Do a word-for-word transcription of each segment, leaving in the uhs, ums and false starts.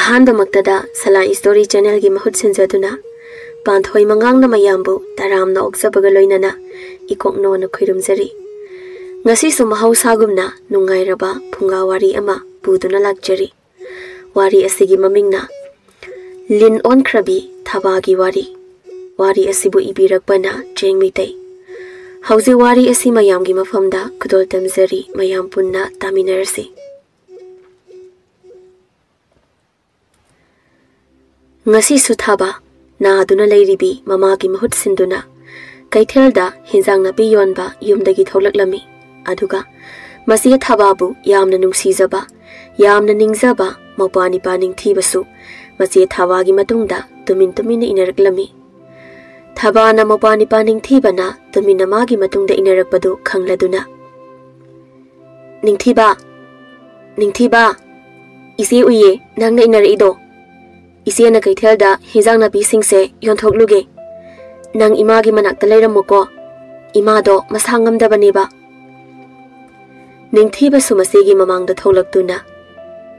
ꯑꯍꯥꯟꯕꯃꯛꯇꯗ ꯁꯂꯥꯏ story ꯆꯦꯅꯦꯜꯒꯤ ꯃꯍꯨꯠ ꯁꯤꯟꯖꯗꯨꯅ ꯄꯥꯟꯊꯣꯏ ꯃꯉꯥꯡꯅ ꯃꯌꯥꯝꯕꯨ ꯇꯔꯥꯝꯅ ꯑꯣꯛꯆꯕꯒ ꯂꯣꯏꯅꯅ ꯏꯀꯣꯛꯅꯣꯅ ꯈꯨꯔꯨꯝꯖꯔꯤ꯫ ꯉꯁꯤꯁꯨ ꯃꯍꯧꯁꯥꯒꯨꯝꯅ ꯅꯨꯡꯉꯥꯏꯔꯕ ꯐꯨꯡꯒꯥ ꯋꯥꯔꯤ ꯑꯃ ꯄꯨꯗꯨꯅ ꯂꯥꯛꯆꯔꯤ꯫ ꯋꯥꯔꯤ ꯑꯁꯤꯒꯤ ꯃꯃꯤꯡꯅ ꯂꯤꯟ ꯑꯣꯟꯈ꯭ꯔꯕꯤ ꯊꯕꯥꯒꯤ ꯋꯥꯔꯤ꯫ ꯋꯥꯔꯤ ꯑꯁꯤꯕꯨ ꯏꯕꯤꯔꯛꯄꯅ ꯆꯦꯡ ꯃꯩꯇꯩ꯫ ꯍꯧꯖꯤꯛ ꯋꯥꯔꯤ ꯑꯁꯤ ꯃꯌꯥꯝꯒꯤ ꯃꯐꯝꯗ ꯈꯨꯗꯣꯜ ꯇꯝꯖꯔꯤ, ꯃꯌꯥꯝ ꯄꯨꯟꯅ ꯇꯥꯃꯤꯟꯅꯔꯁꯤ꯫ ꯉꯁꯤꯁꯨ ꯊꯥꯕ ꯅꯥꯗꯨꯅ ꯂꯩꯔꯤꯕꯤ ꯃꯃꯥꯒꯤ ꯃꯍꯨꯠ ꯁꯤꯟꯗꯨꯅ ꯀꯩꯊꯦꯜꯗ ꯍꯤꯟꯖꯥꯡ ꯅꯥꯄꯤ ꯌꯣꯟꯕ ꯌꯨꯝꯗꯒꯤ ꯊꯣꯛꯂꯛꯂꯝꯃꯤ꯫ ꯑꯗꯨꯒ ꯃꯆꯦ ꯊꯥꯕꯥꯕꯨ ꯌꯥꯝꯅ ꯅꯨꯡꯁꯤꯖꯕ, ꯌꯥꯝꯅ ꯅꯤꯡꯖꯕ ꯃꯧꯄ꯭ꯋꯥ ꯅꯤꯄꯥ ꯅꯤꯡꯊꯤꯕꯁꯨ ꯃꯆꯦ ꯊꯥꯕꯥꯒꯤ ꯃꯇꯨꯡꯗ ꯇꯨꯃꯤꯟ ꯇꯨꯃꯤꯟꯅ ꯏꯟꯅꯔꯛꯂꯝꯃꯤ꯫ ꯊꯥꯕꯥꯅ ꯃꯧꯄ꯭ꯋꯥ ꯅꯤꯄꯥ ꯅꯤꯡꯊꯤꯕꯅ ꯇꯨꯃꯤꯟꯅ ꯃꯥꯒꯤ ꯃꯇꯨꯡꯗ ꯏꯟꯅꯔꯛꯄꯗꯨ ꯈꯪꯂꯗꯨꯅ, "ꯅꯤꯡꯊꯤꯕ, ꯅꯤꯡꯊꯤꯕ, ꯏꯆꯦ ꯎꯏꯌꯦ ꯅꯪꯅ ꯏꯟꯅꯔꯛꯏꯗꯣ꯫ ꯏꯆꯦꯅ ꯀꯩꯊꯦꯜꯗ ꯍꯤꯟꯖꯥꯡ ꯅꯥꯄꯤꯁꯤꯡꯁꯦ ꯌꯣꯟꯊꯣꯛꯂꯨꯒꯦ꯫ ꯅꯪ ꯏꯃꯥꯒꯤ ꯃꯅꯥꯛꯇ ꯂꯩꯔꯝꯃꯨꯀꯣ꯫ ꯏꯃꯥꯗꯣ ꯃꯁꯥ ꯉꯝꯗꯕꯅꯦꯕ꯫" ꯅꯤꯡꯊꯤꯕꯁꯨ ꯃꯆꯦꯒꯤ ꯃꯃꯥꯡꯗ ꯊꯣꯛꯂꯛꯇꯨꯅ,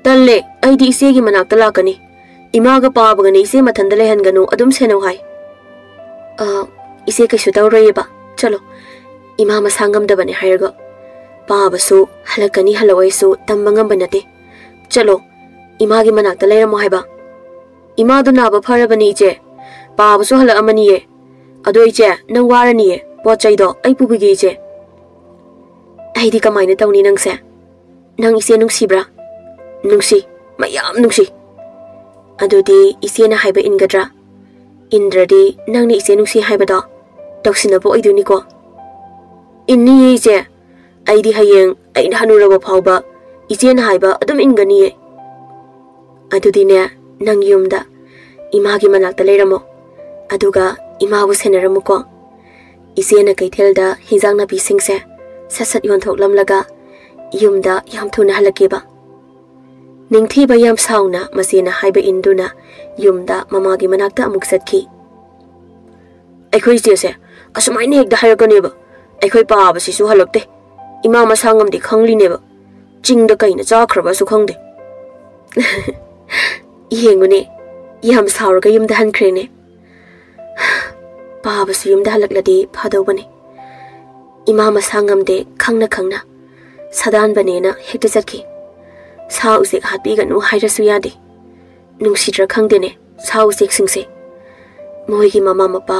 "ꯇꯜꯂꯦ, ꯑꯩꯗꯤ ꯏꯆꯦꯒꯤ ꯃꯅꯥꯛꯇ ꯂꯥꯛꯀꯅꯤ꯫ ꯏꯃꯥꯒ ꯄꯥꯕꯒꯅꯦ ꯏꯆꯦ ꯃꯊꯟꯗ ꯂꯩꯍꯟꯒꯅꯨ, ꯑꯗꯨꯝ ꯁꯦꯟꯅꯧ ꯍꯥꯏ꯫" "ꯑ, ꯏꯆꯦ ꯀꯩꯁꯨ ꯇꯧꯔꯣꯏꯌꯦꯕ꯫ ꯆꯠꯂꯣ꯫ ꯏꯃꯥ ꯃꯁꯥ ꯉꯝꯗꯕꯅꯦ ꯍꯥꯏꯔꯒ꯫ ꯄꯥꯕꯁꯨ ꯍꯜꯂꯛꯀꯅꯤ ꯍꯜꯂꯛꯑꯣꯏꯁꯨ ꯇꯝꯕ ꯉꯝꯕ ꯅꯠꯇꯦ꯫ ꯆꯠꯂꯣ꯫ ꯏꯃꯥꯒꯤ ꯃꯅꯥꯛꯇ ꯂꯩꯔꯝꯃꯣ ꯍꯥꯏꯕ꯫" "ꯏꯃꯥꯗꯣ ꯅꯥꯕ ꯐꯔꯕꯅꯤ ꯏꯆꯦ꯫ ꯄꯥꯕꯁꯨ ꯍꯜꯂꯛꯑꯝꯃꯅꯤꯌꯦ꯫ ꯑꯗꯣ ꯏꯆꯦ, ꯅꯪ ꯋꯥꯔꯅꯤꯌꯦ꯫ ꯄꯣꯠ ꯆꯩꯗꯣ ꯑꯩ ꯄꯨꯕꯤꯒꯦ ꯏꯆꯦ꯫" "ꯑꯩꯗꯤ ꯀꯃꯥꯏꯅ ꯇꯧꯅꯤ ꯅꯪꯁꯦ? ꯅꯪ ꯏꯆꯦ ꯅꯨꯡꯁꯤꯕ꯭ꯔꯥ?" "ꯅꯨꯡꯁꯤ, ꯃꯌꯥꯝ ꯅꯨꯡꯁꯤ꯫" "ꯑꯗꯨꯗꯤ ꯏꯆꯦꯅ ꯍꯥꯏꯕ ꯏꯟꯒꯗ꯭ꯔꯥ? ꯏꯟꯗ꯭ꯔꯗꯤ ꯅꯪꯅ ꯏꯆꯦ ꯅꯨꯡꯁꯤ ꯍꯥꯏꯕꯗꯣ ꯇꯧꯁꯤꯟꯅꯕ ꯑꯣꯏꯗꯣꯏꯅꯤꯀꯣ?" "ꯏꯟꯅꯤꯌꯦ ꯏꯆꯦ꯫ ꯑꯩꯗꯤ ꯍꯌꯦꯡ ꯑꯩꯅ ꯍꯅꯨꯔꯕ ꯐꯥꯎꯕ ꯏꯆꯦꯅ ꯍꯥꯏꯕ ꯑꯗꯨꯝ ꯏꯟꯒꯅꯤꯌꯦ꯫" "ꯑꯗꯨꯗꯤꯅꯦ, ꯅꯪ ꯌꯨꯝꯗ ꯏꯃꯥꯒꯤ ꯃꯅꯥꯛꯇ ꯂꯩꯔꯝꯃꯣ꯫ ꯑꯗꯨꯒ ꯏꯃꯥꯕꯨ ꯁꯦꯟꯅꯔꯝꯃꯨꯀꯣ꯫" ꯏꯆꯦꯅ ꯀꯩꯊꯦꯜꯗ ꯍꯤꯟꯖꯥꯡ ꯅꯥꯄꯤꯁꯤꯡꯁꯦ ꯁꯠ ꯁꯠ ꯌꯣꯟꯊꯣꯛꯂꯝꯂꯒ ꯌꯨꯝꯗ ꯌꯥꯝ ꯊꯨꯅ ꯍꯜꯂꯛꯀꯦꯕ꯫ ꯅꯤꯡꯊꯤꯕ ꯌꯥꯝ ꯁꯥꯎꯅ ꯃꯆꯦꯅ ꯍꯥꯏꯕ ꯏꯟꯗꯨꯅ ꯌꯨꯝꯗ ꯃꯃꯥꯒꯤ ꯃꯅꯥꯛꯇ ꯑꯃꯨꯛ ꯆꯠꯈꯤ꯫ "ꯑꯩꯈꯣꯏ ꯏꯆꯦꯁꯦ ꯑꯁꯨꯃꯥꯏꯅ ꯍꯦꯛꯇ ꯍꯥꯏꯔꯛꯀꯅꯦꯕ꯫ ꯑꯩꯈꯣꯏ ꯄꯥꯕꯁꯤꯁꯨ ꯍꯜꯂꯛꯇꯦ꯫ ꯏꯃꯥ ꯃꯁꯥ ꯉꯝꯗꯦ ꯈꯪꯂꯤꯅꯦꯕ꯫ ꯆꯤꯡꯗ ꯀꯩꯅ ꯆꯥꯈ꯭ꯔꯕꯁꯨ ꯈꯪꯗꯦ꯫" ꯌꯦꯡꯉꯨꯅꯦ, ꯌꯥꯝ ꯁꯥꯎꯔꯒ ꯌꯨꯝꯗ ꯍꯟꯈ꯭ꯔꯦꯅꯦ꯫ ꯄꯥꯕꯁꯨ ꯌꯨꯝꯗ ꯍꯜꯂꯛꯂꯗꯤ ꯐꯗꯧꯕꯅꯤ꯫ ꯏꯃꯥ ꯃꯁꯥ ꯉꯝꯗꯦ ꯈꯪꯅ ꯈꯪꯅ꯫ ꯁꯥꯗꯥꯟꯕꯅꯦꯅ ꯍꯦꯛꯇ ꯆꯠꯈꯤ꯫ ꯁꯥ ꯎꯆꯦꯛ ꯍꯥꯠꯄꯤꯒꯅꯨ ꯍꯥꯏꯔꯁꯨ ꯌꯥꯗꯦ꯫ ꯅꯨꯡꯁꯤꯗ꯭ꯔꯥ ꯈꯪꯗꯦꯅꯦ, ꯁꯥ ꯎꯆꯦꯛꯁꯤꯡꯁꯦ꯫ ꯃꯣꯏꯒꯤ ꯃꯃꯥ ꯃꯄꯥ,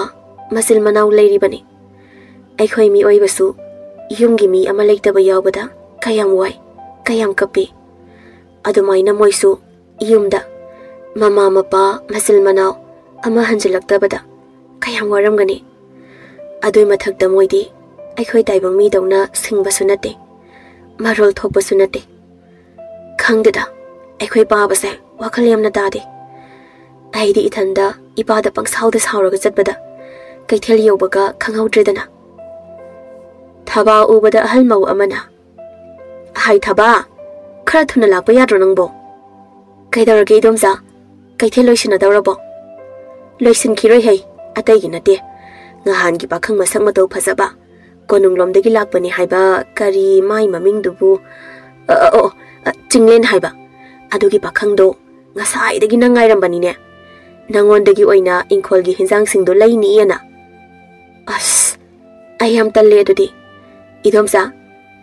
ꯃꯆꯤꯜ ꯃꯅꯥꯎ ꯂꯩꯔꯤꯕꯅꯤ꯫ ꯑꯩꯈꯣꯏ ꯃꯤꯑꯣꯏꯕꯁꯨ ꯌꯨꯝꯒꯤ ꯃꯤ ꯑꯃ ꯂꯩꯇꯕ ꯌꯥꯎꯕꯗ ꯀꯌꯥꯝ ꯋꯥꯏ, ꯀꯌꯥꯝ ꯀꯞꯄꯤ꯫ ꯑꯗꯨꯃꯥꯏꯅ ꯃꯣꯏꯁꯨ ꯌꯨꯝꯗ ꯃꯃꯥ ꯃꯄꯥ, ꯃꯆꯤꯜ ꯃꯅꯥꯎ ꯑꯃ ꯍꯟꯖꯤꯜꯂꯛꯇꯕꯗ ꯀꯌꯥꯝ ꯋꯥꯔꯝꯒꯅꯤ꯫ ꯑꯗꯨꯏ ꯃꯊꯛꯇ ꯃꯣꯏꯗꯤ ꯑꯩꯈꯣꯏ ꯇꯥꯏꯕꯪ ꯃꯤꯗꯧꯅ ꯁꯤꯡꯕꯁꯨ ꯅꯠꯇꯦ, ꯃꯔꯣꯜ ꯊꯣꯛꯄꯁꯨ ꯅꯠꯇꯦ꯫ ꯈꯪꯗꯦꯗ, ꯑꯩꯈꯣꯏ ꯄꯥꯕꯁꯦ ꯋꯥꯈꯜ ꯌꯥꯝꯅ ꯇꯥꯗꯦ꯫ ꯑꯩꯗꯤ ꯏꯊꯟꯗ ꯏꯄꯥꯗ ꯄꯪꯁꯥꯎꯗ ꯁꯥꯎꯔꯒ ꯆꯠꯄꯗ ꯀꯩꯊꯦꯜ ꯌꯧꯕꯒ ꯈꯪꯍꯧꯗ꯭ꯔꯦꯗꯅ꯫ ꯊꯕꯥ ꯎꯕꯗ ꯑꯍꯜ ꯃꯧ ꯑꯃꯅ, "ꯍꯥꯏ ꯊꯕꯥ, ꯈꯔ ꯊꯨꯅ ꯂꯥꯛꯄ ꯌꯥꯗ꯭ꯔꯣ ꯅꯪꯕꯣ?" "ꯀꯩꯗꯧꯔꯒꯦ ꯏꯗꯣꯝꯆꯥ? ꯀꯩꯊꯦꯜ ꯂꯣꯏꯁꯤꯟꯅꯗꯧꯔꯕꯣ?" "ꯂꯣꯏꯁꯤꯟꯈꯤꯔꯣꯏ ꯍꯩ, ꯑꯇꯩꯒꯤ ꯅꯠꯇꯦ꯫ ꯉꯍꯥꯟꯒꯤ ꯄꯥꯈꯪ ꯃꯁꯛ ꯃꯇꯧ ꯐꯖꯕ, ꯀꯣꯅꯨꯡꯂꯣꯝꯗꯒꯤ ꯂꯥꯛꯄꯅꯤ ꯍꯥꯏꯕ, ꯀꯔꯤ ꯃꯥꯏ ꯃꯃꯤꯡꯗꯨꯕꯨ? ꯑ, ꯑ, ꯑꯣ, ꯑ, ꯆꯤꯡꯂꯦꯟ ꯍꯥꯏꯕ꯫ ꯑꯗꯨꯒꯤ ꯄꯥꯈꯪꯗꯣ ꯉꯁꯥꯏꯗꯒꯤ ꯅꯪ ꯉꯥꯏꯔꯝꯕꯅꯤꯅꯦ꯫ ꯅꯪꯉꯣꯟꯗꯒꯤ ꯑꯣꯏꯅ ꯏꯪꯈꯣꯜꯒꯤ ꯍꯤꯟꯖꯥꯡꯁꯤꯡꯗꯣ ꯂꯩꯅꯤꯑꯅ꯫" "ꯑꯁ, ꯑꯩ ꯌꯥꯝ ꯇꯜꯂꯦ ꯑꯗꯨꯗꯤ꯫ ꯏꯗꯣꯝꯆꯥ,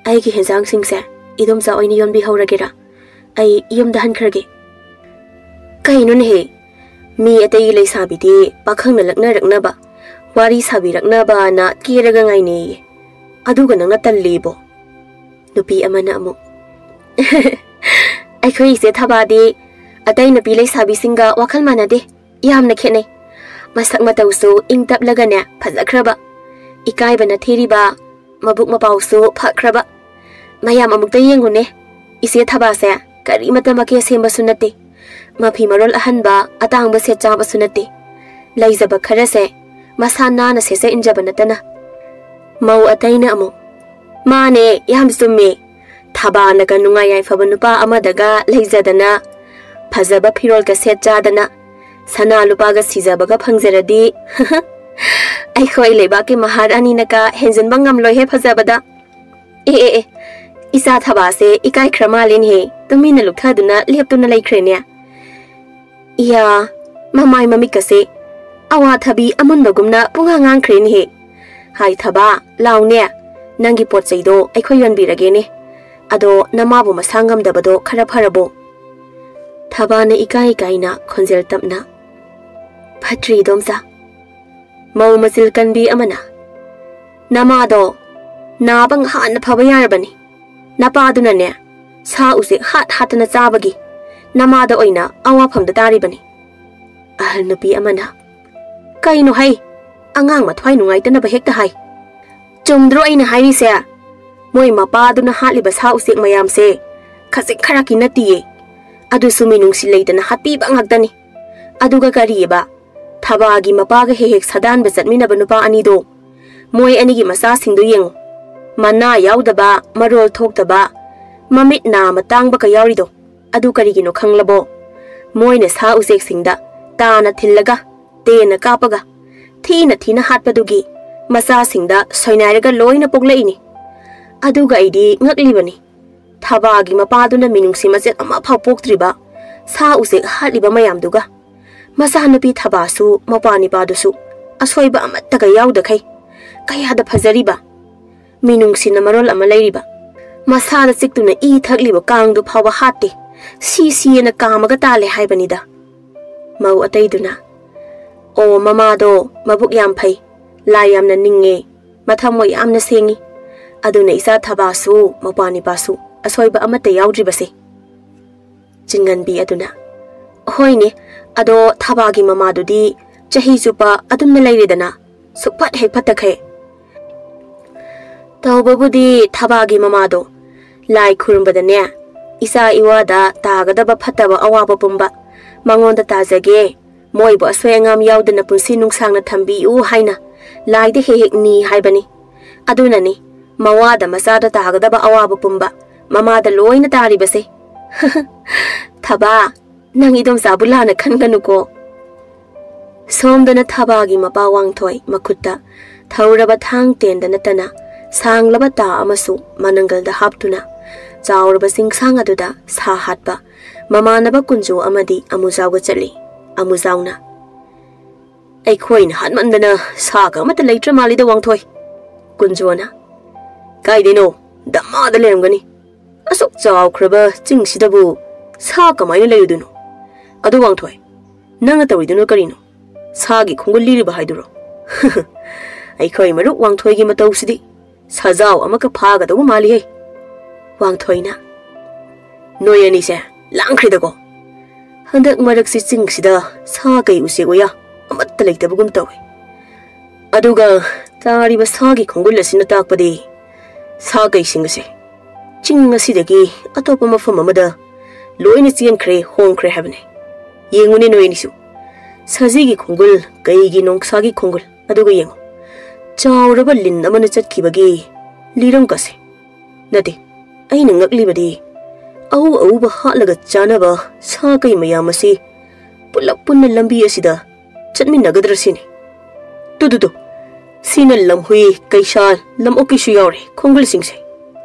ꯑꯩꯒꯤ ꯍꯤꯟꯖꯥꯡꯁꯤꯡꯁꯦ ꯏꯗꯣꯝꯆꯥ ꯑꯣꯏꯅ ꯌꯣꯟꯕꯤꯍꯧꯔꯒꯦꯔꯥ? ꯑꯩ ꯌꯨꯝꯗ ꯍꯟꯈ꯭ꯔꯒꯦ꯫" "ꯀꯩꯅꯣꯅꯦꯍꯦ? ꯃꯤ ꯑꯇꯩꯒꯤ ꯂꯩꯁꯥꯕꯤꯗꯤ ꯄꯥꯈꯪꯅ ꯂꯛꯅꯔꯛꯅꯕ, ꯋꯥꯔꯤ ꯁꯥꯕꯤꯔꯛꯅꯕꯅ ꯀꯦꯔꯒ ꯉꯥꯏꯅꯩꯌꯦ꯫ ꯑꯗꯨꯒ ꯅꯪꯅ ꯇꯜꯂꯤꯕꯣ?" ꯅꯨꯄꯤ ꯑꯃꯅ ꯑꯃꯨꯛ, "ꯑꯩꯈꯣꯏ ꯏꯆꯦ ꯊꯕꯥꯗꯤ ꯑꯇꯩ ꯅꯨꯄꯤ ꯂꯩꯁꯥꯕꯤꯁꯤꯡꯒ ꯋꯥꯈꯜ ꯃꯥꯟꯅꯗꯦ꯫ ꯌꯥꯝꯅ ꯈꯦꯠꯅꯩ꯫ ꯃꯁꯛ ꯃꯇꯧꯁꯨ ꯏꯪ ꯇꯞꯂꯒꯅꯦ ꯐꯖꯈ꯭ꯔꯕ, ꯏꯀꯥꯏꯕꯅ ꯊꯤꯔꯤꯕ, ꯃꯕꯨꯛ ꯃꯄꯥꯎꯁꯨ ꯐꯈ꯭ꯔꯕ꯫ ꯃꯌꯥꯝ ꯑꯃꯨꯛꯇ ꯌꯦꯡꯉꯨꯅꯦ, ꯏꯆꯦ ꯊꯕꯥꯁꯦ ꯀꯔꯤꯃꯇ ꯃꯀꯦ ꯁꯦꯝꯕꯁꯨ ꯅꯠꯇꯦ, ꯃꯐꯤ ꯃꯔꯣꯜ ꯑꯍꯟꯕ ꯑꯇꯥꯡꯕ ꯁꯦꯠ ꯆꯥꯕꯁꯨ ꯅꯠꯇꯦ꯫ ꯂꯩꯖꯕ ꯈꯔꯁꯦ ꯃꯁꯥ ꯅꯥꯟꯅ ꯁꯦꯠꯆ ꯏꯟꯖꯕ ꯅꯠꯇꯅ꯫" ꯃꯧ ꯑꯇꯩꯅ ꯑꯃꯨꯛ, "ꯃꯥꯅꯦ, ꯌꯥꯝ ꯆꯨꯝꯃꯦ꯫ ꯊꯕꯥꯅꯒ ꯅꯨꯡꯉꯥꯏ ꯌꯥꯏꯐꯕ ꯅꯨꯄꯥ ꯑꯃꯗꯒ ꯂꯩꯖꯗꯅ, ꯐꯖꯕ ꯐꯤꯔꯣꯜꯒ ꯁꯦꯠ ꯆꯥꯗꯅ, ꯁꯅꯥ ꯂꯨꯄꯥꯒ ꯁꯤꯖꯕꯒ ꯐꯪꯖꯔꯗꯤ, ꯑꯩꯈꯣꯏ ꯂꯩꯕꯥꯛꯀꯤ ꯃꯍꯥꯔꯥꯅꯤꯅꯒ ꯍꯦꯟꯖꯤꯟꯕ ꯉꯝꯂꯣꯏꯍꯦ ꯐꯖꯕꯗ꯫ ꯑꯦ, ꯑꯦ, ꯑꯦ, ꯏꯆꯥ ꯊꯕꯥꯁꯦ ꯏꯀꯥꯏꯈ꯭ꯔ ꯃꯥꯜꯂꯦꯅꯦꯍꯦ, ꯇꯨꯃꯤꯟꯅ ꯂꯨꯞꯊꯗꯨꯅ ꯂꯦꯞꯇꯨꯅ ꯂꯩꯈ꯭ꯔꯦꯅꯦ꯫ ꯏꯌꯥ, ꯃꯃꯥꯏ ꯃꯃꯤꯠꯀꯁꯦ ꯑꯋꯥꯊꯕꯤ ꯑꯃꯨꯟꯕꯒꯨꯝꯅ ꯄꯨꯡꯉꯥꯡ ꯉꯥꯡꯈ꯭ꯔꯦꯅꯦꯍꯦ꯫ ꯍꯥꯏ ꯊꯕꯥ, ꯂꯥꯎꯅꯦ, ꯅꯪꯒꯤ ꯄꯣꯠ ꯆꯩꯗꯣ ꯑꯩꯈꯣꯏ ꯌꯣꯟꯕꯤꯔꯒꯦꯅꯦ꯫ ꯑꯗꯣ ꯅꯃꯥꯕꯨ ꯃꯁꯥ ꯉꯝꯗꯕꯗꯣ ꯈꯔ ꯐꯔꯕꯣ? ꯊꯕꯥꯅ ꯏꯀꯥꯏ ꯏꯀꯥꯏꯅ ꯈꯣꯟꯖꯦꯜ ꯇꯞꯅ, "ꯐꯠꯇ꯭ꯔꯤ, ꯏꯗꯣꯝꯆꯥ"꯫ ꯃꯧ ꯃꯆꯤꯜ ꯀꯟꯕꯤ ꯑꯃꯅ, "ꯅꯃꯥꯗꯣ ꯅꯥꯕ ꯉꯍꯥꯟꯅ ꯐꯕ ꯌꯥꯔꯕꯅꯤ꯫ ꯅꯄꯥꯗꯨꯅꯅꯦ, ꯁꯥ ꯎꯆꯦꯛ ꯍꯥꯠ ꯍꯥꯠꯇꯅ ꯆꯥꯕꯒꯤ ꯅꯃꯥꯗ ꯑꯣꯏꯅ ꯑꯋꯥꯐꯝꯗ ꯇꯥꯔꯤꯕꯅꯤ"꯫ ꯑꯍꯜ ꯅꯨꯄꯤ ꯑꯃꯅ, "ꯀꯩꯅꯣ ꯍꯩ? ꯑꯉꯥꯡ ꯃꯊ꯭ꯋꯥꯏ ꯅꯨꯡꯉꯥꯏꯇꯅꯕ ꯍꯦꯛꯇ ꯍꯥꯏ꯫ ꯆꯨꯝꯗ꯭ꯔꯣ ꯑꯩꯅ ꯍꯥꯏꯔꯤꯁꯦ? ꯃꯣꯏ ꯃꯄꯥꯗꯨꯅ ꯍꯥꯠꯂꯤꯕ ꯁꯥ ꯎꯆꯦꯛ ꯃꯌꯥꯝꯁꯦ ꯈꯖꯤꯛ ꯈꯔꯛꯀꯤ ꯅꯠꯇꯤꯌꯦ꯫ ꯑꯗꯨꯁꯨ ꯃꯤꯅꯨꯡꯁꯤ ꯂꯩꯇꯅ ꯍꯥꯠꯄꯤꯕ ꯉꯥꯛꯇꯅꯤ꯫ ꯑꯗꯨꯒ ꯀꯔꯤꯑꯕ? ꯊꯕꯥꯒꯤ ꯃꯄꯥꯒ ꯍꯦꯛ ꯍꯦꯛ ꯁꯥꯗꯥꯟꯕ ꯆꯠꯃꯤꯟꯅꯕ ꯅꯨꯄꯥ ꯑꯅꯤꯗꯣ, ꯃꯣꯏ ꯑꯅꯤꯒꯤ ꯃꯆꯥꯁꯤꯡꯗꯣ ꯌꯦꯡꯉꯨ꯫ ꯃꯅꯥ ꯌꯥꯎꯗꯕ, ꯃꯔꯣꯜ ꯊꯣꯛꯇꯕ, ꯃꯃꯤꯠ ꯅꯥ ꯃꯇꯥꯡꯕꯒ ꯌꯥꯎꯔꯤꯗꯣ, ꯑꯗꯨ ꯀꯔꯤꯒꯤꯅꯣ ꯈꯪꯂꯕꯣ? ꯃꯣꯏꯅ ꯁꯥ ꯎꯆꯦꯛꯁꯤꯡꯗ ꯇꯥꯅ ꯊꯤꯜꯂꯒ, ꯇꯦꯟꯅ ꯀꯥꯞꯄꯒ, ꯊꯤꯅ ꯊꯤꯅ ꯍꯥꯠꯄꯗꯨꯒꯤ ꯃꯆꯥꯁꯤꯡꯗ ꯁꯣꯏꯅꯥꯏꯔꯒ ꯂꯣꯏꯅ ꯄꯣꯛꯂꯛꯏꯅꯤ꯫ ꯑꯗꯨꯒ ꯑꯩꯗꯤ ꯉꯛꯂꯤꯕꯅꯤ, ꯊꯕꯥꯒꯤ ꯃꯄꯥꯗꯨꯅ ꯃꯤꯅꯨꯡꯁꯤ ꯃꯆꯦꯠ ꯑꯃꯐꯥꯎ ꯄꯣꯛꯇ꯭ꯔꯤꯕ ꯁꯥ ꯎꯆꯦꯛ ꯍꯥꯠꯂꯤꯕ ꯃꯌꯥꯝꯗꯨꯒ꯫ ꯃꯆꯥꯅꯨꯄꯤ ꯊꯕꯥꯁꯨ, ꯃꯄꯥ ꯅꯤꯄꯥꯗꯨꯁꯨ ꯑꯁꯣꯏꯕ ꯑꯃꯠꯇꯒ ꯌꯥꯎꯗꯈꯩ ꯀꯌꯥꯗ ꯐꯖꯔꯤꯕ! ꯃꯤꯅꯨꯡꯁꯤꯅ ꯃꯔꯣꯜ ꯑꯃ ꯂꯩꯔꯤꯕ꯫ ꯃꯁꯥꯗ ꯆꯤꯛꯇꯨꯅ ꯏ ꯊꯛꯂꯤꯕ ꯀꯥꯡꯗꯨ ꯐꯥꯎꯕ ꯍꯥꯠꯇꯦ꯫ ꯁꯤ ꯁꯤꯑꯅ ꯀꯥꯝꯃꯒ ꯇꯥꯜꯂꯦ ꯍꯥꯏꯕꯅꯤꯗ"꯫ ꯃꯧ ꯑꯇꯩꯗꯨꯅ, "ꯑꯣ, ꯃꯃꯥꯗꯣ ꯃꯕꯨꯛ ꯌꯥꯝ ꯐꯩ, ꯂꯥꯏ ꯌꯥꯝꯅ ꯅꯤꯡꯉꯦ, ꯃꯊꯃꯣꯏ ꯌꯥꯝꯅ ꯁꯦꯡꯉꯤ꯫ ꯑꯗꯨꯅ ꯏꯆꯥ ꯊꯕꯥꯁꯨ, ꯃꯄꯥ ꯅꯤꯄꯥꯁꯨ ꯑꯁꯣꯏꯕ ꯑꯃꯠꯇ ꯌꯥꯎꯗ꯭ꯔꯤꯕꯁꯦ"꯫ ꯆꯤꯡꯉꯟꯕꯤ ꯑꯗꯨꯅ, "ꯍꯣꯏꯅꯦ, ꯑꯗꯣ ꯊꯕꯥꯒꯤ ꯃꯃꯥꯗꯨꯗꯤ ꯆꯍꯤ ꯆꯨꯞꯄ ꯑꯗꯨꯝꯅ ꯂꯩꯔꯦꯗꯅ, ꯁꯨꯛꯐꯠ ꯍꯦꯛ ꯐꯠꯇꯈꯩ"꯫ ꯇꯧꯕꯕꯨꯗꯤ ꯊꯕꯥꯒꯤ ꯃꯃꯥꯗꯣ ꯂꯥꯏ ꯈꯨꯔꯨꯝꯕꯗꯅꯦ, ꯏꯆꯥ ꯏꯋꯥꯗ ꯇꯥꯒꯗꯕ ꯐꯠꯇꯕ ꯑꯋꯥꯕ ꯄꯨꯝꯕ ꯃꯉꯣꯟꯗ ꯇꯥꯖꯒꯦ, ꯃꯣꯏꯕꯨ ꯑꯁꯣꯏ ꯑꯉꯥꯝ ꯌꯥꯎꯗꯅ ꯄꯨꯟꯁꯤ ꯅꯨꯡꯁꯥꯡꯅ ꯊꯝꯕꯤꯌꯨ ꯍꯥꯏꯅ ꯂꯥꯏꯗ ꯍꯦꯛ ꯍꯦꯛ ꯅꯤ ꯍꯥꯏꯕꯅꯤ꯫ ꯑꯗꯨꯅꯅꯤ ꯃꯋꯥꯗ ꯃꯆꯥꯗ ꯇꯥꯒꯗꯕ ꯑꯋꯥꯕ ꯄꯨꯝꯕ ꯃꯃꯥꯗ ꯂꯣꯏꯅ ꯇꯥꯔꯤꯕꯁꯦ꯫ ꯊꯕꯥ, ꯅꯪ ꯏꯗꯣꯝꯆꯥꯕꯨ ꯂꯥꯟꯅ ꯈꯟꯒꯅꯨꯀꯣ꯫ ꯁꯣꯝꯗꯅ ꯊꯕꯥꯒꯤ ꯃꯄꯥ ꯋꯥꯡꯊꯣꯏ ꯃꯈꯨꯠꯇ ꯊꯧꯔꯕ ꯊꯥꯡ ꯇꯦꯟꯗ ꯅꯠꯇꯅ ꯁꯥꯡꯂꯕ ꯇꯥ ꯑꯃꯁꯨ ꯃꯅꯪꯒꯜꯗ ꯍꯥꯞꯇꯨꯅ ꯆꯥꯎꯔꯕ ꯆꯤꯡꯁꯥꯡ ꯑꯗꯨꯗ ꯁꯥ ꯍꯥꯠꯄ ꯃꯃꯥꯟꯅꯕ ꯀꯨꯟꯖꯣ ꯑꯃꯗꯤ ꯑꯃꯨꯖꯥꯎꯒ ꯆꯠꯂꯤ꯫ ꯑꯃꯨꯖꯥꯎꯅ, "ꯑꯩꯈꯣꯏꯅ ꯍꯥꯠꯃꯟꯗꯅ ꯁꯥꯒ ꯑꯃꯠꯇ ꯂꯩꯇ꯭ꯔ ꯃꯥꯜꯂꯤꯗ, ꯋꯥꯡꯊꯣꯏ"꯫ ꯀꯨꯟꯖꯣꯅ, "ꯀꯥꯏꯗꯩꯅꯣ? ꯗꯃꯥꯗ ꯂꯩꯔꯝꯒꯅꯤ꯫ ꯑꯁꯨꯛ ꯆꯥꯎꯈ꯭ꯔꯕ ꯆꯤꯡꯁꯤꯗꯕꯨ ꯁꯥ ꯀꯃꯥꯏꯅ ꯂꯩꯔꯨꯗꯣꯏꯅꯣ? ꯑꯗꯨ ꯋꯥꯡꯊꯣꯏ, ꯅꯪꯅ ꯇꯧꯔꯤꯗꯨꯅ ꯀꯔꯤꯅꯣ? ꯁꯥꯒꯤ ꯈꯣꯡꯒꯨꯜ ꯂꯤꯔꯤꯕ ꯍꯥꯏꯗꯨꯔꯣ?" "ꯑꯩꯈꯣꯏ ꯃꯔꯨꯞ ꯋꯥꯡꯊꯣꯏꯒꯤ ꯃꯇꯧꯁꯤꯗꯤ ꯁꯖꯥꯎ ꯑꯃꯒ ꯐꯥꯒꯗꯧꯕ ꯃꯥꯜꯂꯤꯍꯦ"꯫ ꯋꯥꯡꯊꯣꯏꯅ, "ꯅꯣꯏ ꯑꯅꯤꯁꯦ ꯂꯥꯡꯈ꯭ꯔꯦꯗꯀꯣ꯫ ꯍꯟꯗꯛ ꯃꯔꯛꯁꯤ ꯆꯤꯡꯁꯤꯗ ꯁꯥ ꯀꯩ ꯎꯆꯦꯛ ꯋꯥꯌꯥ ꯑꯃꯠꯇ ꯂꯩꯇꯕꯒꯨꯝ ꯇꯧꯏ꯫ ꯑꯗꯨꯒ ꯇꯥꯔꯤꯕ ꯁꯥꯒꯤ ꯈꯣꯡꯒꯨꯜ ꯑꯁꯤꯅ ꯇꯥꯛꯄꯗꯤ ꯁꯥ ꯀꯩꯁꯤꯡ ꯑꯁꯦ ꯆꯤꯡ ꯑꯁꯤꯗꯒꯤ ꯑꯇꯣꯞꯄ ꯃꯐꯝ ꯑꯃꯗ ꯂꯣꯏꯅ ꯆꯦꯟꯈ꯭ꯔꯦ, ꯍꯣꯡꯈ꯭ꯔꯦ ꯍꯥꯏꯕꯅꯤ꯫ ꯌꯦꯡꯉꯨꯅꯦ ꯅꯣꯏ ꯑꯅꯤꯁꯨ, ꯁꯖꯤꯒꯤ ꯈꯣꯡꯒꯨꯜ, ꯀꯩꯒꯤ ꯅꯣꯡꯁꯥꯒꯤ ꯈꯣꯡꯒꯨꯜ, ꯑꯗꯨꯒ ꯌꯦꯡꯉꯨ, ꯆꯥꯎꯔꯕ ꯂꯤꯟ ꯑꯃꯅ ꯆꯠꯈꯤꯕꯒꯤ ꯂꯤꯔꯝꯒꯁꯦ꯫ ꯅꯠꯇꯦ, ꯑꯩꯅ ꯉꯛꯂꯤꯕꯗꯤ ꯑꯎ ꯑꯎꯕ ꯍꯥꯠꯂꯒ ꯆꯥꯅꯕ ꯁꯥ ꯀꯩ ꯃꯌꯥꯝ ꯑꯁꯤ ꯄꯨꯂꯞ ꯄꯨꯟꯅ ꯂꯝꯕꯤ ꯑꯁꯤꯗ ꯆꯠꯃꯤꯟꯅꯒꯗ꯭ꯔꯥ ꯁꯤꯅꯤ꯫ ꯇꯨ, ꯇꯨ, ꯇꯨ, ꯁꯤꯅ ꯂꯝꯍꯨꯏ, ꯀꯩꯁꯥꯜ, ꯂꯝꯑꯣꯛꯀꯤꯁꯨ ꯌꯥꯎꯔꯦ ꯈꯣꯡꯒꯨꯜꯁꯤꯡꯁꯦ"꯫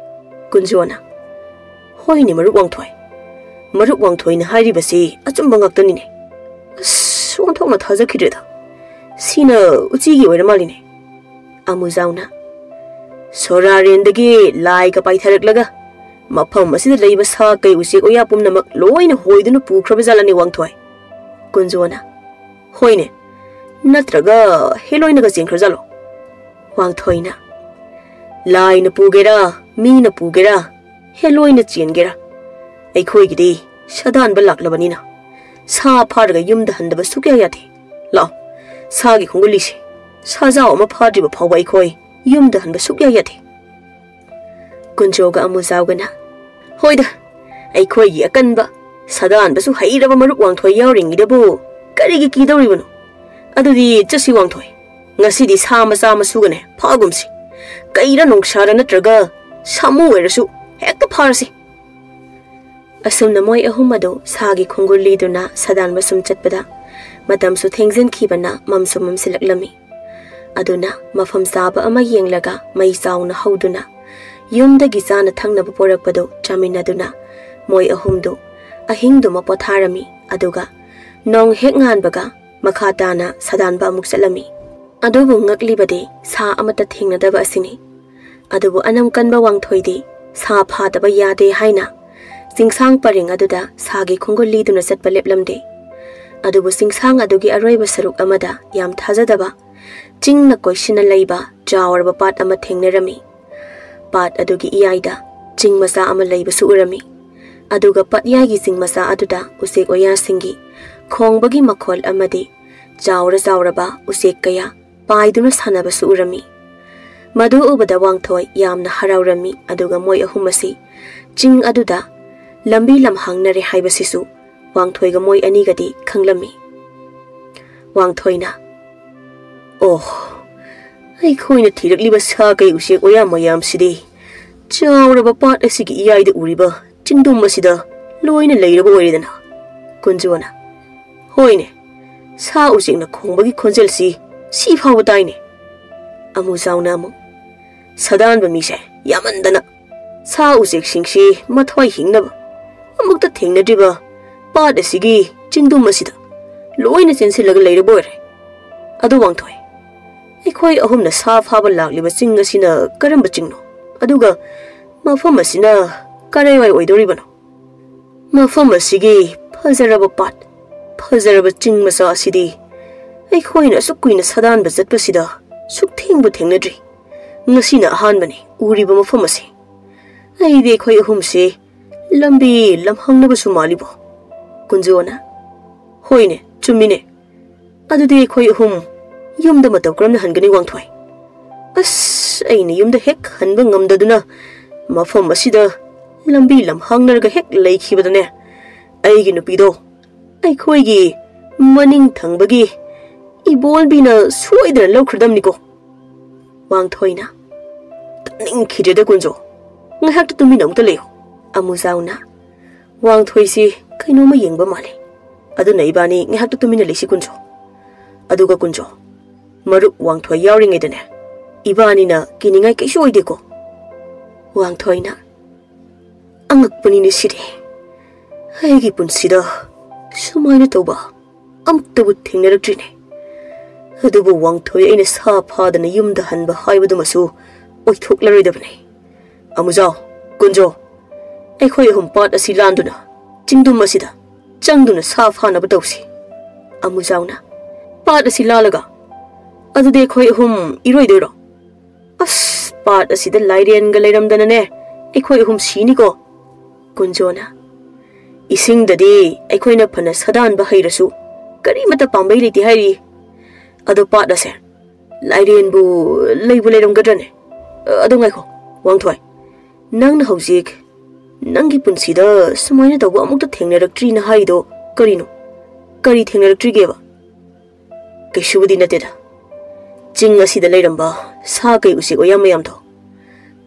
ꯀꯨꯟꯖꯣꯅ, "ꯍꯣꯏꯅꯦ ꯃꯔꯨꯞ ꯋꯥꯡꯊꯣꯏ, ꯃꯔꯨꯞ ꯋꯥꯡꯊꯣꯏꯅ ꯍꯥꯏꯔꯤꯕꯁꯤ ꯑꯆꯨꯝꯕ ꯉꯥꯛꯇꯅꯤꯅꯦ꯫ ꯑꯁ, ꯑꯣꯟꯊꯣꯛꯅ ꯊꯥꯖꯈꯤꯗ꯭ꯔꯦꯗ꯫ ꯁꯤꯅ ꯎꯆꯤꯒꯤ ꯑꯣꯏꯔ ꯃꯥꯜꯂꯤꯅꯦ"꯫ ꯑꯃꯨꯖꯥꯎꯅ, "ꯁꯣꯔꯥꯔꯦꯟꯗꯒꯤ ꯂꯥꯏꯒ ꯄꯥꯏꯊꯔꯛꯂꯒ ꯃꯐꯝ ꯑꯁꯤꯗ ꯂꯩꯕ ꯁꯥ ꯀꯩ ꯎꯆꯦꯛ ꯋꯥꯌꯥ ꯄꯨꯝꯅꯃꯛ ꯂꯣꯏꯅ ꯍꯣꯏꯗꯨꯅ ꯄꯨꯈ꯭ꯔꯕ ꯖꯥꯠꯂꯅꯦ ꯋꯥꯡꯊꯣꯏ"꯫ ꯀꯨꯟꯖꯣꯅ, "ꯍꯣꯏꯅꯦ, ꯅꯠꯇ꯭ꯔꯒ ꯍꯦꯂꯣꯏꯅꯒ ꯆꯦꯟꯈ꯭ꯔꯖꯥꯠꯂꯣ?" ꯋꯥꯡꯊꯣꯏꯅ, "ꯂꯥꯏꯅ ꯄꯨꯒꯦꯔꯥ, ꯃꯤꯅ ꯄꯨꯒꯦꯔꯥ, ꯍꯦꯂꯣꯏꯅ ꯆꯦꯟꯒꯦꯔꯥ, ꯑꯩꯈꯣꯏꯒꯤꯗꯤ ꯁꯥꯗꯥꯟꯕ ꯂꯥꯛꯂꯕꯅꯤꯅ ꯁꯥ ꯐꯥꯔꯒ ꯌꯨꯝꯗ ꯍꯟꯗꯕ ꯁꯨꯛꯌꯥ ꯌꯥꯗꯦ꯫ ꯂꯥꯛꯑꯣ, ꯁꯥꯒꯤ ꯈꯣꯡꯒꯨꯜ ꯂꯤꯁꯤ꯫ ꯁꯥꯖꯥꯎ ꯑꯃ ꯐꯥꯗ꯭ꯔꯤꯕ ꯐꯥꯎꯕ ꯑꯩꯈꯣꯏ ꯌꯨꯝꯗ ꯍꯟꯕ ꯁꯨꯛꯌꯥ ꯌꯥꯗꯦ"꯫ ꯀꯨꯟꯖꯣꯒ ꯑꯃꯨꯖꯥꯎꯒꯅ, "ꯍꯣꯏꯗ, ꯑꯩꯈꯣꯏꯒꯤ ꯑꯀꯟꯕ, ꯁꯥꯗꯥꯟꯕꯁꯨ ꯍꯩꯔꯕ ꯃꯔꯨꯞ ꯋꯥꯡꯊꯣꯏ ꯌꯥꯎꯔꯤꯉꯩꯗꯕꯨ ꯀꯔꯤꯒꯤ ꯀꯤꯗꯧꯔꯤꯕꯅꯣ? ꯑꯗꯨꯗꯤ ꯆꯠꯁꯤ ꯋꯥꯡꯊꯣꯏ, ꯉꯁꯤꯗꯤ ꯁꯥ ꯃꯆꯥ ꯃꯁꯨꯒꯅꯦ ꯐꯥꯒꯨꯝꯁꯤ꯫ ꯀꯩꯔ ꯅꯣꯡꯁꯥꯔ ꯅꯠꯇ꯭ꯔꯒ ꯁꯥꯃꯨ ꯑꯣꯏꯔꯁꯨ ꯍꯦꯛꯇ ꯐꯥꯔꯁꯤ"꯫ ꯑꯁꯨꯝꯅ ꯃꯣꯏ ꯑꯍꯨꯝ ꯑꯗꯨ ꯁꯥꯒꯤ ꯈꯣꯡꯒꯨꯜ ꯂꯤꯗꯨꯅ ꯁꯥꯗꯥꯟꯕ ꯁꯨꯝ ꯆꯠꯄꯗ ꯃꯇꯝꯁꯨ ꯊꯦꯡꯖꯤꯟꯈꯤꯕꯅ ꯃꯝꯁꯨ ꯃꯝꯁꯤꯜꯂꯛꯂꯝꯃꯤ꯫ ꯑꯗꯨꯅ ꯃꯐꯝ ꯆꯥꯕ ꯑꯃ ꯌꯦꯡꯂꯒ ꯃꯩ ꯆꯥꯎꯅ ꯍꯧꯗꯨꯅ ꯌꯨꯝꯗꯒꯤ ꯆꯥꯅ ꯊꯛꯅꯕ ꯄꯣꯔꯛꯄꯗꯨ ꯆꯥꯃꯤꯟꯅꯗꯨꯅ ꯃꯣꯏ ꯑꯍꯨꯝꯗꯨ ꯑꯍꯤꯡꯗꯨꯃ ꯄꯣꯊꯥꯔꯝꯃꯤ꯫ ꯑꯗꯨꯒ ꯅꯣꯡ ꯍꯦꯛ ꯉꯥꯟꯕꯒ ꯃꯈꯥ ꯇꯥꯅ ꯁꯥꯗꯥꯟꯕ ꯑꯃꯨꯛ ꯆꯠꯂꯝꯃꯤ꯫ ꯑꯗꯨꯕꯨ ꯉꯛꯂꯤꯕꯗꯤ ꯁꯥ ꯑꯃꯠꯇ ꯊꯦꯡꯅꯗꯕ ꯑꯁꯤꯅꯤ꯫ ꯑꯗꯨꯕꯨ ꯑꯅꯝ ꯀꯟꯕ ꯋꯥꯡꯊꯣꯏꯗꯤ ꯁꯥ ꯐꯥꯗꯕ ꯌꯥꯗꯦ ꯍꯥꯏꯅ ꯆꯤꯡꯁꯥꯡ ꯄꯔꯦꯡ ꯑꯗꯨꯗ ꯁꯥꯒꯤ ꯈꯣꯡꯒꯨꯜ ꯂꯤꯗꯨꯅ ꯆꯠꯄ ꯂꯦꯞꯂꯝꯗꯦ꯫ ꯑꯗꯨꯕꯨ ꯆꯤꯡꯁꯥꯡ ꯑꯗꯨꯒꯤ ꯑꯔꯣꯏꯕ ꯁꯔꯨꯛ ꯑꯃꯗ ꯌꯥꯝ ꯊꯥꯖꯗꯕ ꯆꯤꯡꯅ ꯀꯣꯏꯁꯤꯟꯅ ꯂꯩꯕ ꯆꯥꯎꯔꯕ ꯄꯥꯠ ꯑꯃ ꯊꯦꯡꯅꯔꯝꯃꯤ꯫ ꯄꯥꯠ ꯑꯗꯨꯒꯤ ꯏꯌꯥꯏꯗ ꯆꯤꯡ ꯃꯆꯥ ꯑꯃ ꯂꯩꯕꯁꯨ ꯎꯔꯝꯃꯤ꯫ ꯑꯗꯨꯒ ꯄꯥꯠꯌꯥꯏꯒꯤ ꯆꯤꯡ ꯃꯆꯥ ꯑꯗꯨꯗ ꯎꯆꯦꯛ ꯋꯥꯌꯥꯁꯤꯡꯒꯤ ꯈꯣꯡꯕꯒꯤ ꯃꯈꯣꯜ ꯑꯃꯗꯤ ꯆꯥꯎꯔ ꯆꯥꯎꯔꯕ ꯎꯆꯦꯛ ꯀꯌꯥ ꯄꯥꯏꯗꯨꯅ ꯁꯥꯟꯅꯕꯁꯨ ꯎꯔꯝꯃꯤ꯫ ꯃꯗꯨ ꯎꯕꯗ ꯋꯥꯡꯊꯣꯏ ꯌꯥꯝꯅ ꯍꯔꯥꯎꯔꯝꯃꯤ꯫ ꯑꯗꯨꯒ ꯃꯣꯏ ꯑꯍꯨꯝ ꯑꯁꯤ ꯆꯤꯡ ꯑꯗꯨꯗ ꯂꯝꯕꯤ ꯂꯝꯍꯥꯡꯅꯔꯦ ꯍꯥꯏꯕꯁꯤꯁꯨ ꯋꯥꯡꯊꯣꯏꯒ ꯃꯣꯏ ꯑꯅꯤꯒꯗꯤ ꯈꯪꯂꯝꯃꯤ꯫ ꯋꯥꯡꯊꯣꯏꯅ, "ꯑꯣ, ꯑꯩꯈꯣꯏꯅ ꯊꯤꯔꯛꯂꯤꯕ ꯁꯥ ꯀꯩ ꯎꯆꯦꯛ ꯋꯥꯌꯥ ꯃꯌꯥꯝꯁꯤꯗꯤ ꯆꯥꯎꯔꯕ ꯄꯥꯠ ꯑꯁꯤꯒꯤ ꯏꯌꯥꯏꯗ ꯎꯔꯤꯕ ꯆꯤꯡꯗꯨꯝ ꯑꯁꯤꯗ ꯂꯣꯏꯅ ꯂꯩꯔꯕ ꯑꯣꯏꯔꯦꯗꯅ?" ꯀꯨꯟꯖꯣꯅ, "ꯍꯣꯏꯅꯦ, ꯁꯥ ꯎꯆꯦꯛꯅ ꯈꯣꯡꯕꯒꯤ ꯈꯣꯟꯖꯦꯜꯁꯤ ꯁꯤ ꯐꯥꯎꯕ ꯇꯥꯏꯅꯦ꯫" ꯑꯃꯨꯖꯥꯎꯅ ꯑꯃꯨꯛ, "ꯁꯥꯗꯥꯟꯕ ꯃꯤꯁꯦ ꯌꯥꯝꯃꯟꯗꯅ ꯁꯥ ꯎꯆꯦꯛꯁꯤꯡꯁꯤ ꯃꯊ꯭ꯋꯥꯏ ꯍꯤꯡꯅꯕ ꯑꯃꯨꯛꯇ ꯊꯦꯡꯅꯗ꯭ꯔꯤꯕ ꯄꯥꯠ ꯑꯁꯤꯒꯤ ꯆꯤꯡꯗꯨꯝ ꯑꯁꯤꯗ ꯂꯣꯏꯅ ꯆꯦꯟꯁꯤꯜꯂꯒ ꯂꯩꯔꯕ ꯑꯣꯏꯔꯦ꯫ ꯑꯗꯨ ꯋꯥꯡꯊꯣꯏ, ꯑꯩꯈꯣꯏ ꯑꯍꯨꯝꯅ ꯁꯥ ꯐꯥꯕ ꯂꯥꯛꯂꯤꯕ ꯆꯤꯡ ꯑꯁꯤꯅ ꯀꯔꯝꯕ ꯆꯤꯡꯅꯣ? ꯑꯗꯨꯒ ꯃꯐꯝ ꯑꯁꯤꯅ ꯀꯔꯥꯏꯋꯥꯏ ꯑꯣꯏꯗꯧꯔꯤꯕꯅꯣ?" "ꯃꯐꯝ ꯑꯁꯤꯒꯤ ꯐꯖꯔꯕ ꯄꯥꯠ, ꯐꯖꯔꯕ ꯆꯤꯡ ꯃꯆꯥ ꯑꯁꯤꯗꯤ ꯑꯩꯈꯣꯏꯅ ꯑꯁꯨꯛ ꯀꯨꯏꯅ ꯁꯥꯗꯥꯟꯕ ꯆꯠꯄꯁꯤꯗ ꯁꯨꯛꯊꯦꯡꯕꯨ ꯊꯦꯡꯅꯗ꯭ꯔꯤ꯫ ꯉꯁꯤꯅ ꯑꯍꯥꯟꯕꯅꯤ ꯎꯔꯤꯕ ꯃꯐꯝ ꯑꯁꯤ꯫ ꯑꯩꯗꯤ ꯑꯩꯈꯣꯏ ꯑꯍꯨꯝꯁꯤ ꯂꯝꯕꯤ ꯂꯝꯍꯥꯡꯅꯕꯁꯨ ꯃꯥꯜꯂꯤꯕꯣ?" ꯀꯨꯟꯖꯣꯅ, "ꯍꯣꯏꯅꯦ, ꯆꯨꯝꯃꯤꯅꯦ꯫ ꯑꯗꯨꯗꯤ ꯑꯩꯈꯣꯏ ꯑꯍꯨꯝ ꯌꯨꯝꯗ ꯃꯇꯧ ꯀꯔꯝꯅ ꯍꯟꯒꯅꯤ, ꯋꯥꯡꯊꯣꯏ?" "ꯑꯁ, ꯑꯩꯅ ꯌꯨꯝꯗ ꯍꯦꯛ ꯍꯟꯕ ꯉꯝꯗꯗꯨꯅ ꯃꯐꯝ ꯑꯁꯤꯗ ꯂꯝꯕꯤ ꯂꯝꯍꯥꯡꯅꯔꯒ ꯍꯦꯛ ꯂꯩꯈꯤꯕꯗꯅꯦ, ꯑꯩꯒꯤ ꯅꯨꯄꯤꯗꯣ ꯑꯩꯈꯣꯏꯒꯤ ꯃꯅꯤꯡ ꯊꯪꯕꯒꯤ ꯏꯕꯣꯜꯕꯤꯅ ꯁꯣꯏꯗꯅ ꯂꯧꯈ꯭ꯔꯗꯝꯅꯤꯀꯣ꯫" ꯋꯥꯡꯊꯣꯏꯅ, "ꯇꯥꯅꯤꯡꯈꯤꯗ꯭ꯔꯦꯗ ꯀꯨꯟꯖꯣ, ꯉꯥꯏꯍꯥꯛꯇ ꯇꯨꯃꯤꯟꯅ ꯑꯃꯨꯛꯇ ꯂꯩꯌꯨ꯫" ꯑꯃꯨꯖꯥꯎꯅ, "ꯋꯥꯡꯊꯣꯏꯁꯤ ꯀꯩꯅꯣꯝꯃ ꯌꯦꯡꯕ ꯃꯥꯜꯂꯤ꯫ ꯑꯗꯨꯅ ꯏꯕꯥꯅꯤ ꯉꯥꯏꯍꯥꯛꯇ ꯇꯨꯃꯤꯟꯅ ꯂꯩꯁꯤ ꯀꯨꯟꯖꯣ꯫ ꯑꯗꯨꯒ ꯀꯨꯟꯖꯣ, ꯃꯔꯨꯞ ꯋꯥꯡꯊꯣꯏ ꯌꯥꯎꯔꯤꯉꯩꯗꯅꯦ, ꯏꯕꯥꯅꯤꯅ ꯀꯤꯅꯤꯡꯉꯥꯏ ꯀꯩꯁꯨ ꯑꯣꯏꯗꯦꯀꯣ꯫" ꯋꯥꯡꯊꯣꯏꯅ, "ꯑꯉꯛꯄꯅꯤꯅꯦ ꯁꯤꯗꯤ꯫ ꯑꯩꯒꯤ ꯄꯨꯟꯁꯤꯗ ꯁꯨꯃꯥꯏꯅ ꯇꯧꯕ ꯑꯃꯨꯛꯇꯕꯨ ꯊꯦꯡꯅꯔꯛꯇ꯭ꯔꯤꯅꯦ꯫ ꯑꯗꯨꯕꯨ ꯋꯥꯡꯊꯣꯏ ꯑꯩꯅ ꯁꯥ ꯐꯥꯗꯅ ꯌꯨꯝꯗ ꯍꯟꯕ ꯍꯥꯏꯕꯗꯨꯃꯁꯨ ꯑꯣꯏꯊꯣꯛꯂꯔꯣꯏꯗꯕꯅꯤ꯫ ꯑꯃꯨꯖꯥꯎ, ꯀꯨꯟꯖꯣ, ꯑꯩꯈꯣꯏ ꯑꯍꯨꯝ ꯄꯥꯠ ꯑꯁꯤ ꯂꯥꯟꯗꯨꯅ ꯆꯤꯡꯗꯨꯝ ꯑꯁꯤꯗ ꯆꯪꯗꯨꯅ ꯁꯥ ꯐꯥꯅꯕ ꯇꯧꯁꯤ꯫" ꯑꯃꯨꯖꯥꯎꯅ, "ꯄꯥꯠ ꯑꯁꯤ ꯂꯥꯜꯂꯒ? ꯑꯗꯨꯗꯤ ꯑꯩꯈꯣꯏ ꯑꯍꯨꯝ ꯏꯔꯣꯏꯗꯣꯏꯔꯣ? ꯑꯁ, ꯄꯥꯠ ꯑꯁꯤꯗ ꯂꯥꯏꯔꯦꯟꯒ ꯂꯩꯔꯝꯗꯅꯅꯦ ꯑꯩꯈꯣꯏ ꯑꯍꯨꯝ ꯁꯤꯅꯤꯀꯣ꯫" ꯀꯨꯟꯖꯣꯅ, "ꯏꯁꯤꯡꯗꯗꯤ ꯑꯩꯈꯣꯏꯅ ꯐꯅ ꯁꯥꯗꯥꯟꯕ ꯍꯩꯔꯁꯨ ꯀꯔꯤꯃꯠꯇ ꯄꯥꯝꯕꯩ ꯂꯩꯇꯦ ꯍꯥꯏꯔꯤ꯫ ꯑꯗꯣ ꯄꯥꯠ ꯑꯁꯦ ꯂꯥꯏꯔꯦꯟꯕꯨ ꯂꯩꯕꯨ ꯂꯩꯔꯝꯒꯗ꯭ꯔꯅꯦ? ꯑꯗꯣ ꯉꯥꯏꯈꯣ, ꯋꯥꯡꯊꯣꯏ, ꯅꯪꯅ ꯍꯧꯖꯤꯛ ꯅꯪꯒꯤ ꯄꯨꯟꯁꯤꯗ ꯁꯨꯃꯥꯏꯅ ꯇꯧꯕ ꯑꯃꯨꯛꯇ ꯊꯦꯡꯅꯔꯛꯇ꯭ꯔꯤꯅ ꯍꯥꯏꯔꯤꯗꯣ ꯀꯔꯤꯅꯣ? ꯀꯔꯤ ꯊꯦꯡꯅꯔꯛꯇ꯭ꯔꯤꯒꯦꯕ?" "ꯀꯩꯁꯨꯕꯨꯗꯤ ꯅꯠꯇꯦꯗ꯫ ꯆꯤꯡ ꯑꯁꯤꯗ ꯂꯩꯔꯝꯕ ꯁꯥ ꯀꯩ ꯎꯆꯦꯛ ꯋꯥꯌꯥ ꯃꯌꯥꯝꯗꯣ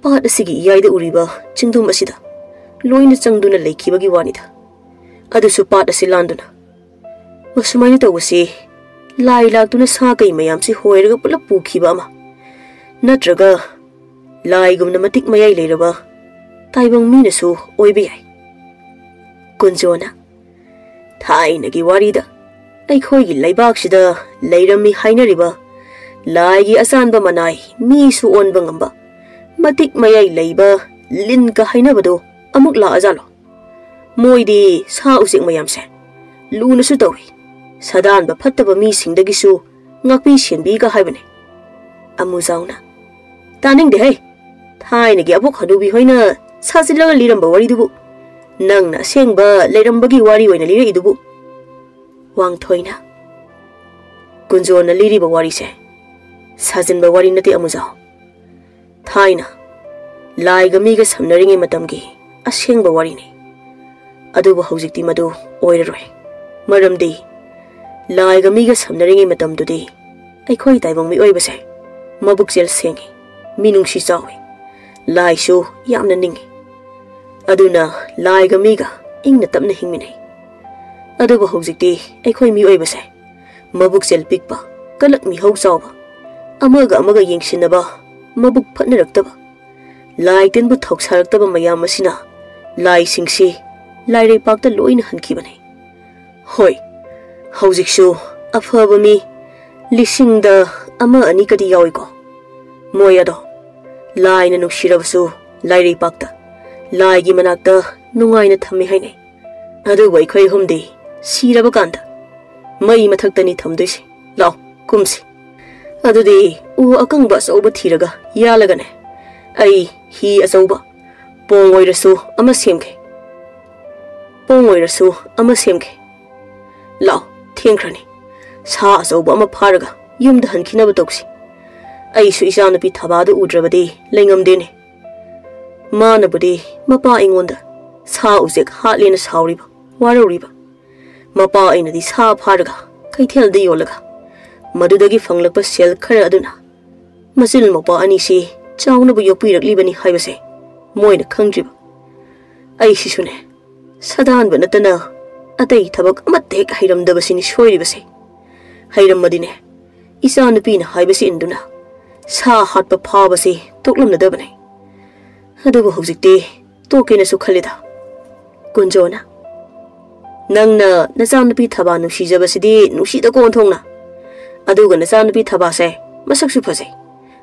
ꯄꯥꯠ ꯑꯁꯤꯒꯤ ꯏꯌꯥꯏꯗ ꯎꯔꯤꯕ ꯆꯤꯡꯗꯨꯝ ꯑꯁꯤꯗ ꯂꯣꯏꯅ ꯆꯪꯗꯨꯅ ꯂꯩꯈꯤꯕꯒꯤ ꯋꯥꯅꯤꯗ꯫ ꯑꯗꯨꯁꯨ ꯄꯥꯠ ꯑꯁꯤ ꯂꯥꯟꯗꯨꯅ꯫ ꯃꯁꯨꯃꯥꯏꯅ ꯇꯧꯕꯁꯤ ꯂꯥꯏ ꯂꯥꯛꯇꯨꯅ ꯁꯥ ꯀꯩ ꯃꯌꯥꯝꯁꯤ ꯍꯣꯏꯔꯒ ꯄꯨꯂꯞ ꯄꯨꯈꯤꯕ ꯑꯃ, ꯅꯠꯇ꯭ꯔꯒ ꯂꯥꯏꯒꯨꯝꯅ ꯃꯇꯤꯛ ꯃꯌꯥꯏ ꯂꯩꯔꯕ ꯇꯥꯏꯕꯪ ꯃꯤꯅꯁꯨ ꯑꯣꯏꯕ ꯌꯥꯏ꯫" ꯀꯨꯟꯖꯣꯅ, "ꯊꯥꯏꯅꯒꯤ ꯋꯥꯔꯤꯗ ꯑꯩꯈꯣꯏꯒꯤ ꯂꯩꯕꯥꯛꯁꯤꯗ ꯂꯩꯔꯝꯃꯤ ꯍꯥꯏꯅꯔꯤꯕ ꯂꯥꯏꯒꯤ ꯑꯆꯥꯟꯕ ꯃꯅꯥꯏ, ꯃꯤꯁꯨ ꯑꯣꯟꯕ ꯉꯝꯕ, ꯃꯇꯤꯛ ꯃꯌꯥꯏ ꯂꯩꯕ ꯂꯤꯟꯒ ꯍꯥꯏꯅꯕꯗꯣ ꯑꯃꯨꯛ ꯂꯥꯛꯑꯖꯥꯠꯂꯣ? ꯃꯣꯏꯗꯤ ꯁꯥ ꯎꯆꯦꯛ ꯃꯌꯥꯝꯁꯦ ꯂꯨꯅꯁꯨ ꯇꯧꯏ, ꯁꯥꯗꯥꯟꯕ ꯐꯠꯇꯕ ꯃꯤꯁꯤꯡꯗꯒꯤꯁꯨ ꯉꯥꯛꯄꯤ ꯁꯦꯟꯕꯤꯒ ꯍꯥꯏꯕꯅꯦ꯫" ꯑꯃꯨꯖꯥꯎꯅ, "ꯇꯥꯅꯤꯡꯗꯦꯍꯦ꯫ ꯊꯥꯏꯅꯒꯤ ꯑꯕꯣꯛ ꯍꯅꯨꯕꯤ ꯍꯣꯏꯅ ꯁꯥꯖꯤꯜꯂꯒ ꯂꯤꯔꯝꯕ ꯋꯥꯔꯤꯗꯨꯕꯨ ꯅꯪꯅ ꯑꯁꯦꯡꯕ ꯂꯩꯔꯝꯕꯒꯤ ꯋꯥꯔꯤ ꯑꯣꯏꯅ ꯂꯤꯔꯛꯏꯗꯨꯕꯨ꯫" ꯋꯥꯡꯊꯣꯏꯅ, "ꯀꯨꯟꯖꯣꯅ ꯂꯤꯔꯤꯕ ꯋꯥꯔꯤꯁꯦ ꯁꯥꯖꯤꯟꯕ ꯋꯥꯔꯤ ꯅꯠꯇꯦ ꯑꯃꯨꯖꯥꯎ꯫ ꯊꯥꯏꯅ ꯂꯥꯏꯒ ꯃꯤꯒ ꯁꯝꯅꯔꯤꯉꯩ ꯃꯇꯝꯒꯤ ꯑꯁꯦꯡꯕ ꯋꯥꯔꯤꯅꯤ꯫ ꯑꯗꯨꯕꯨ ꯍꯧꯖꯤꯛꯇꯤ ꯃꯗꯨ ꯑꯣꯏꯔꯔꯣꯏ꯫ ꯃꯔꯝꯗꯤ ꯂꯥꯏꯒ ꯃꯤꯒ ꯁꯝꯅꯔꯤꯉꯩ ꯃꯇꯝꯗꯨꯗꯤ ꯑꯩꯈꯣꯏ ꯇꯥꯏꯕꯪ ꯃꯤꯑꯣꯏꯕꯁꯦ ꯃꯕꯨꯛꯆꯦꯜ ꯁꯦꯡꯉꯤ, ꯃꯤꯅꯨꯡꯁꯤ ꯆꯥꯎꯏ, ꯂꯥꯏꯁꯨ ꯌꯥꯝꯅ ꯅꯤꯡꯉꯤ꯫ ꯑꯗꯨꯅ ꯂꯥꯏꯒ ꯃꯤꯒ ꯏꯪꯅ ꯇꯞꯅ ꯍꯤꯡꯃꯤꯟꯅꯩ꯫ ꯑꯗꯨꯕꯨ ꯍꯧꯖꯤꯛꯇꯤ ꯑꯩꯈꯣꯏ ꯃꯤꯑꯣꯏꯕꯁꯦ ꯃꯕꯨꯛꯆꯦꯜ ꯄꯤꯛꯄ, ꯀꯂꯛ ꯃꯤꯍꯧ ꯆꯥꯎꯕ, ꯑꯃꯒ ꯑꯃꯒ ꯌꯦꯡꯁꯤꯟꯅꯕ ꯃꯕꯨꯛ ꯐꯠꯅꯔꯛꯇꯕ, ꯂꯥꯏ ꯇꯤꯟꯕꯨ ꯊꯧꯁꯥꯔꯛꯇꯕ ꯃꯌꯥꯝ ꯑꯁꯤꯅ ꯂꯥꯏꯁꯤꯡꯁꯤ ꯂꯥꯏꯔꯩꯄꯥꯛꯇ ꯂꯣꯏꯅ ꯍꯟꯈꯤꯕꯅꯤ꯫ ꯍꯣꯏ, ꯍꯧꯖꯤꯛꯁꯨ ꯑꯐꯕ ꯃꯤ ꯂꯤꯁꯤꯡꯗ ꯑꯃ ꯑꯅꯤꯒꯗꯤ ꯌꯥꯎꯏꯀꯣ꯫ ꯃꯣꯏ ꯑꯗꯣ ꯂꯥꯏꯅ ꯅꯨꯡꯁꯤꯔꯕꯁꯨ ꯂꯥꯏꯔꯩꯄꯥꯛꯇ ꯂꯥꯏꯒꯤ ꯃꯅꯥꯛꯇ ꯅꯨꯡꯉꯥꯏꯅ ꯊꯝꯃꯤ ꯍꯥꯏꯅꯩ꯫ ꯑꯗꯨꯕꯨ ꯑꯩꯈꯣꯏ ꯑꯍꯨꯝꯗꯤ ꯁꯤꯔꯕ ꯀꯥꯟꯗ ꯃꯩ ꯃꯊꯛꯇꯅꯤ ꯊꯝꯗꯣꯏꯁꯦ꯫ ꯂꯥꯎ, ꯀꯨꯝꯁꯤ꯫ ꯑꯗꯨꯗꯤ ꯎ ꯑꯀꯪꯕ ꯑꯆꯧꯕ ꯊꯤꯔꯒ ꯌꯥꯜꯂꯒꯅꯦ, ꯑꯩ ꯍꯤ ꯑꯆꯧꯕ ꯄꯣꯡ ꯑꯣꯏꯔꯁꯨ ꯑꯃ ꯁꯦꯝꯒꯦ꯫ ꯄꯣꯡ ꯑꯣꯏꯔꯁꯨ ꯑꯃ ꯁꯦꯝꯒꯦ꯫ ꯂꯥꯎ, ꯊꯦꯡꯈ꯭ꯔꯅꯤ꯫ ꯁꯥ ꯑꯆꯧꯕ ꯑꯃ ꯐꯥꯔꯒ ꯌꯨꯝꯗ ꯍꯟꯈꯤꯅꯕ ꯇꯧꯁꯤ꯫ ꯑꯩꯁꯨ ꯏꯆꯥꯅꯨꯄꯤ ꯊꯕꯥꯗꯨ ꯎꯗ꯭ꯔꯕꯗꯤ ꯂꯩꯉꯝꯗꯦꯅꯦ꯫ ꯃꯥꯅꯕꯨꯗꯤ ꯃꯄꯥ ꯑꯩꯉꯣꯟꯗ ꯁꯥ ꯎꯆꯦꯛ ꯍꯥꯠꯂꯦꯅ ꯁꯥꯎꯔꯤꯕ, ꯋꯥꯔꯧꯔꯤꯕ꯫ ꯃꯄꯥ ꯑꯩꯅꯗꯤ ꯁꯥ ꯐꯥꯔꯒ ꯀꯩꯊꯦꯜꯗ ꯌꯣꯜꯂꯒ ꯃꯗꯨꯗꯒꯤ ꯐꯪꯂꯛꯄ ꯁꯦꯜ ꯈꯔ ꯑꯗꯨꯅ ꯃꯆꯤꯜ ꯃꯧꯄꯥ ꯑꯅꯤꯁꯤ ꯆꯥꯎꯅꯕ ꯌꯣꯛꯄꯤꯔꯛꯂꯤꯕꯅꯤ ꯍꯥꯏꯕꯁꯦ ꯃꯣꯏꯅ ꯈꯪꯗ꯭ꯔꯤꯕ꯫ ꯑꯩꯁꯤꯁꯨꯅꯦ, ꯁꯗꯥꯟꯕ ꯅꯠꯇꯅ ꯑꯇꯩ ꯊꯕꯛ ꯑꯃꯠꯇ ꯍꯦꯛ ꯍꯩꯔꯝꯗꯕꯁꯤꯅꯤ ꯁꯣꯏꯔꯤꯕꯁꯦ꯫ ꯍꯩꯔꯝꯃꯗꯤꯅꯦ, ꯏꯆꯥꯅꯨꯄꯤꯅ ꯍꯥꯏꯕꯁꯤ ꯏꯟꯗꯨꯅ ꯁꯥ ꯍꯥꯠꯄ ꯐꯥꯕꯁꯤ ꯇꯣꯛꯂꯝꯂꯗꯕꯅꯤ꯫ ꯑꯗꯨꯕꯨ ꯍꯧꯖꯤꯛꯇꯤ ꯇꯣꯛꯀꯦꯅꯁꯨ ꯈꯜꯂꯤꯗ꯫ ꯀꯨꯟꯖꯣꯅ, "ꯅꯪꯅ ꯅꯆꯥꯅꯨꯄꯤ ꯊꯕꯥ ꯅꯨꯡꯁꯤꯖꯕꯁꯤꯗꯤ ꯅꯨꯡꯁꯤꯗꯀꯣ ꯑꯣꯟꯊꯣꯛꯅ꯫ ꯑꯗꯨꯒ ꯅꯆꯥꯅꯨꯄꯤ ꯊꯕꯥꯁꯦ ꯃꯁꯛꯁꯨ ꯐꯖꯩ,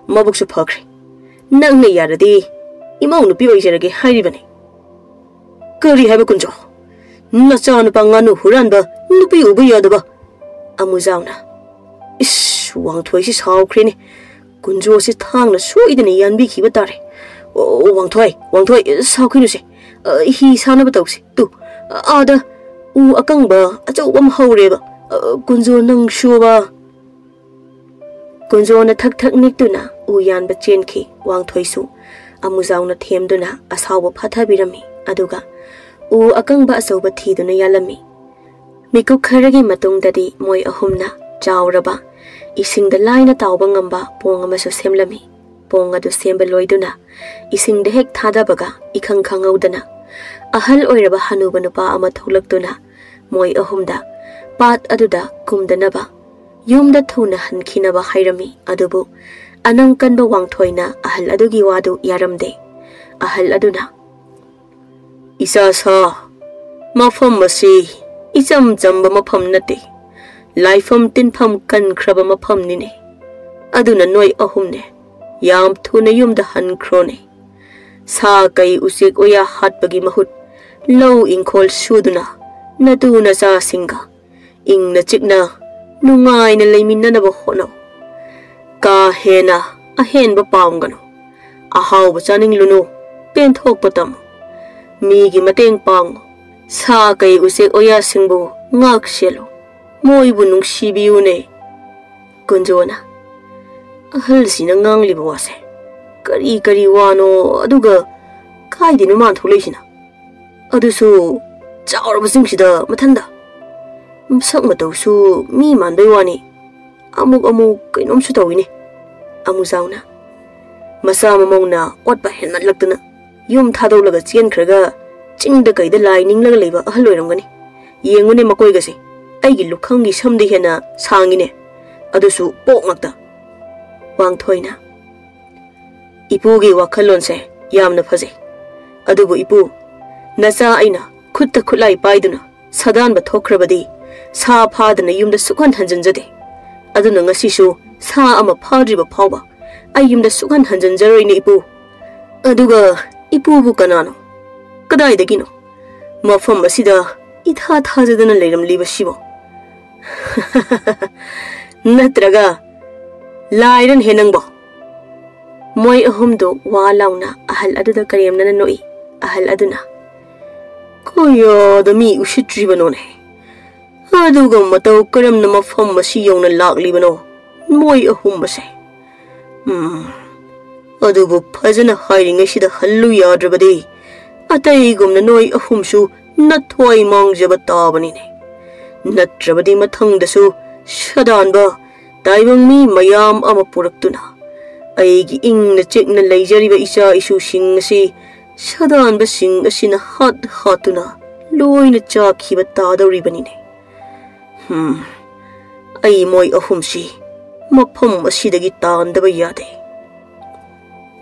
ꯃꯕꯨꯛꯁꯨ ꯐꯈ꯭ꯔꯦ꯫ ꯅꯪꯅ ꯌꯥꯔꯗꯤ ꯏꯃꯧ ꯅꯨꯄꯤ ꯑꯣꯏꯖꯔꯒꯦ ꯍꯥꯏꯔꯤꯕꯅꯤ꯫" "ꯀꯔꯤ ꯍꯥꯏꯕ ꯀꯨꯟꯖꯣ? ꯅꯆꯥꯅꯨꯄꯥ ꯉꯥꯅꯨ ꯍꯨꯔꯥꯟꯕ ꯅꯨꯄꯤ ꯎꯕ ꯌꯥꯗꯕ?" ꯑꯃꯨꯖꯥꯎꯅ, "ꯏꯁ, ꯋꯥꯡꯊꯣꯏꯁꯤ ꯁꯥꯎꯈ꯭ꯔꯦꯅꯦ꯫ ꯀꯨꯟꯖꯣꯁꯤ ꯊꯥꯡꯅ ꯁꯣꯏꯗꯅ ꯌꯥꯟꯕꯤꯈꯤꯕ ꯇꯥꯔꯦ꯫ ꯑꯣ, ꯋꯥꯡꯊꯣꯏ, ꯋꯥꯡꯊꯣꯏ, ꯁꯥꯎꯈꯤꯅꯨꯁꯦ꯫ ꯑ, ꯍꯤ ꯁꯥꯟꯅꯕ ꯇꯧꯁꯦ꯫ ꯇꯨ, ꯑꯥꯗ ꯎ ꯑꯀꯪꯕ ꯑꯆꯧꯕ ꯑꯃ ꯍꯧꯔꯦꯕ꯫ ꯑ, ꯀꯨꯟꯖꯣ, ꯅꯪꯁꯨꯕ?" ꯀꯨꯟꯖꯣꯅ ꯊꯛ ꯊꯛ ꯅꯤꯛꯇꯨꯅ ꯎ ꯌꯥꯟꯕ ꯆꯦꯟꯈꯤ꯫ ꯋꯥꯡꯊꯣꯏꯁꯨ ꯑꯃꯨꯖꯥꯎꯅ ꯊꯦꯝꯗꯨꯅ ꯑꯁꯥꯎꯕ ꯐꯥꯊꯕꯤꯔꯝꯃꯤ꯫ ꯑꯗꯨꯒ ꯎ ꯑꯀꯪꯕ ꯑꯆꯧꯕ ꯊꯤꯗꯨꯅ ꯌꯥꯜꯂꯝꯃꯤ꯫ ꯃꯤꯀꯨꯞ ꯈꯔꯒꯤ ꯃꯇꯨꯡꯗꯗꯤ ꯃꯣꯏ ꯑꯍꯨꯝꯅ ꯆꯥꯎꯔꯕ, ꯏꯁꯤꯡꯗ ꯂꯥꯏꯅ ꯇꯥꯎꯕ ꯉꯝꯕ ꯄꯣꯡ ꯑꯃꯁꯨ ꯁꯦꯝꯂꯝꯃꯤ꯫ ꯄꯣꯡ ꯑꯗꯨ ꯁꯦꯝꯕ ꯂꯣꯏꯗꯨꯅ ꯏꯁꯤꯡꯗ ꯍꯦꯛ ꯊꯥꯗꯕꯒ, ꯏꯈꯪ ꯈꯪꯍꯧꯗꯅ ꯑꯍꯜ ꯑꯣꯏꯔꯕ ꯍꯅꯨꯕ ꯅꯨꯄꯥ ꯑꯃ ꯊꯣꯛꯂꯛꯇꯨꯅ ꯃꯣꯏ ꯑꯍꯨꯝꯗ ꯄꯥꯠ ꯑꯗꯨꯗ ꯀꯨꯝꯗꯅꯕ, ꯌꯨꯝꯗ ꯊꯨꯅ ꯍꯟꯈꯤꯅꯕ ꯍꯥꯏꯔꯝꯃꯤ꯫ ꯑꯗꯨꯕꯨ ꯑꯅꯪ ꯀꯟꯕ ꯋꯥꯡꯊꯣꯏꯅ ꯑꯍꯜ ꯑꯗꯨꯒꯤ ꯋꯥꯗꯨ ꯌꯥꯔꯝꯗꯦ꯫ ꯑꯍꯜ ꯑꯗꯨꯅ, "ꯏꯆꯥ ꯁꯥ, ꯃꯐꯝ ꯑꯁꯤ ꯏꯆꯝ ꯆꯝꯕ ꯃꯐꯝ ꯅꯠꯇꯦ, ꯂꯥꯏꯐꯝ ꯇꯤꯟꯐꯝ ꯀꯟꯈ꯭ꯔꯕ ꯃꯐꯝꯅꯤꯅꯦ꯫ ꯑꯗꯨꯅ ꯅꯣꯏ ꯑꯍꯨꯝꯅꯦ, ꯌꯥꯝ ꯊꯨꯅ ꯌꯨꯝꯗ ꯍꯟꯈ꯭ꯔꯣꯅꯦ꯫ ꯁꯥ ꯀꯩ ꯎꯆꯦꯛ ꯋꯥꯌꯥ ꯍꯥꯠꯄꯒꯤ ꯃꯍꯨꯠ, ꯂꯧ ꯏꯪꯈꯣꯜ ꯁꯨꯗꯨꯅ ꯅꯇꯨ ꯅꯆꯥꯁꯤꯡꯒ ꯏꯪꯅ ꯆꯤꯛꯅ ꯅꯨꯡꯉꯥꯏꯅ ꯂꯩꯃꯤꯟꯅꯅꯕ ꯍꯣꯠꯅꯧ꯫ ꯀꯥ ꯍꯦꯟꯅ ꯑꯍꯦꯟꯕ ꯄꯥꯝꯒꯅꯨ꯫ ꯑꯍꯥꯎꯕ ꯆꯥꯅꯤꯡꯂꯨꯅꯨ, ꯄꯦꯟꯊꯣꯛꯄ ꯇꯝꯃꯨ꯫ ꯃꯤꯒꯤ ꯃꯇꯦꯡ ꯄꯥꯡꯉꯨ꯫ ꯁꯥ ꯀꯩ ꯎꯆꯦꯛ ꯋꯥꯌꯥꯁꯤꯡꯕꯨ ꯉꯥꯛ ꯁꯦꯜꯂꯨ꯫ ꯃꯣꯏꯕꯨ ꯅꯨꯡꯁꯤꯕꯤꯌꯨꯅꯦ꯫" ꯀꯨꯟꯖꯣꯅ, "ꯑꯍꯜꯁꯤꯅ ꯉꯥꯡꯂꯤꯕ ꯋꯥꯁꯦ ꯀꯔꯤ ꯀꯔꯤ ꯋꯥꯅꯣ, ꯑꯗꯨꯒ ꯀꯥꯏꯗꯅꯣ ꯃꯥꯅ ꯊꯣꯛꯂꯛꯏꯁꯤꯅ? ꯑꯗꯨꯁꯨ ꯆꯥꯎꯔꯕꯁꯤꯡꯁꯤꯗ ꯃꯊꯟꯗ꯫ ꯃꯁꯛ ꯃꯇꯧꯁꯨ ꯃꯤ ꯃꯥꯟꯕꯩ ꯋꯥꯅꯤ, ꯑꯃꯨꯛ ꯑꯃꯨꯛ ꯀꯩꯅꯣꯝꯁꯨ ꯇꯧꯏꯅꯦ꯫" ꯑꯃꯨꯖꯥꯎꯅ, "ꯃꯆꯥ ꯃꯃꯧꯅ ꯑꯣꯠꯄ ꯍꯦꯟꯃꯠꯂꯛꯇꯅ ꯌꯨꯝ ꯊꯥꯗꯣꯛꯂꯒ ꯆꯦꯟꯈ꯭ꯔꯒ ꯆꯤꯡꯗ ꯀꯩꯗ ꯂꯥꯏ ꯅꯤꯡꯂꯒ ꯂꯩꯕ ꯑꯍꯜ ꯑꯣꯏꯔꯝꯒꯅꯤ꯫ ꯌꯦꯡꯉꯨꯅꯦ ꯃꯀꯣꯏꯒꯁꯦ, ꯑꯩꯒꯤ ꯂꯨꯈꯝꯒꯤ ꯁꯝꯗꯤ ꯍꯦꯟꯅ ꯁꯥꯡꯉꯤꯅꯦ, ꯑꯗꯨꯁꯨ ꯄꯣꯛ ꯉꯥꯛꯇ꯫" ꯋꯥꯡꯊꯣꯏꯅ, "ꯏꯄꯨꯒꯤ ꯋꯥꯈꯜꯂꯣꯟꯁꯦ ꯌꯥꯝꯅ ꯐꯖꯩ꯫ ꯑꯗꯨꯕꯨ ꯏꯄꯨ, ꯅꯆꯥ ꯑꯩꯅ ꯈꯨꯠꯇ ꯈꯨꯠꯂꯥꯏ ꯄꯥꯏꯗꯨꯅ ꯁꯥꯗꯥꯟꯕ ꯊꯣꯛꯈ꯭ꯔꯕꯗꯤ ꯁꯥ ꯐꯥꯗꯅ ꯌꯨꯝꯗ ꯁꯨꯛꯍꯟ ꯍꯟꯖꯤꯟꯖꯗꯦ꯫ ꯑꯗꯨꯅ ꯉꯁꯤꯁꯨ ꯁꯥ ꯑꯃ ꯐꯥꯗ꯭ꯔꯤꯕ ꯐꯥꯎꯕ ꯑꯩ ꯌꯨꯝꯗ ꯁꯨꯛꯍꯟ ꯍꯟꯖꯤꯟꯖꯔꯣꯏꯅꯦ ꯏꯄꯨ꯫ ꯑꯗꯨꯒ ꯏꯄꯨꯕꯨ ꯀꯅꯥꯅꯣ? ꯀꯗꯥꯏꯗꯒꯤꯅꯣ? ꯃꯐꯝ ꯑꯁꯤꯗ ꯏꯊꯥ ꯊꯥꯖꯗꯅ ꯂꯩꯔꯝꯂꯤꯕꯁꯤꯕꯣ?" "ꯅꯠꯇ꯭ꯔꯒ ꯂꯥꯏꯔꯅ ꯍꯦ ꯅꯪꯕꯣ?" ꯃꯣꯏ ꯑꯍꯨꯝꯗꯨ ꯋꯥ ꯂꯥꯎꯅ ꯑꯍꯜ ꯑꯗꯨꯗ ꯀꯔꯦꯝꯅꯅ ꯅꯣꯛꯏ꯫ ꯑꯍꯜ ꯑꯗꯨꯅ, "ꯀꯌꯥꯗ ꯃꯤ ꯎꯁꯤꯠꯇ꯭ꯔꯤꯕꯅꯣꯅꯦ? ꯑꯗꯨꯒ ꯃꯇꯧ ꯀꯔꯝꯅ ꯃꯐꯝ ꯑꯁꯤ ꯌꯧꯅ ꯂꯥꯛꯂꯤꯕꯅꯣ ꯃꯣꯏ ꯑꯍꯨꯝ ꯑꯁꯦ? ꯎꯝ, ꯑꯗꯨꯕꯨ ꯐꯖꯅ ꯍꯥꯏꯔꯤꯉꯩꯁꯤꯗ ꯍꯜꯂꯨ ꯌꯥꯗ꯭ꯔꯕꯗꯤ ꯑꯇꯩꯒꯨꯝꯅ ꯅꯣꯏ ꯑꯍꯨꯝꯁꯨ ꯅꯊ꯭ꯋꯥꯏ ꯃꯥꯡꯖꯕ ꯇꯥꯕꯅꯤꯅꯦ꯫ ꯅꯠꯇ꯭ꯔꯕꯗꯤ ꯃꯊꯪꯗꯁꯨ ꯁꯥꯗꯥꯟꯕ ꯇꯥꯏꯕꯪ ꯃꯤ ꯃꯌꯥꯝ ꯑꯃ ꯄꯨꯔꯛꯇꯨꯅ ꯑꯩꯒꯤ ꯏꯪꯅ ꯆꯤꯛꯅ ꯂꯩꯖꯔꯤꯕ ꯏꯆꯥ ꯏꯁꯨꯁꯤꯡ ꯑꯁꯤ ꯁꯥꯗꯥꯟꯕꯁꯤꯡ ꯑꯁꯤꯅ ꯍꯥꯠ ꯍꯥꯠꯇꯨꯅ ꯂꯣꯏꯅ ꯆꯥꯈꯤꯕ ꯇꯥꯗꯧꯔꯤꯕꯅꯤꯅꯦ꯫ ꯍꯝ, ꯑꯩ ꯃꯣꯏ ꯑꯍꯨꯝꯁꯤ ꯃꯐꯝ ꯑꯁꯤꯗꯒꯤ ꯇꯥꯟꯗꯕ ꯌꯥꯗꯦ꯫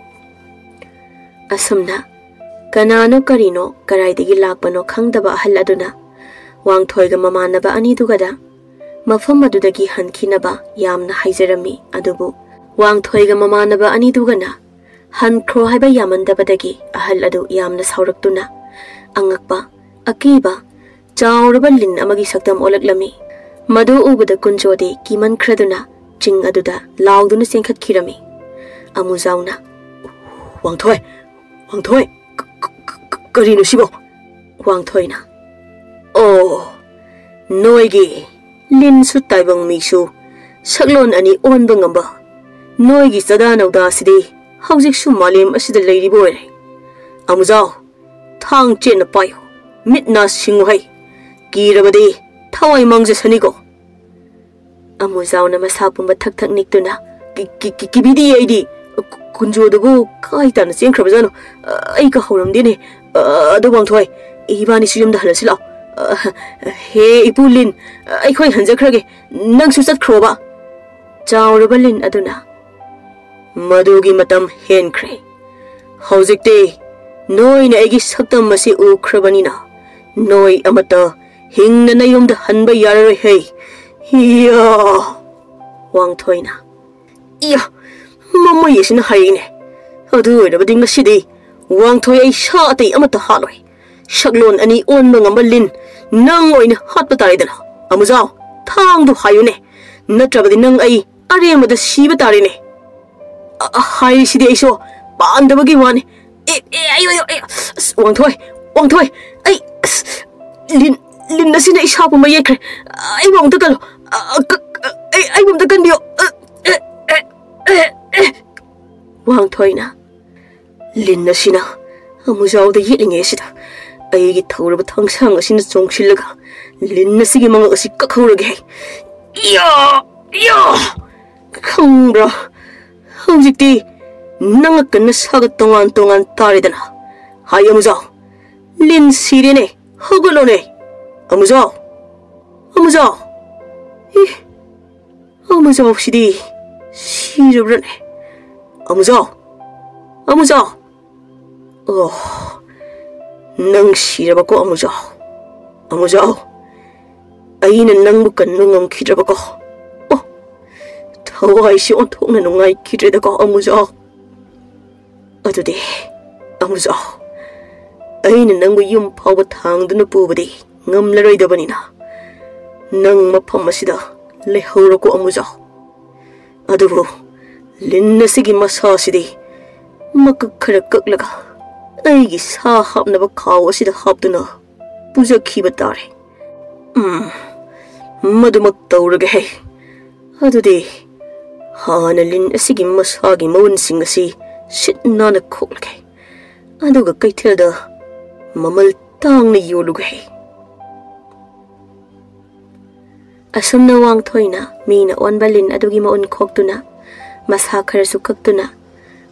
ꯑꯁꯨꯝꯅ ꯀꯅꯥꯅꯣ ꯀꯔꯤꯅꯣ ꯀꯔꯥꯏꯗꯒꯤ ꯂꯥꯛꯄꯅꯣ ꯈꯪꯗꯕ ꯑꯍꯜ ꯑꯗꯨꯅ ꯋꯥꯡꯊꯣꯏꯒ ꯃꯃꯥꯟꯅꯕ ꯑꯅꯤꯗꯨꯒꯗ ꯃꯐꯝ ꯑꯗꯨꯗꯒꯤ ꯍꯟꯈꯤꯅꯕ ꯌꯥꯝꯅ ꯍꯥꯏꯖꯔꯝꯃꯤ꯫ ꯑꯗꯨꯕꯨ ꯋꯥꯡꯊꯣꯏꯒ ꯃꯃꯥꯟꯅꯕ ꯑꯅꯤꯗꯨꯒꯅ ꯍꯟꯈ꯭ꯔꯣ ꯍꯥꯏꯕ ꯌꯥꯃꯟꯗꯕꯗꯒꯤ ꯑꯍꯜ ꯑꯗꯨ ꯌꯥꯝꯅ ꯁꯥꯎꯔꯛꯇꯨꯅ ꯑꯉꯛꯄ, ꯑꯀꯤꯕ, ꯆꯥꯎꯔꯕ ꯂꯤꯟ ꯑꯃꯒꯤ ꯁꯛꯇꯝ ꯑꯣꯜꯂꯛꯂꯝꯃꯤ꯫ ꯃꯗꯨ ꯎꯕꯗ ꯀꯨꯟꯖꯣꯗꯤ ꯀꯤꯃꯟꯈ꯭ꯔꯗꯨꯅ ꯆꯤꯡ ꯑꯗꯨꯗ ꯂꯥꯎꯗꯨꯅ ꯆꯦꯟꯈꯠꯈꯤꯔꯝꯃꯤ꯫ ꯑꯃꯨꯖꯥꯎꯅ, "ꯋꯥꯡꯊꯣꯏ, ꯋꯥꯡꯊꯣꯏ, ꯀ-, ꯀ-, ꯀ-, ꯀꯔꯤꯅꯣ ꯁꯤꯕꯣ?" ꯋꯥꯡꯊꯣꯏꯅ, "ꯑꯣ, ꯅꯣꯏꯒꯤ ꯂꯤꯟꯁꯨ ꯇꯥꯏꯕꯪ ꯃꯤꯁꯨ ꯁꯛꯂꯣꯟ ꯑꯅꯤ ꯑꯣꯟꯕ ꯉꯝꯕ ꯅꯣꯏꯒꯤ ꯆꯥꯗꯥ ꯅꯧꯗꯥꯁꯤꯗꯤ ꯍꯧꯖꯤꯛꯁꯨ ꯃꯥꯂꯦꯝ ꯑꯁꯤꯗ ꯂꯩꯔꯤꯕ ꯑꯣꯏꯔꯦ꯫ ꯑꯃꯨꯖꯥꯎ, ꯊꯥꯡ ꯆꯦꯠꯅ ꯄꯥꯏꯌꯨ, ꯃꯤꯠ ꯅꯥ ꯁꯤꯡꯉꯨ ꯍꯩ, ꯀꯤꯔꯕꯗꯤ ꯊꯋꯥꯏ ꯃꯥꯡꯖꯁꯅꯤꯀꯣ꯫" ꯑꯃꯨꯖꯥꯎꯅ ꯃꯁꯥ ꯄꯨꯝꯕ ꯊꯛ ꯊꯛ ꯅꯤꯛꯇꯨꯅ, "ꯀꯤ-, ꯀꯤ-, ꯀꯤ-, ꯀꯤꯕꯤꯗꯤꯌꯦ ꯑꯩꯗꯤ꯫ ꯀꯨ-, ꯀꯨꯟꯖꯣꯗꯨꯕꯨ ꯀꯥꯏ ꯇꯥꯅ ꯆꯦꯟꯈ꯭ꯔꯕꯖꯥꯠꯅꯣ? ꯑ, ꯑꯩ ꯀꯥꯍꯧꯔꯝꯗꯦꯅꯦ꯫ ꯑ, ꯑꯗꯣ ꯋꯥꯡꯊꯣꯏ, ꯏꯕꯥꯅꯤꯁꯨ ꯌꯨꯝꯗ ꯍꯜꯂꯁꯤ ꯂꯥꯛꯑꯣ꯫ ꯑ, ꯍꯦ ꯏꯄꯨ ꯂꯤꯟ, ꯑꯩꯈꯣꯏ ꯍꯟꯖꯈ꯭ꯔꯒꯦ, ꯅꯪꯁꯨ ꯆꯠꯈ꯭ꯔꯣꯕ꯫" ꯆꯥꯎꯔꯕ ꯂꯤꯟ ꯑꯗꯨꯅ, "ꯃꯗꯨꯒꯤ ꯃꯇꯝ ꯍꯦꯟꯈ꯭ꯔꯦ꯫ ꯍꯧꯖꯤꯛꯇꯤ ꯅꯣꯏꯅ ꯑꯩꯒꯤ ꯁꯛꯇꯝ ꯑꯁꯤ ꯎꯈ꯭ꯔꯕꯅꯤꯅ ꯅꯣꯏ ꯑꯃꯠꯇ ꯍꯤꯡꯅ ꯅꯌꯨꯝꯗ ꯍꯟꯕ ꯌꯥꯔꯔꯣꯏ ꯍꯦ꯫ ꯏꯌꯥ!" ꯋꯥꯡꯊꯣꯏꯅ, "ꯏꯌꯥ! ꯃꯃꯩ ꯑꯁꯤꯅ ꯍꯥꯏꯔꯤꯅꯦ꯫ ꯑꯗꯨ ꯑꯣꯏꯔꯕꯗꯤ ꯉꯁꯤꯗꯤ ꯋꯥꯡꯊꯣꯏ ꯑꯩ ꯁꯥ ꯑꯇꯩ ꯑꯃꯠꯇ ꯍꯥꯠꯂꯣꯏ꯫ ꯁꯛꯂꯣꯟ ꯑꯅꯤ ꯑꯣꯟꯕ ꯉꯝꯕ ꯂꯤꯟ ꯅꯪ ꯑꯣꯏꯅ ꯍꯥꯠꯄ ꯇꯥꯔꯦꯗꯅ꯫ ꯑꯃꯨꯖꯥꯎ, ꯊꯥꯡꯗꯨ ꯍꯥꯏꯌꯨꯅꯦ, ꯅꯠꯇ꯭ꯔꯕꯗꯤ ꯅꯪ ꯑꯩ ꯑꯔꯦꯝꯕꯗ ꯁꯤꯕ ꯇꯥꯔꯦꯅꯦ꯫" ꯑ, ꯑ, ꯍꯥꯏꯔꯤꯁꯤꯗꯤ ꯑꯩꯁꯨ ꯄꯥꯝꯗꯕꯒꯤ ꯋꯥꯅꯤ꯫ ꯑꯦ, ꯑꯦ, ꯑꯩ, ꯑꯩ, ꯑꯩ, ꯑꯁ, ꯋꯥꯡꯊꯣꯏ, ꯋꯥꯡꯊꯣꯏ, ꯑꯩ, ꯑꯁ, ꯂꯤꯟ, ꯂꯤꯟ ꯑꯁꯤꯅ ꯏꯁꯥ ꯄꯨꯝꯕ ꯌꯦꯠꯈ꯭ꯔꯦ꯫ ꯑꯩꯕꯨ ꯑꯃꯨꯛꯇ ꯀꯜꯂꯨ꯫ ꯑ, ꯑ, ꯀ-, ꯑ, ꯑꯩ, ꯑꯩꯕꯨ ꯑꯃꯨꯛꯇ ꯀꯟꯕꯤꯌꯨ꯫ ꯑ, ꯑ, ꯑ, ꯑ, ꯑ꯫ ꯋꯥꯡꯊꯣꯏꯅ, "ꯂꯤꯟ ꯑꯁꯤꯅ ꯑꯃꯨꯖꯥꯎꯗ ꯌꯦꯠꯂꯤꯉꯩ ꯑꯁꯤꯗ ꯑꯩꯒꯤ ꯊꯧꯔꯕ ꯊꯥꯡꯁꯥꯡ ꯑꯁꯤꯅ ꯆꯣꯡꯁꯤꯜꯂꯒ ꯂꯤꯟ ꯑꯁꯤꯒꯤ ꯃꯉꯛ ꯑꯁꯤ ꯀꯛꯍꯧꯔꯒꯦ꯫ ꯏꯌꯥ! ꯏꯌꯥ! ꯈꯪꯕ꯭ꯔꯥ? ꯍꯧꯖꯤꯛꯇꯤ ꯅꯉꯛꯀ ꯅꯁꯥꯒ ꯇꯣꯉꯥꯟ ꯇꯣꯉꯥꯟ ꯇꯥꯔꯦꯗꯅ꯫ ꯍꯥꯏ ꯑꯃꯨꯖꯥꯎ, ꯂꯤꯟ ꯁꯤꯔꯦꯅꯦ, ꯍꯧꯒꯠꯂꯣꯅꯦ꯫ ꯑꯃꯨꯖꯥꯎ, ꯑꯃꯨꯖꯥꯎ꯫ ꯏ!" ꯑꯃꯨꯖꯥꯎꯁꯤꯗꯤ ꯁꯤꯔꯕ꯭ꯔꯅꯦ? ꯑꯃꯨꯖꯥꯎ! ꯑꯃꯨꯖꯥꯎ! ꯑꯣ, ꯅꯪ ꯁꯤꯔꯕꯀꯣ, ꯑꯃꯨꯖꯥꯎ? ꯑꯃꯨꯖꯥꯎ, ꯑꯩꯅ ꯅꯪꯕꯨ ꯀꯟꯕ ꯉꯝꯈꯤꯗ꯭ꯔꯕꯀꯣ? ꯑꯣ, ꯊꯋꯥꯏꯁꯤ ꯑꯣꯟꯊꯣꯛꯅ ꯅꯨꯡꯉꯥꯏꯈꯤꯗ꯭ꯔꯦꯗꯀꯣ, ꯑꯃꯨꯖꯥꯎ꯫ ꯑꯗꯨꯗꯤ, ꯑꯃꯨꯖꯥꯎ, ꯑꯩꯅ ꯅꯪꯕꯨ ꯌꯨꯝ ꯐꯥꯎꯕ ꯊꯥꯡꯗꯨꯅ ꯄꯨꯕꯗꯤ ꯉꯝꯂꯔꯣꯏꯗꯕꯅꯤꯅ, ꯅꯪ ꯃꯐꯝ ꯑꯁꯤꯗ ꯂꯩꯍꯧꯔꯣꯀꯣ, ꯑꯃꯨꯖꯥꯎ꯫ ꯑꯗꯨꯕꯨ ꯂꯤꯟ ꯑꯁꯤꯒꯤ ꯃꯁꯥꯁꯤꯗꯤ ꯃꯀꯛ ꯈꯔ ꯀꯛꯂꯒ ꯑꯩꯒꯤ ꯁꯥ ꯍꯥꯞꯅꯕ ꯈꯥꯎ ꯑꯁꯤꯗ ꯍꯥꯞꯇꯨꯅ ꯄꯨꯖꯈꯤꯕ ꯇꯥꯔꯦ꯫ ꯎꯝ, ꯃꯗꯨꯃꯛ ꯇꯧꯔꯒꯦ ꯍꯦ꯫ ꯑꯗꯨꯗꯤ ꯍꯥꯟꯅ ꯂꯤꯟ ꯑꯁꯤꯒꯤ ꯃꯁꯥꯒꯤ ꯃꯎꯟꯁꯤꯡ ꯑꯁꯤ ꯁꯤꯠ ꯅꯥꯟꯅ ꯈꯣꯛꯂꯒꯦ꯫ ꯑꯗꯨꯒ ꯀꯩꯊꯦꯜꯗ ꯃꯃꯜ ꯇꯥꯡꯅ ꯌꯣꯜꯂꯨꯒꯦ ꯍꯦ꯫ ꯑꯁꯨꯝꯅ ꯋꯥꯡꯊꯣꯏꯅ ꯃꯤꯅ ꯑꯣꯟꯕ ꯂꯤꯟ ꯑꯗꯨꯒꯤ ꯃꯎꯟ ꯈꯣꯛꯇꯨꯅ, ꯃꯁꯥ ꯈꯔꯁꯨ ꯀꯛꯇꯨꯅ,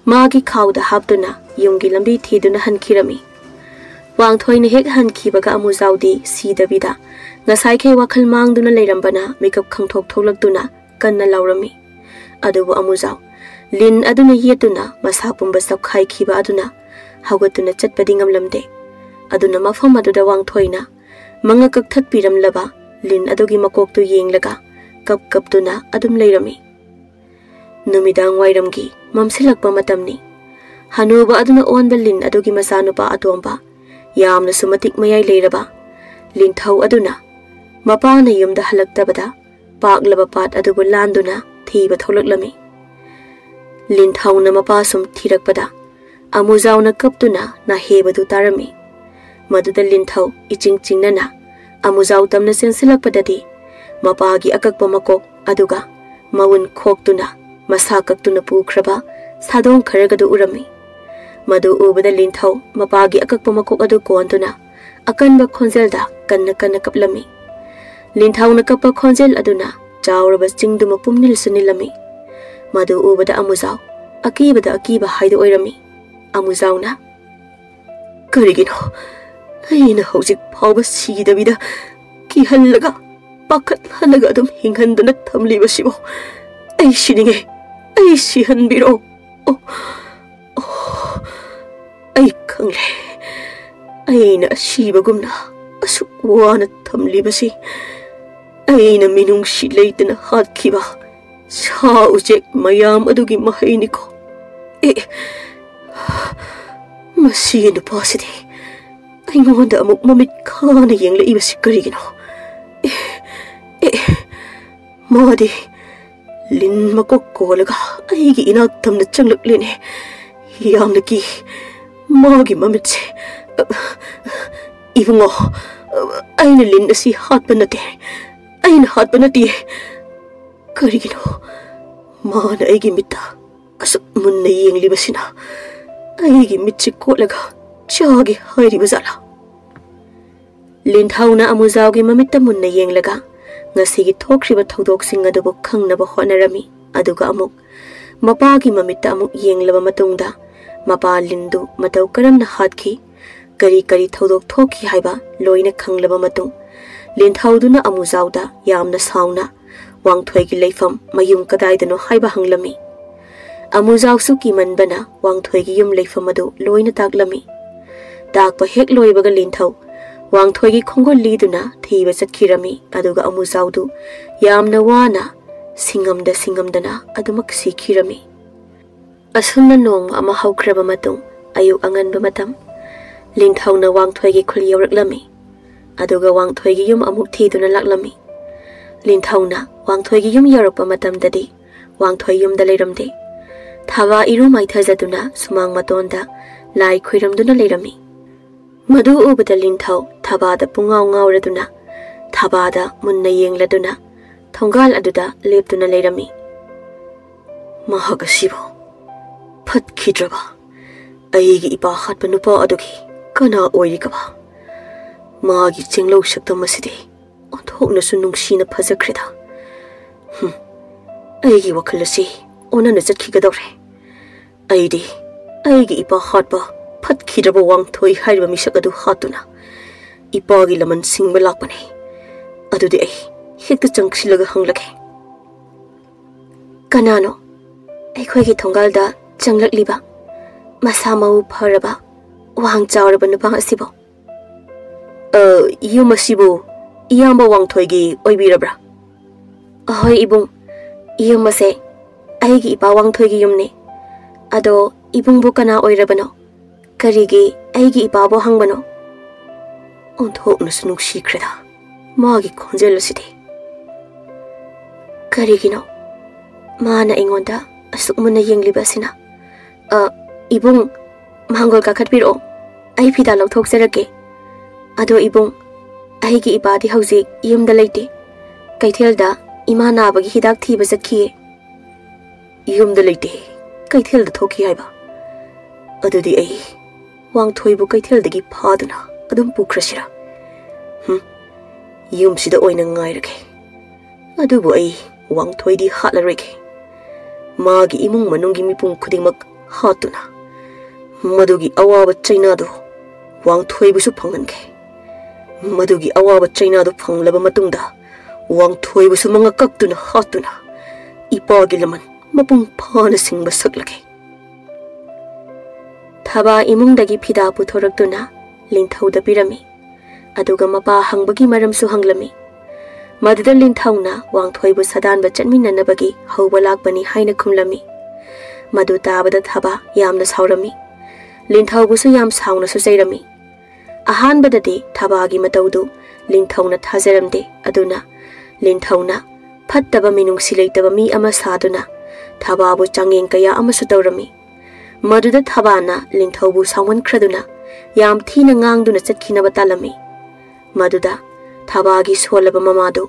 ꯃꯥꯒꯤ ꯈꯥꯎꯗ ꯍꯥꯞꯇꯨꯅ ꯌꯨꯝꯒꯤ ꯂꯝꯕꯤ ꯊꯤꯗꯨꯅ ꯍꯟꯈꯤꯔꯝꯃꯤ꯫ ꯋꯥꯡꯊꯣꯏꯅ ꯍꯦꯛ ꯍꯟꯈꯤꯕꯒ ꯑꯃꯨꯖꯥꯎꯗꯤ ꯁꯤꯗꯕꯤꯗ ꯉꯁꯥꯏꯈꯩ ꯋꯥꯈꯜ ꯃꯥꯡꯗꯨꯅ ꯂꯩꯔꯝꯕꯅ ꯃꯤꯀꯞ ꯈꯪꯊꯣꯛ ꯊꯣꯛꯂꯛꯇꯨꯅ ꯀꯟꯅ ꯂꯥꯎꯔꯝꯃꯤ꯫ ꯑꯗꯨꯕꯨ ꯑꯃꯨꯖꯥꯎ ꯂꯤꯟ ꯑꯗꯨꯅ ꯌꯦꯠꯇꯨꯅ ꯃꯁꯥ ꯄꯨꯝꯕ ꯆꯞꯈꯥꯏꯈꯤꯕ ꯑꯗꯨꯅ ꯍꯧꯒꯠꯇꯨꯅ ꯆꯠꯄꯗꯤ ꯉꯝꯂꯝꯗꯦ꯫ ꯑꯗꯨꯅ ꯃꯐꯝ ꯑꯗꯨꯗ ꯋꯥꯡꯊꯣꯏꯅ ꯃꯉꯛ ꯀꯛꯊꯠꯄꯤꯔꯝꯂꯕ ꯂꯤꯟ ꯑꯗꯨꯒꯤ ꯃꯀꯣꯛꯇꯨ ꯌꯦꯡꯂꯒ ꯀꯞ ꯀꯞꯇꯨꯅ ꯑꯗꯨꯝ ꯂꯩꯔꯝꯃꯤ꯫ ꯅꯨꯃꯤꯗꯥꯡ ꯋꯥꯏꯔꯝꯒꯤ ꯃꯝꯁꯤꯜꯂꯛꯄ ꯃꯇꯝꯅꯤ꯫ ꯍꯅꯨꯕ ꯑꯗꯨꯅ ꯑꯣꯟꯕ ꯂꯤꯟ ꯑꯗꯨꯒꯤ ꯃꯆꯥꯅꯨꯄꯥ ꯑꯇꯣꯝꯕ, ꯌꯥꯝꯅꯁꯨ ꯃꯇꯤꯛ ꯃꯌꯥꯏ ꯂꯩꯔꯕ ꯂꯤꯟꯊꯧ ꯑꯗꯨꯅ ꯃꯄꯥꯅ ꯌꯨꯝꯗ ꯍꯜꯂꯛꯇꯕꯗ ꯄꯥꯛꯂꯕ ꯄꯥꯠ ꯑꯗꯨꯕꯨ ꯂꯥꯟꯗꯨꯅ ꯊꯤꯕ ꯊꯣꯛꯂꯛꯂꯝꯃꯤ꯫ ꯂꯤꯟꯊꯧꯅ ꯃꯄꯥ ꯁꯨꯝ ꯊꯤꯔꯛꯄꯗ ꯑꯃꯨꯖꯥꯎꯅ ꯀꯞꯇꯨꯅ ꯅꯥꯍꯦꯕꯗꯨ ꯇꯥꯔꯝꯃꯤ꯫ ꯃꯗꯨꯗ ꯂꯤꯟꯊꯧ ꯏꯆꯤꯡ ꯆꯤꯡꯅꯅ ꯑꯃꯨꯖꯥꯎ ꯇꯝꯅ ꯆꯦꯟꯁꯤꯜꯂꯛꯄꯗꯗꯤ ꯃꯄꯥꯒꯤ ꯑꯀꯛꯄ ꯃꯀꯣꯛ ꯑꯗꯨꯒ ꯃꯎꯟ ꯈꯣꯛꯇꯨꯅ ꯃꯁꯥ ꯀꯛꯇꯨꯅ ꯄꯨꯈ꯭ꯔꯕ ꯁꯥꯗꯣꯡ ꯈꯔꯒꯗꯨ ꯎꯔꯝꯃꯤ꯫ ꯃꯗꯨ ꯎꯕꯗ ꯂꯤꯟꯊꯧ ꯃꯄꯥꯒꯤ ꯑꯀꯛꯄ ꯃꯀꯣꯛ ꯑꯗꯨ ꯀꯣꯟꯗꯨꯅ ꯑꯀꯟꯕ ꯈꯣꯟꯖꯦꯜꯗ ꯀꯟꯅ ꯀꯟꯅ ꯀꯞꯂꯝꯃꯤ꯫ ꯂꯤꯟꯊꯧꯅ ꯀꯞꯄ ꯈꯣꯟꯖꯦꯜ ꯑꯗꯨꯅ ꯆꯥꯎꯔꯕ ꯆꯤꯡꯗꯨ ꯃꯄꯨꯝ ꯅꯤꯜꯁꯨ ꯅꯤꯜꯂꯝꯃꯤ꯫ ꯃꯗꯨ ꯎꯕꯗ ꯑꯃꯨꯖꯥꯎ ꯑꯀꯤꯕꯗ ꯑꯀꯤꯕ ꯍꯥꯏꯗꯨ ꯑꯣꯏꯔꯝꯃꯤ꯫ ꯑꯃꯨꯖꯥꯎꯅ, "ꯀꯔꯤꯒꯤꯅꯣ ꯑꯩꯅ ꯍꯧꯖꯤꯛ ꯐꯥꯎꯕ ꯁꯤꯗꯕꯤꯗ ꯀꯤꯍꯜꯂꯒ ꯄꯥꯈꯠꯍꯜꯂꯒ ꯑꯗꯨꯝ ꯍꯤꯡꯍꯟꯗꯨꯅ ꯊꯝꯂꯤꯕꯁꯤꯕꯨ? ꯑꯩ ꯁꯤꯅꯤꯡꯉꯦ꯫ ꯑꯩ ꯁꯤꯍꯟꯕꯤꯔꯣ꯫ ꯑꯣ, ꯑꯣ, ꯑꯩ ꯈꯪꯂꯦ꯫ ꯑꯩꯅ ꯑꯁꯤꯕꯒꯨꯝꯅ ꯑꯁꯨꯛ ꯋꯥꯅ ꯊꯝꯂꯤꯕꯁꯤ ꯑꯩꯅ ꯃꯤꯅꯨꯡꯁꯤ ꯂꯩꯇꯅ ꯍꯥꯠꯈꯤꯕ ꯁꯥ ꯎꯆꯦꯛ ꯃꯌꯥꯝ ꯑꯗꯨꯒꯤ ꯃꯍꯩꯅꯤꯀꯣ꯫ ꯑꯦ, ꯃꯁꯤꯒꯤ ꯅꯨꯄꯥꯁꯤꯗꯤ ꯑꯩꯉꯣꯟꯗ ꯑꯃꯨꯛ ꯃꯃꯤꯠ ꯈꯥꯅ ꯌꯦꯡꯂꯛꯏꯕꯁꯤ ꯀꯔꯤꯒꯤꯅꯣ? ꯑꯦ, ꯑꯦ, ꯃꯥꯗꯤ ꯂꯤꯟ ꯃꯀꯣꯛ ꯀꯣꯜꯂꯒ ꯑꯩꯒꯤ ꯏꯅꯥꯛ ꯇꯝꯅ ꯆꯪꯂꯛꯂꯦꯅꯦ꯫ ꯌꯥꯝꯅ ꯀꯤ꯫ ꯃꯥꯒꯤ ꯃꯃꯤꯠꯁꯦ꯫ ꯏꯕꯨꯡꯉꯣ, ꯑꯩꯅ ꯂꯤꯟ ꯑꯁꯤ ꯍꯥꯠꯄ ꯅꯠꯇꯦ꯫ ꯑꯩꯅ ꯍꯥꯠꯄ ꯅꯠꯇꯦ꯫ ꯀꯔꯤꯒꯤꯅꯣ ꯃꯥꯅ ꯑꯩꯒꯤ ꯃꯤꯠꯇ ꯑꯁꯨꯛ ꯃꯨꯟꯅ ꯌꯦꯡꯂꯤꯕꯁꯤꯅ? ꯑꯩꯒꯤ ꯃꯤꯠꯁꯤ ꯀꯣꯠꯂꯒ ꯆꯥꯒꯦ ꯍꯥꯏꯔꯤꯕ ꯖꯥꯠꯂꯥ? ꯂꯤꯟꯊꯧꯅ ꯑꯃꯨꯖꯥꯎꯒꯤ ꯃꯃꯤꯠꯇ ꯃꯨꯟꯅ ꯌꯦꯡꯂꯒ ꯉꯁꯤꯒꯤ ꯊꯣꯛꯈ꯭ꯔꯤꯕ ꯊꯧꯗꯣꯛꯁꯤꯡ ꯑꯗꯨꯕꯨ ꯈꯪꯅꯕ ꯍꯣꯠꯅꯔꯝꯃꯤ꯫ ꯑꯗꯨꯒ ꯑꯃꯨꯛ ꯃꯄꯥꯒꯤ ꯃꯃꯤꯠꯇ ꯑꯃꯨꯛ ꯌꯦꯡꯂꯕ ꯃꯇꯨꯡꯗ ꯃꯄꯥ ꯂꯤꯟꯗꯨ ꯃꯇꯧ ꯀꯔꯝꯅ ꯍꯥꯠꯈꯤ, ꯀꯔꯤ ꯀꯔꯤ ꯊꯧꯗꯣꯛ ꯊꯣꯛꯈꯤ ꯍꯥꯏꯕ ꯂꯣꯏꯅ ꯈꯪꯂꯕ ꯃꯇꯨꯡ, ꯂꯤꯟꯊꯧꯗꯨꯅ ꯑꯃꯨꯖꯥꯎꯗ ꯌꯥꯝꯅ ꯁꯥꯎꯅ ꯋꯥꯡꯊꯣꯏꯒꯤ ꯂꯩꯐꯝ ꯃꯌꯨꯝ ꯀꯗꯥꯏꯗꯅꯣ ꯍꯥꯏꯕ ꯍꯪꯂꯝꯃꯤ꯫ ꯑꯃꯨꯖꯥꯎꯁꯨ ꯀꯤꯃꯟꯕꯅ ꯋꯥꯡꯊꯣꯏꯒꯤ ꯌꯨꯝ ꯂꯩꯐꯝ ꯑꯗꯨ ꯂꯣꯏꯅ ꯇꯥꯛꯂꯝꯃꯤ꯫ ꯇꯥꯛꯄ ꯍꯦꯛ ꯂꯣꯏꯕꯒ ꯂꯤꯟꯊꯧ ꯋꯥꯡꯊꯣꯏꯒꯤ ꯈꯣꯡꯒꯨꯜ ꯂꯤꯗꯨꯅ ꯊꯤꯕ ꯆꯠꯈꯤꯔꯝꯃꯤ꯫ ꯑꯗꯨꯒ ꯑꯃꯨꯖꯥꯎꯗꯨ ꯌꯥꯝꯅ ꯋꯥꯅ ꯁꯤꯡꯉꯝꯗ ꯁꯤꯡꯉꯝꯗꯅ ꯑꯗꯨꯃꯛ ꯁꯤꯈꯤꯔꯝꯃꯤ꯫ ꯑꯁꯨꯝꯅ ꯅꯣꯡꯃ ꯑꯃ ꯍꯧꯈ꯭ꯔꯕ ꯃꯇꯨꯡ, ꯑꯌꯨꯛ ꯑꯉꯟꯕ ꯃꯇꯝ, ꯂꯤꯟꯊꯧꯅ ꯋꯥꯡꯊꯣꯏꯒꯤ ꯈꯨꯜ ꯌꯧꯔꯛꯂꯝꯃꯤ꯫ ꯑꯗꯨꯒ ꯋꯥꯡꯊꯣꯏꯒꯤ ꯌꯨꯝ ꯑꯃꯨꯛ ꯊꯤꯗꯨꯅ ꯂꯥꯛꯂꯝꯃꯤ꯫ ꯂꯤꯟꯊꯧꯅ ꯋꯥꯡꯊꯣꯏꯒꯤ ꯌꯨꯝ ꯌꯧꯔꯛꯄ ꯃꯇꯝꯗꯗꯤ ꯋꯥꯡꯊꯣꯏ ꯌꯨꯝꯗ ꯂꯩꯔꯝꯗꯦ꯫ ꯊꯥꯕ ꯏꯔꯨ ꯃꯥꯏꯊꯖꯗꯨꯅ ꯁꯨꯃꯥꯡ ꯃꯇꯣꯟꯗ ꯂꯥꯏ ꯈꯨꯏꯔꯝꯗꯨꯅ ꯂꯩꯔꯝꯃꯤ꯫ ꯃꯗꯨ ꯎꯕꯗ ꯂꯤꯟꯊꯧ ꯊꯥꯕꯗ ꯄꯨꯡꯉꯥꯎ ꯉꯥꯎꯔꯗꯨꯅ ꯊꯥꯕꯗ ꯃꯨꯟꯅ ꯌꯦꯡꯂꯗꯨꯅ ꯊꯣꯡꯒꯥꯜ ꯑꯗꯨꯗ ꯂꯦꯞꯇꯨꯅ ꯂꯩꯔꯝꯃꯤ꯫ "ꯃꯍꯥꯛ ꯑꯁꯤꯕꯨ ꯐꯠꯈꯤꯗ꯭ꯔꯕ ꯑꯩꯒꯤ ꯏꯄꯥ ꯍꯥꯠꯄ ꯅꯨꯄꯥ ꯑꯗꯨꯒꯤ ꯀꯅꯥ ꯑꯣꯏꯔꯤꯒꯕ? ꯃꯥꯒꯤ ꯆꯦꯡꯂꯧ ꯁꯛꯇꯝ ꯑꯁꯤꯗꯤ ꯑꯣꯟꯊꯣꯛꯅꯁꯨ ꯅꯨꯡꯁꯤꯅ ꯐꯖꯈ꯭ꯔꯦꯗ꯫ ꯍꯨꯝ, ꯑꯩꯒꯤ ꯋꯥꯈꯜ ꯑꯁꯤ ꯑꯣꯟꯅꯅ ꯆꯠꯈꯤꯒꯗꯧꯔꯦ꯫ ꯑꯩꯗꯤ ꯑꯩꯒꯤ ꯏꯄꯥ ꯍꯥꯠꯄ ꯐꯠꯈꯤꯗ꯭ꯔꯕ ꯋꯥꯡꯊꯣꯏ ꯍꯥꯏꯔꯤꯕ ꯃꯤꯁꯛ ꯑꯗꯨ ꯍꯥꯠꯇꯨꯅ ꯏꯄꯥꯒꯤ ꯂꯃꯟ ꯁꯤꯡꯕ ꯂꯥꯛꯄꯅꯤ꯫ ꯑꯗꯨꯗꯤ ꯑꯩ ꯍꯦꯛꯇ ꯆꯪꯁꯤꯜꯂꯒ ꯍꯪꯂꯒꯦ꯫ "ꯀꯅꯥꯅꯣ ꯑꯩꯈꯣꯏꯒꯤ ꯊꯣꯡꯒꯥꯜꯗ ꯆꯪꯂꯛꯂꯤꯕ ꯃꯁꯥ ꯃꯎ ꯐꯔꯕ, ꯋꯥꯡ ꯆꯥꯎꯔꯕ ꯅꯨꯄꯥ ꯑꯁꯤꯕꯣ?" "ꯑ, ꯌꯨꯝ ꯑꯁꯤꯕꯨ ꯏꯌꯥꯝꯕ ꯋꯥꯡꯊꯣꯏꯒꯤ ꯑꯣꯏꯕꯤꯔꯕ꯭ꯔꯥ?" "ꯑꯍꯣꯏ ꯏꯕꯨꯡ, ꯌꯨꯝ ꯑꯁꯦ ꯑꯩꯒꯤ ꯏꯄꯥ ꯋꯥꯡꯊꯣꯏꯒꯤ ꯌꯨꯝꯅꯤ꯫ ꯑꯗꯣ ꯏꯕꯨꯡꯕꯨ ꯀꯅꯥ ꯑꯣꯏꯔꯕꯅꯣ? ꯀꯔꯤꯒꯤ ꯑꯩꯒꯤ ꯏꯄꯥꯕꯨ ꯍꯪꯕꯅꯣ?" ꯑꯣꯟꯊꯣꯛꯅꯁꯨ ꯅꯨꯡꯁꯤꯈ꯭ꯔꯦꯗ ꯃꯥꯒꯤ ꯈꯣꯟꯖꯦꯜ ꯑꯁꯤꯗꯤ꯫ ꯀꯔꯤꯒꯤꯅꯣ ꯃꯥꯅ ꯑꯩꯉꯣꯟꯗ ꯑꯁꯨꯛ ꯃꯨꯟꯅ ꯌꯦꯡꯂꯤꯕ ꯑꯁꯤꯅ? "ꯑ, ꯏꯕꯨꯡ, ꯃꯥꯡꯒꯣꯜ ꯀꯥꯈꯠꯄꯤꯔꯛꯑꯣ, ꯑꯩ ꯐꯤꯗꯥ ꯂꯧꯊꯣꯛꯆꯔꯛꯀꯦ꯫ ꯑꯗꯣ ꯏꯕꯨꯡ, ꯑꯩꯒꯤ ꯏꯄꯥꯗꯤ ꯍꯧꯖꯤꯛ ꯌꯨꯝꯗ ꯂꯩꯇꯦ, ꯀꯩꯊꯦꯜꯗ ꯏꯃꯥ ꯅꯥꯕꯒꯤ ꯍꯤꯗꯥꯛ ꯊꯤꯕ ꯆꯠꯈꯤꯌꯦ꯫" "ꯌꯨꯝꯗ ꯂꯩꯇꯦ, ꯀꯩꯊꯦꯜꯗ ꯊꯣꯛꯈꯤ ꯍꯥꯏꯕ? ꯑꯗꯨꯗꯤ ꯑꯩ ꯋꯥꯡꯊꯣꯏꯕꯨ ꯀꯩꯊꯦꯜꯗꯒꯤ ꯐꯥꯗꯨꯅ ꯑꯗꯨꯝ ꯄꯨꯈ꯭ꯔꯁꯤꯔꯥ? ꯍꯨꯝ, ꯌꯨꯝꯁꯤꯗ ꯑꯣꯏꯅ ꯉꯥꯏꯔꯒꯦ꯫ ꯑꯗꯨꯕꯨ ꯑꯩ ꯋꯥꯡꯊꯣꯏꯗꯤ ꯍꯥꯠꯂꯔꯣꯏꯒꯦ꯫ ꯃꯥꯒꯤ ꯏꯃꯨꯡ ꯃꯅꯨꯡꯒꯤ ꯃꯤꯄꯨꯝ ꯈꯨꯗꯤꯡꯃꯛ ꯍꯥꯠꯇꯨꯅ ꯃꯗꯨꯒꯤ ꯑꯋꯥꯕ ꯆꯩꯅꯥꯗꯨ ꯋꯥꯡꯊꯣꯏꯕꯨꯁꯨ ꯐꯪꯍꯟꯒꯦ꯫ ꯃꯗꯨꯒꯤ ꯑꯋꯥꯕ ꯆꯩꯅꯥꯗꯨ ꯐꯪꯂꯕ ꯃꯇꯨꯡꯗ ꯋꯥꯡꯊꯣꯏꯕꯨꯁꯨ ꯃꯉꯛ ꯀꯛꯇꯨꯅ ꯍꯥꯠꯇꯨꯅ ꯏꯄꯥꯒꯤ ꯂꯃꯟ ꯃꯄꯨꯡ ꯐꯥꯅ ꯁꯤꯡꯕ ꯁꯛꯂꯒꯦ꯫" ꯊꯕꯥ ꯏꯃꯨꯡꯗꯒꯤ ꯐꯤꯗꯥ ꯄꯨꯊꯣꯔꯛꯇꯨꯅ ꯂꯤꯟꯊꯧꯗ ꯄꯤꯔꯝꯃꯤ꯫ ꯑꯗꯨꯒ ꯃꯄꯥ ꯍꯪꯕꯒꯤ ꯃꯔꯝꯁꯨ ꯍꯪꯂꯝꯃꯤ꯫ ꯃꯗꯨꯗ ꯂꯤꯟꯊꯧꯅ ꯋꯥꯡꯊꯣꯏꯕꯨ ꯁꯥꯗꯥꯟꯕ ꯆꯠꯃꯤꯟꯅꯅꯕꯒꯤ ꯍꯧꯕ ꯂꯥꯛꯄꯅꯤ ꯍꯥꯏꯅ ꯈꯨꯝꯂꯝꯃꯤ꯫ ꯃꯗꯨ ꯇꯥꯕꯗ ꯊꯕꯥ ꯌꯥꯝꯅ ꯁꯥꯎꯔꯝꯃꯤ꯫ ꯂꯤꯟꯊꯧꯕꯨꯁꯨ ꯌꯥꯝ ꯁꯥꯎꯅꯁꯨ ꯆꯩꯔꯝꯃꯤ꯫ ꯑꯍꯥꯟꯕꯗꯗꯤ ꯊꯕꯥꯒꯤ ꯃꯇꯧꯗꯨ ꯂꯤꯟꯊꯧꯅ ꯊꯥꯖꯔꯝꯗꯦ꯫ ꯑꯗꯨꯅ ꯂꯤꯟꯊꯧꯅ ꯐꯠꯇꯕ ꯃꯤꯅꯨꯡꯁꯤ ꯂꯩꯇꯕ ꯃꯤ ꯑꯃ ꯁꯥꯗꯨꯅ ꯊꯕꯥꯕꯨ ꯆꯥꯡꯌꯦꯡ ꯀꯌꯥ ꯑꯃꯁꯨ ꯇꯧꯔꯝꯃꯤ꯫ ꯃꯗꯨꯗ ꯊꯕꯥꯅ ꯂꯤꯟꯊꯧꯕꯨ ꯁꯥꯎꯍꯟꯈ꯭ꯔꯗꯨꯅ ꯌꯥꯝ ꯊꯤꯅ ꯉꯥꯡꯗꯨꯅ ꯆꯠꯈꯤꯅꯕ ꯇꯥꯜꯂꯝꯃꯤ꯫ ꯃꯗꯨꯗ ꯊꯕꯥꯒꯤ ꯁꯣꯜꯂꯕ ꯃꯃꯥꯗꯨ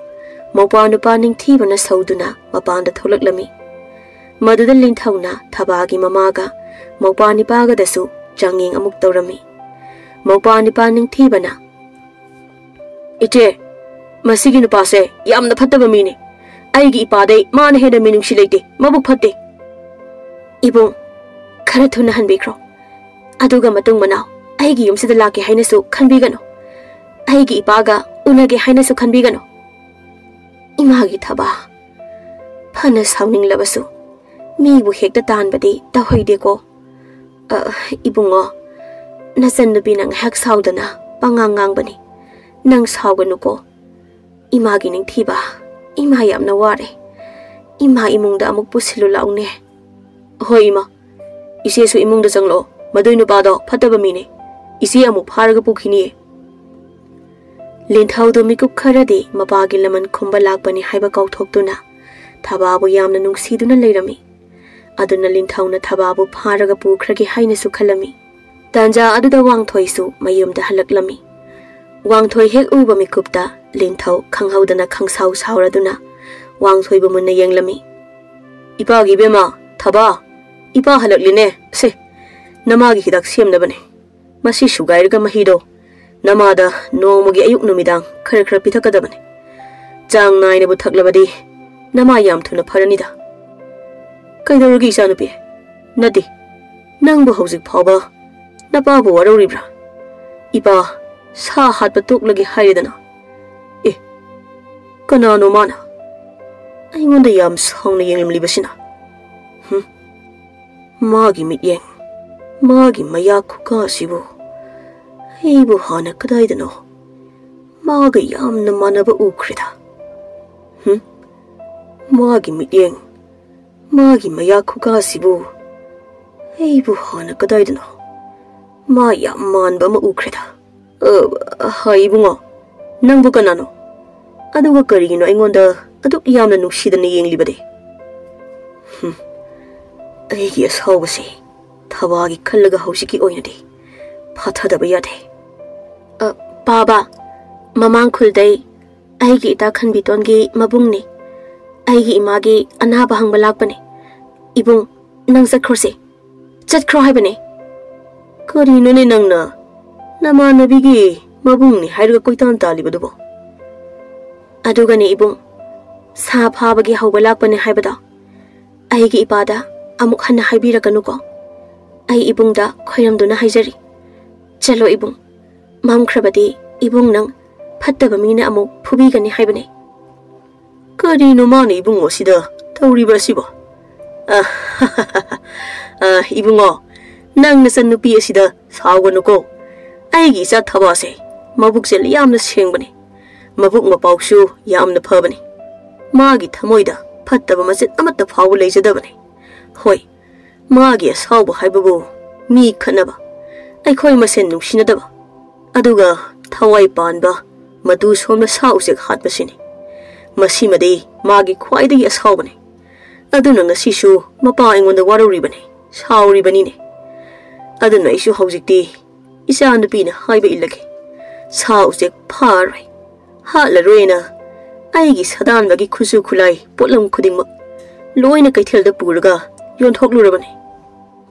ꯃꯧꯄ꯭ꯋꯥ ꯅꯨꯄꯥ ꯅꯤꯡꯊꯤꯕꯅ ꯁꯧꯗꯨꯅ ꯃꯄꯥꯟꯗ ꯊꯣꯛꯂꯛꯂꯝꯃꯤ꯫ ꯃꯗꯨꯗ ꯂꯤꯟꯊꯧꯅ ꯊꯕꯥꯒꯤ ꯃꯃꯥꯒ ꯃꯧꯄ꯭ꯋꯥ ꯅꯤꯄꯥꯒꯗꯁꯨ ꯆꯥꯡꯌꯦꯡ ꯑꯃꯨꯛ ꯇꯧꯔꯝꯃꯤ꯫ ꯃꯧꯄ꯭ꯋꯥ ꯅꯤꯄꯥ ꯅꯤꯡꯊꯤꯕꯅ, "ꯏꯆꯦ, ꯃꯁꯤꯒꯤ ꯅꯨꯄꯥꯁꯦ ꯌꯥꯝꯅ ꯐꯠꯇꯕ ꯃꯤꯅꯤ꯫ ꯑꯩꯒꯤ ꯏꯄꯥꯗꯩ ꯃꯥꯅ ꯍꯦꯟꯅ ꯃꯤꯅꯨꯡꯁꯤ ꯂꯩꯇꯦ, ꯃꯕꯨꯛ ꯐꯠꯇꯦ꯫" "ꯏꯕꯨꯡ, ꯈꯔ ꯊꯨꯅ ꯍꯟꯕꯤꯈ꯭ꯔꯣ꯫ ꯑꯗꯨꯒ ꯃꯇꯨꯡ ꯃꯅꯥꯎ ꯑꯩꯒꯤ ꯌꯨꯝꯁꯤꯗ ꯂꯥꯛꯀꯦ ꯍꯥꯏꯅꯁꯨ ꯈꯟꯕꯤꯒꯅꯨ꯫ ꯑꯩꯒꯤ ꯏꯄꯥꯒ ꯎꯅꯒꯦ ꯍꯥꯏꯅꯁꯨ ꯈꯟꯕꯤꯒꯅꯨ꯫" ꯏꯃꯥꯒꯤ ꯊꯕꯥ꯫ ꯐꯅ ꯁꯥꯎꯅꯤꯡꯂꯕꯁꯨ ꯃꯤꯕꯨ ꯍꯦꯛꯇ ꯇꯥꯟꯕꯗꯤ ꯇꯧꯍꯩꯗꯦꯀꯣ꯫ ꯑ, ꯏꯕꯨꯡꯉꯣ, ꯅꯆꯟꯅꯨꯄꯤꯅ ꯉꯥꯏꯍꯥꯛ ꯁꯥꯎꯗꯅ ꯄꯉꯥꯡ ꯉꯥꯡꯕꯅꯤ꯫ ꯅꯪ ꯁꯥꯎꯒꯅꯨꯀꯣ꯫ ꯏꯃꯥꯒꯤ ꯅꯤꯡꯊꯤꯕ, ꯏꯃꯥ ꯌꯥꯝꯅ ꯋꯥꯔꯦ꯫ ꯏꯃꯥ ꯏꯃꯨꯡꯗ ꯑꯃꯨꯛ ꯄꯨꯁꯤꯜꯂꯨ ꯂꯥꯛꯎꯅꯦ꯫ ꯍꯣꯏ ꯏꯃꯥ, ꯏꯆꯦꯁꯨ ꯏꯃꯨꯡꯗ ꯆꯪꯂꯛꯑꯣ꯫ ꯃꯗꯨꯏ ꯅꯨꯄꯥꯗꯣ ꯐꯠꯇꯕ ꯃꯤꯅꯤ꯫ ꯏꯆꯦ ꯑꯃꯨꯛ ꯐꯥꯔꯒ ꯄꯨꯈꯤꯅꯤꯌꯦ꯫ ꯂꯤꯟꯊꯧꯗꯨ ꯃꯤꯀꯨꯞ ꯈꯔꯗꯤ ꯃꯄꯥꯒꯤ ꯂꯃꯟ ꯈꯨꯝꯕ ꯂꯥꯛꯄꯅꯤ ꯍꯥꯏꯕ ꯀꯥꯎꯊꯣꯛꯇꯨꯅ ꯊꯕꯥꯕꯨ ꯌꯥꯝꯅ ꯅꯨꯡꯁꯤꯗꯨꯅ ꯂꯩꯔꯝꯃꯤ꯫ ꯑꯗꯨꯅ ꯂꯤꯟꯊꯧꯅ ꯊꯕꯥꯕꯨ ꯐꯥꯔꯒ ꯄꯨꯈ꯭ꯔꯒꯦ ꯍꯥꯏꯅꯁꯨ ꯈꯜꯂꯝꯃꯤ꯫ ꯇꯥꯟꯖꯥ ꯑꯗꯨꯗ ꯋꯥꯡꯊꯣꯏꯁꯨ ꯃꯌꯨꯝꯗ ꯍꯜꯂꯛꯂꯝꯃꯤ꯫ ꯋꯥꯡꯊꯣꯏ ꯍꯦꯛ ꯎꯕ ꯃꯤꯀꯨꯞꯇ ꯂꯤꯟꯊꯧ ꯈꯪꯍꯧꯗꯅ ꯈꯪꯁꯥꯎ ꯁꯥꯎꯔꯗꯨꯅ ꯋꯥꯡꯊꯣꯏꯕꯨ ꯃꯨꯟꯅ ꯌꯦꯡꯂꯝꯃꯤ꯫ "ꯏꯄꯥꯒꯤ ꯏꯕꯦꯝꯃ, ꯊꯕꯥ, ꯏꯄꯥ ꯍꯜꯂꯛꯂꯤꯅꯦ꯫ ꯁꯦ, ꯅꯃꯥꯒꯤ ꯍꯤꯗꯥꯛ ꯁꯦꯝꯅꯕꯅꯦ꯫ ꯃꯁꯤ ꯁꯨꯒꯥꯏꯔꯒ ꯃꯍꯤꯗꯣ ꯅꯃꯥꯗ ꯅꯣꯡꯃꯒꯤ ꯑꯌꯨꯛ ꯅꯨꯃꯤꯗꯥꯡ ꯈꯔ ꯈꯔ ꯄꯤꯊꯛꯀꯗꯕꯅꯤ꯫ ꯆꯥꯡ ꯅꯥꯏꯅꯕꯨ ꯊꯛꯂꯕꯗꯤ ꯅꯃꯥ ꯌꯥꯝ ꯊꯨꯅ ꯐꯔꯅꯤꯗ꯫ ꯀꯩꯗꯧꯔꯒꯦ ꯏꯆꯥꯅꯨꯄꯤ? ꯅꯠꯇꯦ, ꯅꯪꯕꯨ ꯍꯧꯖꯤꯛ ꯐꯥꯎꯕ ꯅꯄꯥꯕꯨ ꯋꯥꯔꯧꯔꯤꯕ꯭ꯔꯥ? ꯏꯄꯥ ꯁꯥ ꯍꯥꯠꯄ ꯇꯣꯛꯂꯒꯦ ꯍꯥꯏꯔꯦꯗꯅ꯫ ꯑꯦ, ꯀꯅꯥꯅꯣ ꯃꯥꯅ ꯑꯩꯉꯣꯟꯗ ꯌꯥꯝ ꯁꯥꯎꯅ ꯌꯦꯡꯂꯝꯂꯤꯕꯁꯤꯅ? ꯍꯨꯝ, ꯃꯥꯒꯤ ꯃꯤꯠꯌꯦꯡ, ꯃꯥꯒꯤ ꯃꯌꯥ ꯈꯨꯀꯥꯁꯤꯕꯨ ꯑꯩꯕꯨ ꯍꯥꯟꯅ ꯀꯗꯥꯏꯗꯅꯣ ꯃꯥꯒ ꯌꯥꯝꯅ ꯃꯥꯟꯅꯕ ꯎꯈ꯭ꯔꯦꯗ꯫ ꯍꯨꯝ, ꯃꯥꯒꯤ ꯃꯤꯠꯌꯦꯡ, ꯃꯥꯒꯤ ꯃꯌꯥ ꯈꯨꯀꯥꯁꯤꯕꯨ ꯑꯩꯕꯨ ꯍꯥꯟꯅ ꯀꯗꯥꯏꯗꯅꯣ ꯃꯥ ꯌꯥꯝ ꯃꯥꯟꯕ ꯑꯃ ꯎꯈ꯭ꯔꯦꯗ꯫ ꯑ, ꯍꯥꯏ ꯏꯕꯨꯡꯉꯣ, ꯅꯪꯕꯨ ꯀꯅꯥꯅꯣ? ꯑꯗꯨꯒ ꯀꯔꯤꯒꯤꯅꯣ ꯑꯩꯉꯣꯟꯗ ꯑꯗꯨꯛ ꯌꯥꯝꯅ ꯅꯨꯡꯁꯤꯗꯅ ꯌꯦꯡꯂꯤꯕꯗꯤ? ꯍꯨꯝ, ꯑꯩꯒꯤ ꯑꯁꯥꯎꯕꯁꯤ ꯊꯕꯥꯒꯤ ꯈꯜꯂꯒ ꯍꯧꯖꯤꯛꯀꯤ ꯑꯣꯏꯅꯗꯤ ꯐꯥꯊꯗꯕ ꯌꯥꯗꯦ꯫ ꯑ, ꯄꯥꯕ, ꯃꯃꯥꯡ ꯈꯨꯜꯗꯩ ꯑꯩꯒꯤ ꯏꯇꯥ ꯈꯟꯕꯤꯇꯣꯟꯒꯤ ꯃꯕꯨꯡꯅꯤ꯫ ꯑꯩꯒꯤ ꯏꯃꯥꯒꯤ ꯑꯅꯥꯕ ꯍꯪꯕ ꯂꯥꯛꯄꯅꯦ꯫ ꯏꯕꯨꯡ, ꯅꯪ ꯆꯠꯈ꯭ꯔꯣꯁꯦ꯫ ꯆꯠꯈ꯭ꯔꯣ ꯍꯥꯏꯕꯅꯦ꯫ ꯀꯔꯤꯅꯣꯅꯦ ꯅꯪꯅ ꯅꯃꯥꯟꯅꯕꯤꯒꯤ ꯃꯕꯨꯡꯅꯤ ꯍꯥꯏꯔꯒ ꯀꯣꯏꯇꯥꯟ ꯇꯥꯜꯂꯤꯕꯗꯨꯕꯣ? ꯑꯗꯨꯒꯅꯦ ꯏꯕꯨꯡ, ꯁꯥ ꯐꯥꯕꯒꯤ ꯍꯧꯕ ꯂꯥꯛꯄꯅꯦ ꯍꯥꯏꯕꯗꯣ ꯑꯩꯒꯤ ꯏꯄꯥꯗ ꯑꯃꯨꯛ ꯍꯟꯅ ꯍꯥꯏꯕꯤꯔꯛꯀꯅꯨꯀꯣ꯫ ꯑꯩ ꯏꯕꯨꯡꯗ ꯈꯣꯏꯔꯝꯗꯨꯅ ꯍꯥꯏꯖꯔꯤ꯫ ꯆꯠꯂꯣ ꯏꯕꯨꯡ, ꯃꯝꯈ꯭ꯔꯕꯗꯤ ꯏꯕꯨꯡ ꯅꯪ ꯐꯠꯇꯕ ꯃꯤꯅ ꯑꯃꯨꯛ ꯐꯨꯕꯤꯒꯅꯤ ꯍꯥꯏꯕꯅꯦ꯫ "ꯀꯔꯤꯅꯣ ꯃꯥꯅ ꯏꯕꯨꯡꯉꯣꯁꯤꯗ ꯇꯧꯔꯤꯕ ꯑꯁꯤꯕꯣ?" "ꯑ, ꯑ, ꯏꯕꯨꯡꯉꯣ, ꯅꯪ ꯅꯆꯟꯅꯨꯄꯤ ꯑꯁꯤꯗ ꯁꯥꯎꯒꯅꯨꯀꯣ꯫ ꯑꯩꯒꯤ ꯏꯆꯥ ꯊꯕꯥꯁꯦ ꯃꯕꯨꯛꯁꯦ ꯌꯥꯝꯅ ꯁꯦꯡꯕꯅꯤ꯫ ꯃꯕꯨꯛ ꯃꯄꯥꯎꯁꯨ ꯌꯥꯝꯅ ꯐꯕꯅꯤ꯫ ꯃꯥꯒꯤ ꯊꯃꯣꯏꯗ ꯐꯠꯇꯕ ꯃꯆꯦꯠ ꯑꯃꯠꯇ ꯐꯥꯎꯕ ꯂꯩꯖꯗꯕꯅꯤ꯫ ꯍꯣꯏ, ꯃꯥꯒꯤ ꯑꯁꯥꯎꯕ ꯍꯥꯏꯕꯕꯨ ꯃꯤ ꯈꯠꯅꯕ, ꯑꯩꯈꯣꯏ ꯃꯁꯦꯟ ꯅꯨꯡꯁꯤꯅꯗꯕ, ꯑꯗꯨꯒ ꯊꯋꯥꯏ ꯄꯥꯟꯕ ꯃꯇꯨ ꯁꯣꯝꯅ ꯁꯥ ꯎꯆꯦꯛ ꯍꯥꯠꯄꯁꯤꯅꯤ꯫ ꯃꯁꯤꯃꯗꯤ ꯃꯥꯒꯤ ꯈ꯭ꯋꯥꯏꯗꯒꯤ ꯑꯁꯥꯎꯕꯅꯤ꯫ ꯑꯗꯨꯅ ꯉꯁꯤꯁꯨ ꯃꯄꯥ ꯑꯩꯉꯣꯟꯗ ꯋꯥꯔꯧꯔꯤꯕꯅꯤ, ꯁꯥꯎꯔꯤꯕꯅꯤꯅꯦ꯫ ꯑꯗꯨꯅ ꯑꯩꯁꯨ ꯍꯧꯖꯤꯛꯇꯤ ꯏꯆꯥ ꯅꯨꯄꯤꯅ ꯍꯥꯏꯕ ꯏꯜꯂꯒꯦ꯫ ꯁꯥ ꯎꯆꯦꯛ ꯐꯥꯔꯣꯏ, ꯍꯥꯠꯂꯔꯣꯏꯅ ꯑꯩꯒꯤ ꯁꯥꯗꯥꯟꯕꯒꯤ ꯈꯨꯠꯁꯨ ꯈꯨꯠꯂꯥꯏ ꯄꯣꯠꯂꯝ ꯈꯨꯗꯤꯡꯃꯛ ꯂꯣꯏꯅ ꯀꯩꯊꯦꯜꯗ ꯄꯨꯔꯒ ꯌꯣꯟꯊꯣꯛꯂꯨꯔꯕꯅꯤ꯫"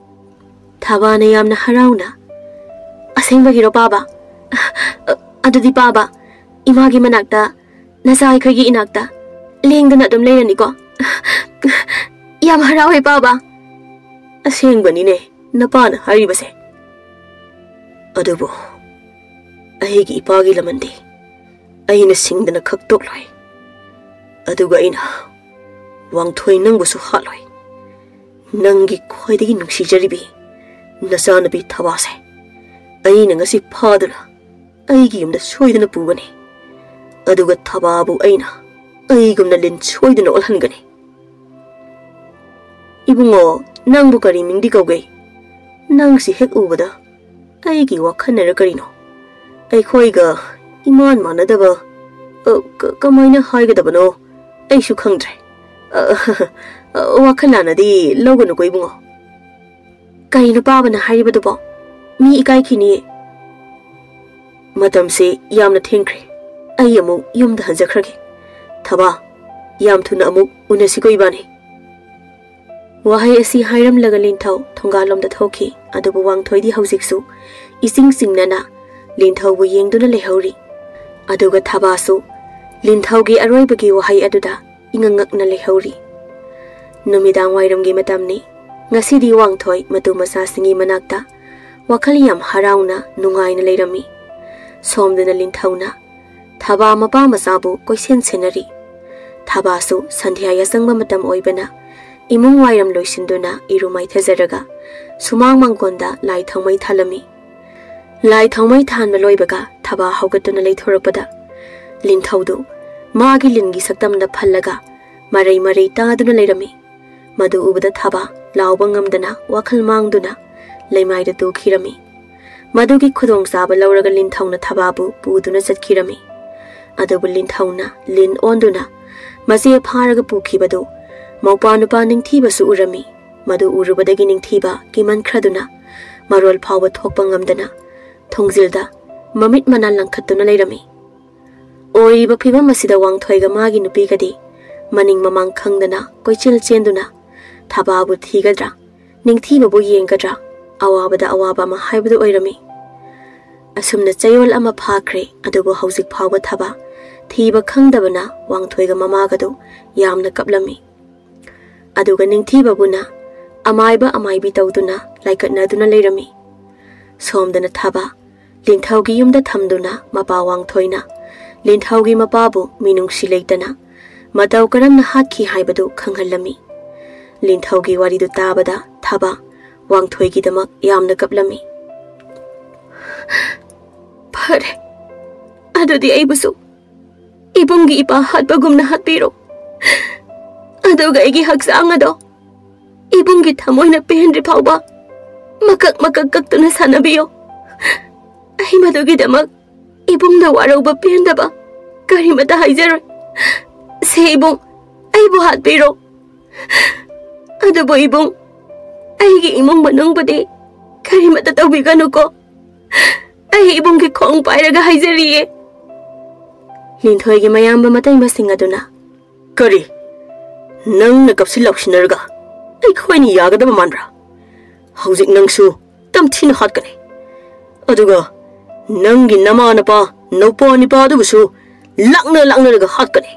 ꯊꯕꯥꯅ ꯌꯥꯝꯅ ꯍꯔꯥꯎꯅ, "ꯑꯁꯦꯡꯕꯒꯤꯔꯣ ꯄꯥꯕ? ꯑ, ꯑꯗꯨꯗꯤ ꯄꯥꯕ, ꯏꯃꯥꯒꯤ ꯃꯅꯥꯛꯇ, ꯅꯆꯥ ꯑꯩꯈꯣꯏꯒꯤ ꯏꯅꯥꯛꯇ ꯂꯦꯡꯗꯅ ꯑꯗꯨꯝ ꯂꯩꯔꯅꯤꯀꯣ? ꯌꯥꯝ ꯍꯔꯥꯎꯋꯦ ꯄꯥꯕ꯫" "ꯑꯁꯦꯡꯕꯅꯤꯅꯦ ꯅꯄꯥꯅ ꯍꯥꯏꯔꯤꯕꯁꯦ꯫ ꯑꯗꯨꯕꯨ ꯑꯩꯒꯤ ꯏꯄꯥꯒꯤ ꯂꯃꯟꯗꯤ ꯑꯩꯅ ꯁꯤꯡꯗꯅ ꯈꯛꯇꯣꯛꯂꯣꯏ꯫ ꯑꯗꯨꯒ ꯑꯩꯅ ꯋꯥꯡꯊꯣꯏ ꯅꯪꯕꯨꯁꯨ ꯍꯥꯠꯂꯣꯏ꯫ ꯅꯪꯒꯤ ꯈ꯭ꯋꯥꯏꯗꯒꯤ ꯅꯨꯡꯁꯤꯖꯔꯤꯕꯤ ꯅꯆꯥꯅꯨꯄꯤ ꯊꯕꯥꯁꯦ ꯑꯩꯅ ꯉꯁꯤ ꯐꯥꯗꯨꯅ ꯑꯩꯒꯤ ꯌꯨꯝꯗ ꯁꯣꯏꯗꯅ ꯄꯨꯒꯅꯤ꯫ ꯑꯗꯨꯒ ꯊꯕꯥꯕꯨ ꯑꯩꯅ ꯑꯩꯒꯨꯝꯅ ꯂꯤꯟ ꯁꯣꯏꯗꯅ ꯑꯣꯜꯍꯟꯒꯅꯤ꯫" "ꯏꯕꯨꯡꯉꯣ, ꯅꯪꯕꯨ ꯀꯔꯤ ꯃꯤꯡꯗꯤ ꯀꯧꯒꯦ? ꯅꯪꯁꯤ ꯍꯦꯛ ꯎꯕꯗ ꯑꯩꯒꯤ ꯋꯥꯈꯜꯅꯔ ꯀꯔꯤꯅꯣ? ꯑꯩꯈꯣꯏꯒ ꯏꯃꯥꯟ ꯃꯥꯟꯅꯗꯕ, ꯑ, ꯀ-, ꯀꯃꯥꯏꯅ ꯍꯥꯏꯒꯗꯕꯅꯣ? ꯑꯩꯁꯨ ꯈꯪꯗ꯭ꯔꯦ꯫ ꯑ, ꯑ, ꯋꯥꯈꯜ ꯂꯥꯟꯅꯗꯤ ꯂꯧꯒꯅꯨꯀꯣ ꯏꯕꯨꯡꯉꯣ꯫" "ꯀꯩꯅꯣ ꯄꯥꯕꯅ ꯍꯥꯏꯔꯤꯕꯗꯨꯕꯣ? ꯃꯤ ꯏꯀꯥꯏꯈꯤꯅꯤꯌꯦ꯫" "ꯃꯇꯝꯁꯦ ꯌꯥꯝꯅ ꯊꯦꯡꯈ꯭ꯔꯦ꯫ ꯑꯩ ꯑꯃꯨꯛ ꯌꯨꯝꯗ ꯍꯟꯖꯈ꯭ꯔꯒꯦ꯫ ꯊꯕꯥ, ꯌꯥꯝ ꯊꯨꯅ ꯑꯃꯨꯛ ꯎꯅꯁꯤꯀꯣ ꯏꯕꯥꯅꯤ꯫" ꯋꯥꯍꯩ ꯑꯁꯤ ꯍꯥꯏꯔꯝꯂꯒ ꯂꯤꯟꯊꯧ ꯊꯣꯡꯒꯥꯜꯂꯣꯝꯗ ꯊꯣꯛꯈꯤ꯫ ꯑꯗꯨꯕꯨ ꯋꯥꯡꯊꯣꯏꯗꯤ ꯍꯧꯖꯤꯛꯁꯨ ꯏꯆꯤꯡ ꯆꯤꯡꯅꯅ ꯂꯤꯟꯊꯧꯕꯨ ꯌꯦꯡꯗꯨꯅ ꯂꯩꯍꯧꯔꯤ꯫ ꯑꯗꯨꯒ ꯊꯕꯥꯁꯨ ꯂꯤꯟꯊꯧꯒꯤ ꯑꯔꯣꯏꯕꯒꯤ ꯋꯥꯍꯩ ꯑꯗꯨꯗ ꯏꯉꯛ ꯉꯛꯅ ꯂꯩꯍꯧꯔꯤ꯫ ꯅꯨꯃꯤꯗꯥꯡ ꯋꯥꯏꯔꯝꯒꯤ ꯃꯇꯝꯅꯤ꯫ ꯉꯁꯤꯗꯤ ꯋꯥꯡꯊꯣꯏ ꯃꯇꯨ ꯃꯆꯥꯁꯤꯡꯒꯤ ꯃꯅꯥꯛꯇ ꯋꯥꯈꯜ ꯌꯥꯝ ꯍꯔꯥꯎꯅ ꯅꯨꯡꯉꯥꯏꯅ ꯂꯩꯔꯝꯃꯤ꯫ ꯁꯣꯝꯗꯅ ꯂꯤꯟꯊꯧꯅ ꯊꯕꯥ ꯃꯄꯥ ꯃꯆꯥꯕꯨ ꯀꯣꯏꯁꯦꯟ ꯁꯦꯟꯅꯔꯤ꯫ ꯊꯕꯥꯁꯨ ꯁꯟꯙ꯭ꯌꯥ ꯌꯥꯆꯪꯕ ꯃꯇꯝ ꯑꯣꯏꯕꯅ ꯏꯃꯨꯡ ꯋꯥꯏꯔꯝ ꯂꯣꯏꯁꯤꯟꯗꯨꯅ ꯏꯔꯨ ꯃꯥꯏꯊꯖꯔꯒ ꯁꯨꯃꯥꯡ ꯃꯥꯡꯒꯣꯟꯗ ꯂꯥꯏ ꯊꯥꯎꯃꯩ ꯊꯥꯜꯂꯝꯃꯤ꯫ ꯂꯥꯏ ꯊꯥꯎꯃꯩ ꯊꯥꯟꯕ ꯂꯣꯏꯕꯒ ꯊꯕꯥ ꯍꯧꯒꯠꯇꯨꯅ ꯂꯩꯊꯣꯔꯛꯄꯗ ꯂꯤꯟꯊꯧꯗꯨ ꯃꯥꯒꯤ ꯂꯤꯟꯒꯤ ꯁꯛꯇꯝꯗ ꯐꯜꯂꯒ ꯃꯔꯩ ꯃꯔꯩ ꯇꯥꯗꯨꯅ ꯂꯩꯔꯝꯃꯤ꯫ ꯃꯗꯨ ꯎꯕꯗ ꯊꯕꯥ ꯂꯥꯎꯕ ꯉꯝꯗꯅ ꯋꯥꯈꯜ ꯃꯥꯡꯗꯨꯅ ꯂꯩꯃꯥꯏꯗ ꯇꯨꯈꯤꯔꯝꯃꯤ꯫ ꯃꯗꯨꯒꯤ ꯈꯨꯗꯣꯡꯆꯥꯕ ꯂꯧꯔꯒ ꯂꯤꯟꯊꯧꯅ ꯊꯕꯥꯕꯨ ꯄꯨꯗꯨꯅ ꯆꯠꯈꯤꯔꯝꯃꯤ꯫ ꯑꯗꯨꯕꯨ ꯂꯤꯟꯊꯧꯅ ꯂꯤꯟ ꯑꯣꯟꯗꯨꯅ ꯃꯆꯦ ꯐꯥꯔꯒ ꯄꯨꯈꯤꯕꯗꯨ ꯃꯧꯄ꯭ꯋꯥ ꯅꯨꯄꯥ ꯅꯤꯡꯊꯤꯕꯁꯨ ꯎꯔꯝꯃꯤ꯫ ꯃꯗꯨ ꯎꯔꯨꯕꯗꯒꯤ ꯅꯤꯡꯊꯤꯕ ꯀꯤꯃꯟꯈ꯭ꯔꯗꯨꯅ ꯃꯔꯣꯜ ꯐꯥꯎꯕ ꯊꯣꯛꯄ ꯉꯝꯗꯅ ꯊꯣꯡꯖꯤꯜꯗ ꯃꯃꯤꯠ ꯃꯅꯥ ꯂꯪꯈꯠꯇꯨꯅ ꯂꯩꯔꯝꯃꯤ꯫ ꯑꯣꯏꯔꯤꯕ ꯐꯤꯕꯝ ꯑꯁꯤꯗ ꯋꯥꯡꯊꯣꯏꯒ ꯃꯥꯒꯤ ꯅꯨꯄꯤꯒꯗꯤ ꯃꯅꯤꯡ ꯃꯃꯥꯡ ꯈꯪꯗꯅ ꯀꯣꯏꯆꯦꯜ ꯆꯦꯟꯗꯨꯅ ꯊꯕꯥꯕꯨ ꯊꯤꯒꯗ꯭ꯔꯥ, ꯅꯤꯡꯊꯤꯕꯕꯨ ꯌꯦꯡꯒꯗ꯭ꯔꯥ, ꯑꯋꯥꯕꯗ ꯑꯋꯥꯕ ꯑꯃ ꯍꯥꯏꯕꯗꯨ ꯑꯣꯏꯔꯝꯃꯤ꯫ ꯑꯁꯨꯝꯅ ꯆꯌꯣꯜ ꯑꯃ ꯐꯥꯈ꯭ꯔꯦ, ꯑꯗꯨꯕꯨ ꯍꯧꯖꯤꯛ ꯐꯥꯎꯕ ꯊꯕꯥ ꯊꯤꯕ ꯈꯪꯗꯕꯅ ꯋꯥꯡꯊꯣꯏꯒ ꯃꯃꯥꯒꯗꯨ ꯌꯥꯝꯅ ꯀꯞꯂꯝꯃꯤ꯫ ꯑꯗꯨꯒ ꯅꯤꯡꯊꯤꯕꯕꯨꯅ ꯑꯃꯥꯏꯕ ꯑꯃꯥꯏꯕꯤ ꯇꯧꯗꯨꯅ ꯂꯥꯏꯀꯠꯅꯗꯨꯅ ꯂꯩꯔꯝꯃꯤ꯫ ꯁꯣꯝꯗꯅ ꯊꯕꯥ ꯂꯤꯟꯊꯧꯒꯤ ꯌꯨꯝꯗ ꯊꯝꯗꯨꯅ ꯃꯄꯥ ꯋꯥꯡꯊꯣꯏꯅ ꯂꯤꯟꯊꯧꯒꯤ ꯃꯄꯥꯕꯨ ꯃꯤꯅꯨꯡꯁꯤ ꯂꯩꯇꯅ ꯃꯇꯧ ꯀꯔꯝꯅ ꯍꯥꯠꯈꯤ ꯍꯥꯏꯕꯗꯨ ꯈꯪꯍꯜꯂꯝꯃꯤ꯫ ꯂꯤꯟꯊꯧꯒꯤ ꯋꯥꯔꯤꯗꯨ ꯇꯥꯕꯗ ꯊꯕꯥ ꯋꯥꯡꯊꯣꯏꯒꯤꯗꯃꯛ ꯌꯥꯝꯅ ꯀꯞꯂꯝꯃꯤ꯫ "ꯐꯔꯦ, ꯑꯗꯨꯗꯤ ꯑꯩꯕꯨꯁꯨ ꯏꯕꯨꯡꯒꯤ ꯏꯄꯥ ꯍꯥꯠꯄꯒꯨꯝꯅ ꯍꯥꯠꯄꯤꯔꯣ꯫ ꯑꯗꯨꯒ ꯑꯩꯒꯤ ꯍꯛꯆꯥꯡ ꯑꯗꯣ ꯏꯕꯨꯡꯒꯤ ꯊꯃꯣꯏꯅ ꯄꯦꯟꯗ꯭ꯔꯤ ꯐꯥꯎꯕ ꯃꯀꯛ ꯃꯀꯛ ꯀꯛꯇꯨꯅ ꯁꯥꯟꯅꯕꯤꯌꯣ꯫ ꯑꯩ ꯃꯗꯨꯒꯤꯗꯃꯛ ꯏꯕꯨꯡꯗ ꯋꯥꯔꯧꯕ ꯄꯦꯟꯗꯕ ꯀꯔꯤꯃꯇ ꯍꯥꯏꯖꯔꯣꯏ꯫ ꯁꯦ ꯏꯕꯨꯡ, ꯑꯩꯕꯨ ꯍꯥꯠꯄꯤꯔꯣ꯫ ꯑꯗꯨꯕꯨ ꯏꯕꯨꯡ, ꯑꯩꯒꯤ ꯏꯃꯨꯡ ꯃꯅꯨꯡꯕꯨꯗꯤ ꯀꯔꯤꯃꯇ ꯇꯧꯕꯤꯒꯅꯨꯀꯣ꯫ ꯑꯩ ꯏꯕꯨꯡꯒꯤ ꯈꯣꯡ ꯄꯥꯏꯔꯒ ꯍꯥꯏꯖꯔꯤꯌꯦ꯫" ꯂꯤꯟꯊꯣꯏꯒꯤ ꯃꯌꯥꯝꯕ ꯃꯇꯩꯃꯁꯤꯡ ꯑꯗꯨꯅ, "ꯀꯔꯤ? ꯅꯪꯅ ꯀꯞꯁꯤꯟ ꯂꯥꯎꯁꯤꯟꯅꯔꯒ ꯑꯩꯈꯣꯏꯅ ꯌꯥꯒꯗꯕ ꯃꯥꯟꯕ꯭ꯔꯥ? ꯍꯧꯖꯤꯛ ꯅꯪꯁꯨ ꯇꯝꯊꯤꯅ ꯍꯥꯠꯀꯅꯤ꯫ ꯑꯗꯨꯒ ꯅꯪꯒꯤ ꯅꯃꯥ ꯅꯄꯥ, ꯅꯧꯄꯥ ꯅꯤꯄꯥ ꯑꯗꯨꯕꯨꯁꯨ ꯂꯥꯛꯅ ꯂꯥꯛꯅꯔꯒ ꯍꯥꯠꯀꯅꯤ꯫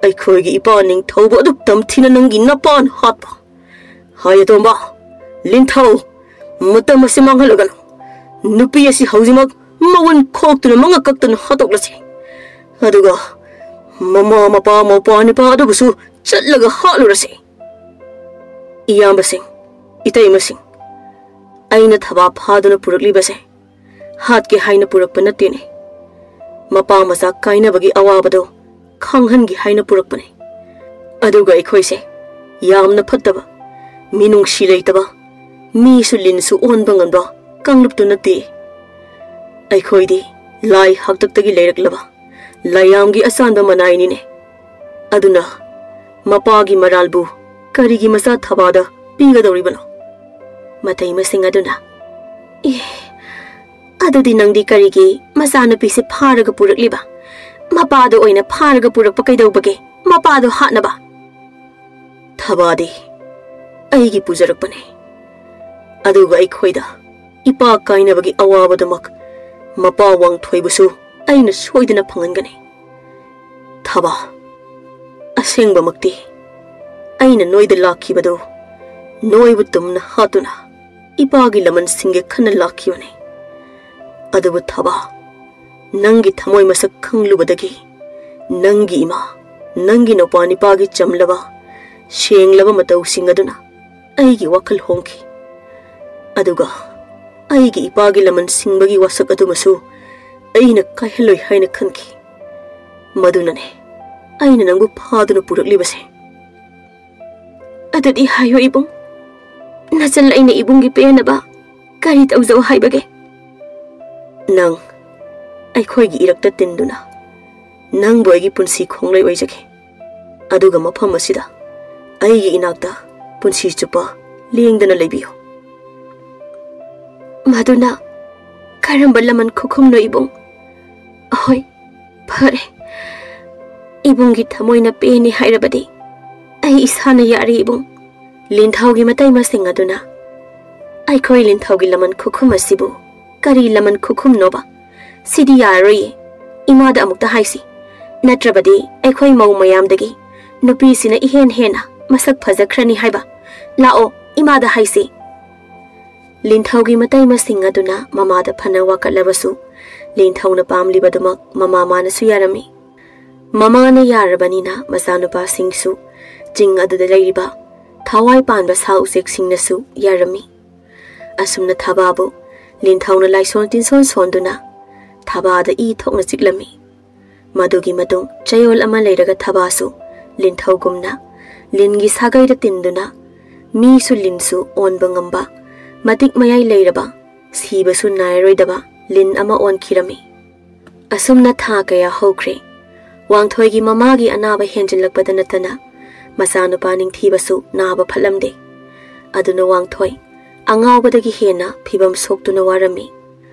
ꯑꯩꯈꯣꯏꯒꯤ ꯏꯄꯥ ꯅꯤꯡꯊꯧꯕꯨ ꯑꯗꯨꯛ ꯇꯝꯊꯤꯅ ꯅꯪꯒꯤ ꯅꯄꯥꯅ ꯍꯥꯠꯄ? ꯍꯥꯏ ꯑꯇꯣꯝꯕ, ꯂꯤꯟꯊꯧ, ꯃꯇꯝ ꯑꯁꯤ ꯃꯥꯡꯍꯜꯂꯒꯅꯨ꯫ ꯅꯨꯄꯤ ꯑꯁꯤ ꯍꯧꯖꯤꯛꯃꯛ ꯃꯋꯨꯟ ꯈꯣꯛꯇꯨꯅ ꯃꯉꯛ ꯀꯛꯇꯨꯅ ꯍꯥꯠꯇꯣꯛꯂꯁꯤ꯫ ꯑꯗꯨꯒ ꯃꯃꯥ ꯃꯄꯥ ꯃꯧꯄ꯭ꯋꯥ ꯅꯤꯄꯥ ꯑꯗꯨꯕꯨꯁꯨ ꯆꯠꯂꯒ ꯍꯥꯠꯂꯨꯔꯁꯤ꯫ ꯏꯌꯥꯝꯕꯁꯤꯡ, ꯏꯇꯩꯃꯁꯤꯡ, ꯑꯩꯅ ꯊꯕꯥ ꯐꯥꯗꯨꯅ ꯄꯨꯔꯛꯂꯤꯕꯁꯦ ꯍꯥꯠꯀꯦ ꯍꯥꯏꯅ ꯄꯨꯔꯛꯄ ꯅꯠꯇꯦꯅꯦ꯫ ꯃꯄꯥ ꯃꯆꯥ ꯀꯥꯏꯅꯕꯒꯤ ꯑꯋꯥꯕꯗꯣ ꯈꯪꯍꯟꯒꯦ ꯍꯥꯏꯅ ꯄꯨꯔꯛꯄꯅꯦ꯫ ꯑꯗꯨꯒ ꯑꯩꯈꯣꯏꯁꯦ ꯌꯥꯝꯅ ꯐꯠꯇꯕ, ꯃꯤꯅꯨꯡꯁꯤ ꯂꯩꯇꯕ, ꯃꯤꯁꯨ ꯂꯤꯟꯁꯨ ꯑꯣꯟꯕ ꯉꯝꯕ ꯀꯥꯡꯂꯨꯞꯇꯨ ꯅꯠꯇꯦ꯫ ꯑꯩꯈꯣꯏꯗꯤ ꯂꯥꯏ ꯍꯥꯛꯇꯛꯇꯒꯤ ꯂꯩꯔꯛꯂꯕ ꯂꯥꯏꯌꯥꯝꯒꯤ ꯑꯆꯥꯟꯕ ꯃꯅꯥꯏꯅꯤꯅꯦ꯫ ꯑꯗꯨꯅ ꯃꯄꯥꯒꯤ ꯃꯔꯥꯜꯕꯨ ꯀꯔꯤꯒꯤ ꯃꯆꯥ ꯊꯕꯥꯗ ꯄꯤꯒꯗꯧꯔꯤꯕꯅꯣ? ꯃꯇꯩꯃꯁꯤꯡ ꯑꯗꯨꯅ, "ꯑꯦ, ꯑꯗꯨꯗꯤ ꯅꯪꯗꯤ ꯀꯔꯤꯒꯤ ꯃꯆꯥꯅꯨꯄꯤꯁꯦ ꯐꯥꯔꯒ ꯄꯨꯔꯛꯂꯤꯕ? ꯃꯄꯥꯗꯣ ꯑꯣꯏꯅ ꯐꯥꯔꯒ ꯄꯨꯔꯛꯄ ꯀꯩꯗꯧꯕꯒꯦ? ꯃꯄꯥꯗꯣ ꯍꯥꯠꯅꯕ?" ꯊꯕꯥꯗꯤ ꯑꯩꯒꯤ ꯄꯨꯖꯔꯛꯄꯅꯦ꯫ ꯑꯗꯨꯒ ꯑꯩꯈꯣꯏꯗ ꯏꯄꯥ ꯀꯥꯏꯅꯕꯒꯤ ꯑꯋꯥꯕꯗꯨꯃꯛ ꯃꯄꯥ ꯋꯥꯡꯊꯣꯏꯕꯨꯁꯨ ꯑꯩꯅ ꯁꯣꯏꯗꯅ ꯐꯪꯍꯟꯒꯅꯤ꯫ ꯊꯕꯥ, ꯑꯁꯦꯡꯕꯃꯛꯇꯤ ꯑꯩꯅ ꯅꯣꯏꯗ ꯂꯥꯛꯈꯤꯕꯗꯨ ꯅꯣꯏꯕꯨ ꯇꯨꯝꯅ ꯍꯥꯠꯇꯨꯅ ꯏꯄꯥꯒꯤ ꯂꯃꯟꯁꯤꯡꯒꯤ ꯈꯟꯅ ꯂꯥꯛꯈꯤꯕꯅꯤ꯫ ꯑꯗꯨꯕꯨ ꯊꯕꯥ, ꯅꯪꯒꯤ ꯊꯃꯣꯏ ꯃꯁꯛ ꯈꯪꯂꯨꯕꯗꯒꯤ ꯅꯪꯒꯤ ꯏꯃꯥ, ꯅꯪꯒꯤ ꯅꯨꯄꯥ ꯅꯤꯄꯥꯒꯤ ꯆꯝꯂꯕ, ꯁꯦꯡꯂꯕ ꯃꯇꯧꯁꯤꯡ ꯑꯗꯨꯅ ꯑꯩꯒꯤ ꯋꯥꯈꯜ ꯍꯣꯡꯈꯤ꯫ ꯑꯗꯨꯒ ꯑꯩꯒꯤ ꯏꯄꯥꯒꯤ ꯂꯃꯟ ꯁꯤꯡꯕꯒꯤ ꯋꯥꯁꯛ ꯑꯗꯨꯃꯁꯨ ꯑꯩꯅ ꯀꯥꯏꯍꯜꯂꯣꯏ ꯍꯥꯏꯅ ꯈꯟꯈꯤ꯫ ꯃꯗꯨꯅꯅꯦ ꯑꯩꯅ ꯅꯪꯕꯨ ꯐꯥꯗꯨꯅ ꯄꯨꯔꯛꯂꯤꯕꯁꯦ꯫ ꯑꯗꯨꯗꯤ ꯍꯥꯏꯌꯨ ꯏꯕꯨꯡ, ꯅꯆꯜ ꯑꯩꯅ ꯏꯕꯨꯡꯒꯤ ꯄꯦꯟꯅꯕ ꯀꯔꯤ ꯇꯧꯖꯧ ꯍꯥꯏꯕꯒꯦ? ꯅꯪ ꯑꯩꯈꯣꯏꯒꯤ ꯏꯔꯛꯇ ꯇꯤꯟꯗꯨꯅ ꯅꯪꯕꯨ ꯑꯩꯒꯤ ꯄꯨꯟꯁꯤ ꯈꯣꯡꯂꯩ ꯑꯣꯏꯖꯒꯦ꯫ ꯑꯗꯨꯒ ꯃꯐꯝ ꯑꯁꯤꯗ ꯑꯩꯒꯤ ꯏꯅꯥꯛꯇ ꯄꯨꯟꯁꯤ ꯆꯨꯞꯄ ꯂꯦꯡꯗꯅ ꯂꯩꯕꯤꯌꯨ꯫ ꯃꯗꯨꯅ ꯀꯔꯝꯕ ꯂꯃꯟ ꯈꯨꯈꯨꯝꯅꯣ ꯏꯕꯨꯡ? ꯑꯍꯣꯏ, ꯐꯔꯦ꯫ ꯏꯕꯨꯡꯒꯤ ꯊꯃꯣꯏꯅ ꯄꯦꯟꯅꯤ ꯍꯥꯏꯔꯕꯗꯤ ꯑꯩ ꯏꯁꯥꯅ ꯌꯥꯔꯦ ꯏꯕꯨꯡ꯫ ꯂꯤꯟꯊꯧꯒꯤ ꯃꯇꯩꯃꯁꯤꯡ ꯑꯗꯨꯅ, "ꯑꯩꯈꯣꯏ ꯂꯤꯟꯊꯧꯒꯤ ꯂꯃꯟ ꯈꯨꯈꯨꯝ ꯑꯁꯤꯕꯨ ꯀꯔꯤ ꯂꯃꯟ ꯈꯨꯈꯨꯝꯅꯣꯕ? ꯁꯤꯗꯤ ꯌꯥꯔꯔꯣꯏꯌꯦ꯫ ꯏꯃꯥꯗ ꯑꯃꯨꯛꯇ ꯍꯥꯏꯁꯤ꯫ ꯅꯠꯇ꯭ꯔꯕꯗꯤ ꯑꯩꯈꯣꯏ ꯃꯧ ꯃꯌꯥꯝꯗꯒꯤ ꯅꯨꯄꯤꯁꯤꯅ ꯏꯍꯦꯟ ꯍꯦꯟꯅ ꯃꯁꯛ ꯐꯖꯈ꯭ꯔꯅꯤ ꯍꯥꯏꯕ꯫ ꯂꯥꯛꯑꯣ, ꯏꯃꯥꯗ ꯍꯥꯏꯁꯤ꯫" ꯂꯤꯟꯊꯧꯒꯤ ꯃꯇꯩꯃꯁꯤꯡ ꯑꯗꯨꯅ ꯃꯃꯥꯗ ꯐꯅ ꯋꯥꯀꯠꯂꯕꯁꯨ, ꯂꯤꯟꯊꯧꯅ ꯄꯥꯝꯂꯤꯕꯗꯨꯃꯛ ꯃꯃꯥ ꯃꯥꯅꯁꯨ ꯌꯥꯔꯝꯃꯤ꯫ ꯃꯃꯥꯅ ꯌꯥꯔꯕꯅꯤꯅ ꯃꯆꯥꯅꯨꯄꯥꯁꯤꯡꯁꯨ ꯆꯤꯡ ꯑꯗꯨꯗ ꯂꯩꯔꯤꯕ ꯊꯋꯥꯏ ꯄꯥꯟꯕ ꯁꯥ ꯎꯆꯦꯛꯁꯤꯡꯅꯁꯨ ꯌꯥꯔꯝꯃꯤ꯫ ꯑꯁꯨꯝꯅ ꯊꯕꯥꯕꯨ ꯂꯤꯟꯊꯧꯅ ꯂꯥꯏꯁꯣꯟ ꯇꯤꯟꯁꯣꯟ ꯁꯣꯟꯗꯨꯅ ꯊꯕꯥꯗ ꯏ ꯊꯣꯛꯅ ꯆꯤꯛꯂꯝꯃꯤ꯫ ꯃꯗꯨꯒꯤ ꯃꯇꯨꯡ ꯆꯌꯣꯜ ꯑꯃ ꯂꯩꯔꯒ ꯊꯕꯥꯁꯨ ꯂꯤꯟꯊꯧꯒꯨꯝꯅ ꯂꯤꯟꯒꯤ ꯁꯥꯒꯩꯗ ꯇꯤꯟꯗꯨꯅ ꯃꯤꯁꯨ ꯂꯤꯟꯁꯨ ꯑꯣꯟꯕ ꯉꯝꯕ, ꯃꯇꯤꯛ ꯃꯌꯥꯏ ꯂꯩꯔꯕ, ꯁꯤꯕꯁꯨ ꯅꯥꯏꯔꯣꯏꯗꯕ ꯂꯤꯟ ꯑꯃ ꯑꯣꯟꯈꯤꯔꯝꯃꯤ꯫ ꯑꯁꯨꯝꯅ ꯊꯥ ꯀꯌꯥ ꯍꯧꯈ꯭ꯔꯦ꯫ ꯋꯥꯡꯊꯣꯏꯒꯤ ꯃꯃꯥꯒꯤ ꯑꯅꯥꯕ ꯍꯦꯟꯖꯤꯜꯂꯛꯄꯗ ꯅꯠꯇꯅ ꯃꯆꯥꯅꯨꯄꯥ ꯅꯤꯡꯊꯤꯕꯁꯨ ꯅꯥꯕ ꯐꯠꯂꯝꯗꯦ꯫ ꯑꯗꯨꯅ ꯋꯥꯡꯊꯣꯏ ꯑꯉꯥꯎꯕꯗꯒꯤ ꯍꯦꯟꯅ ꯐꯤꯕꯝ ꯁꯣꯛꯇꯨꯅ ꯋꯥꯔꯝꯃꯤ꯫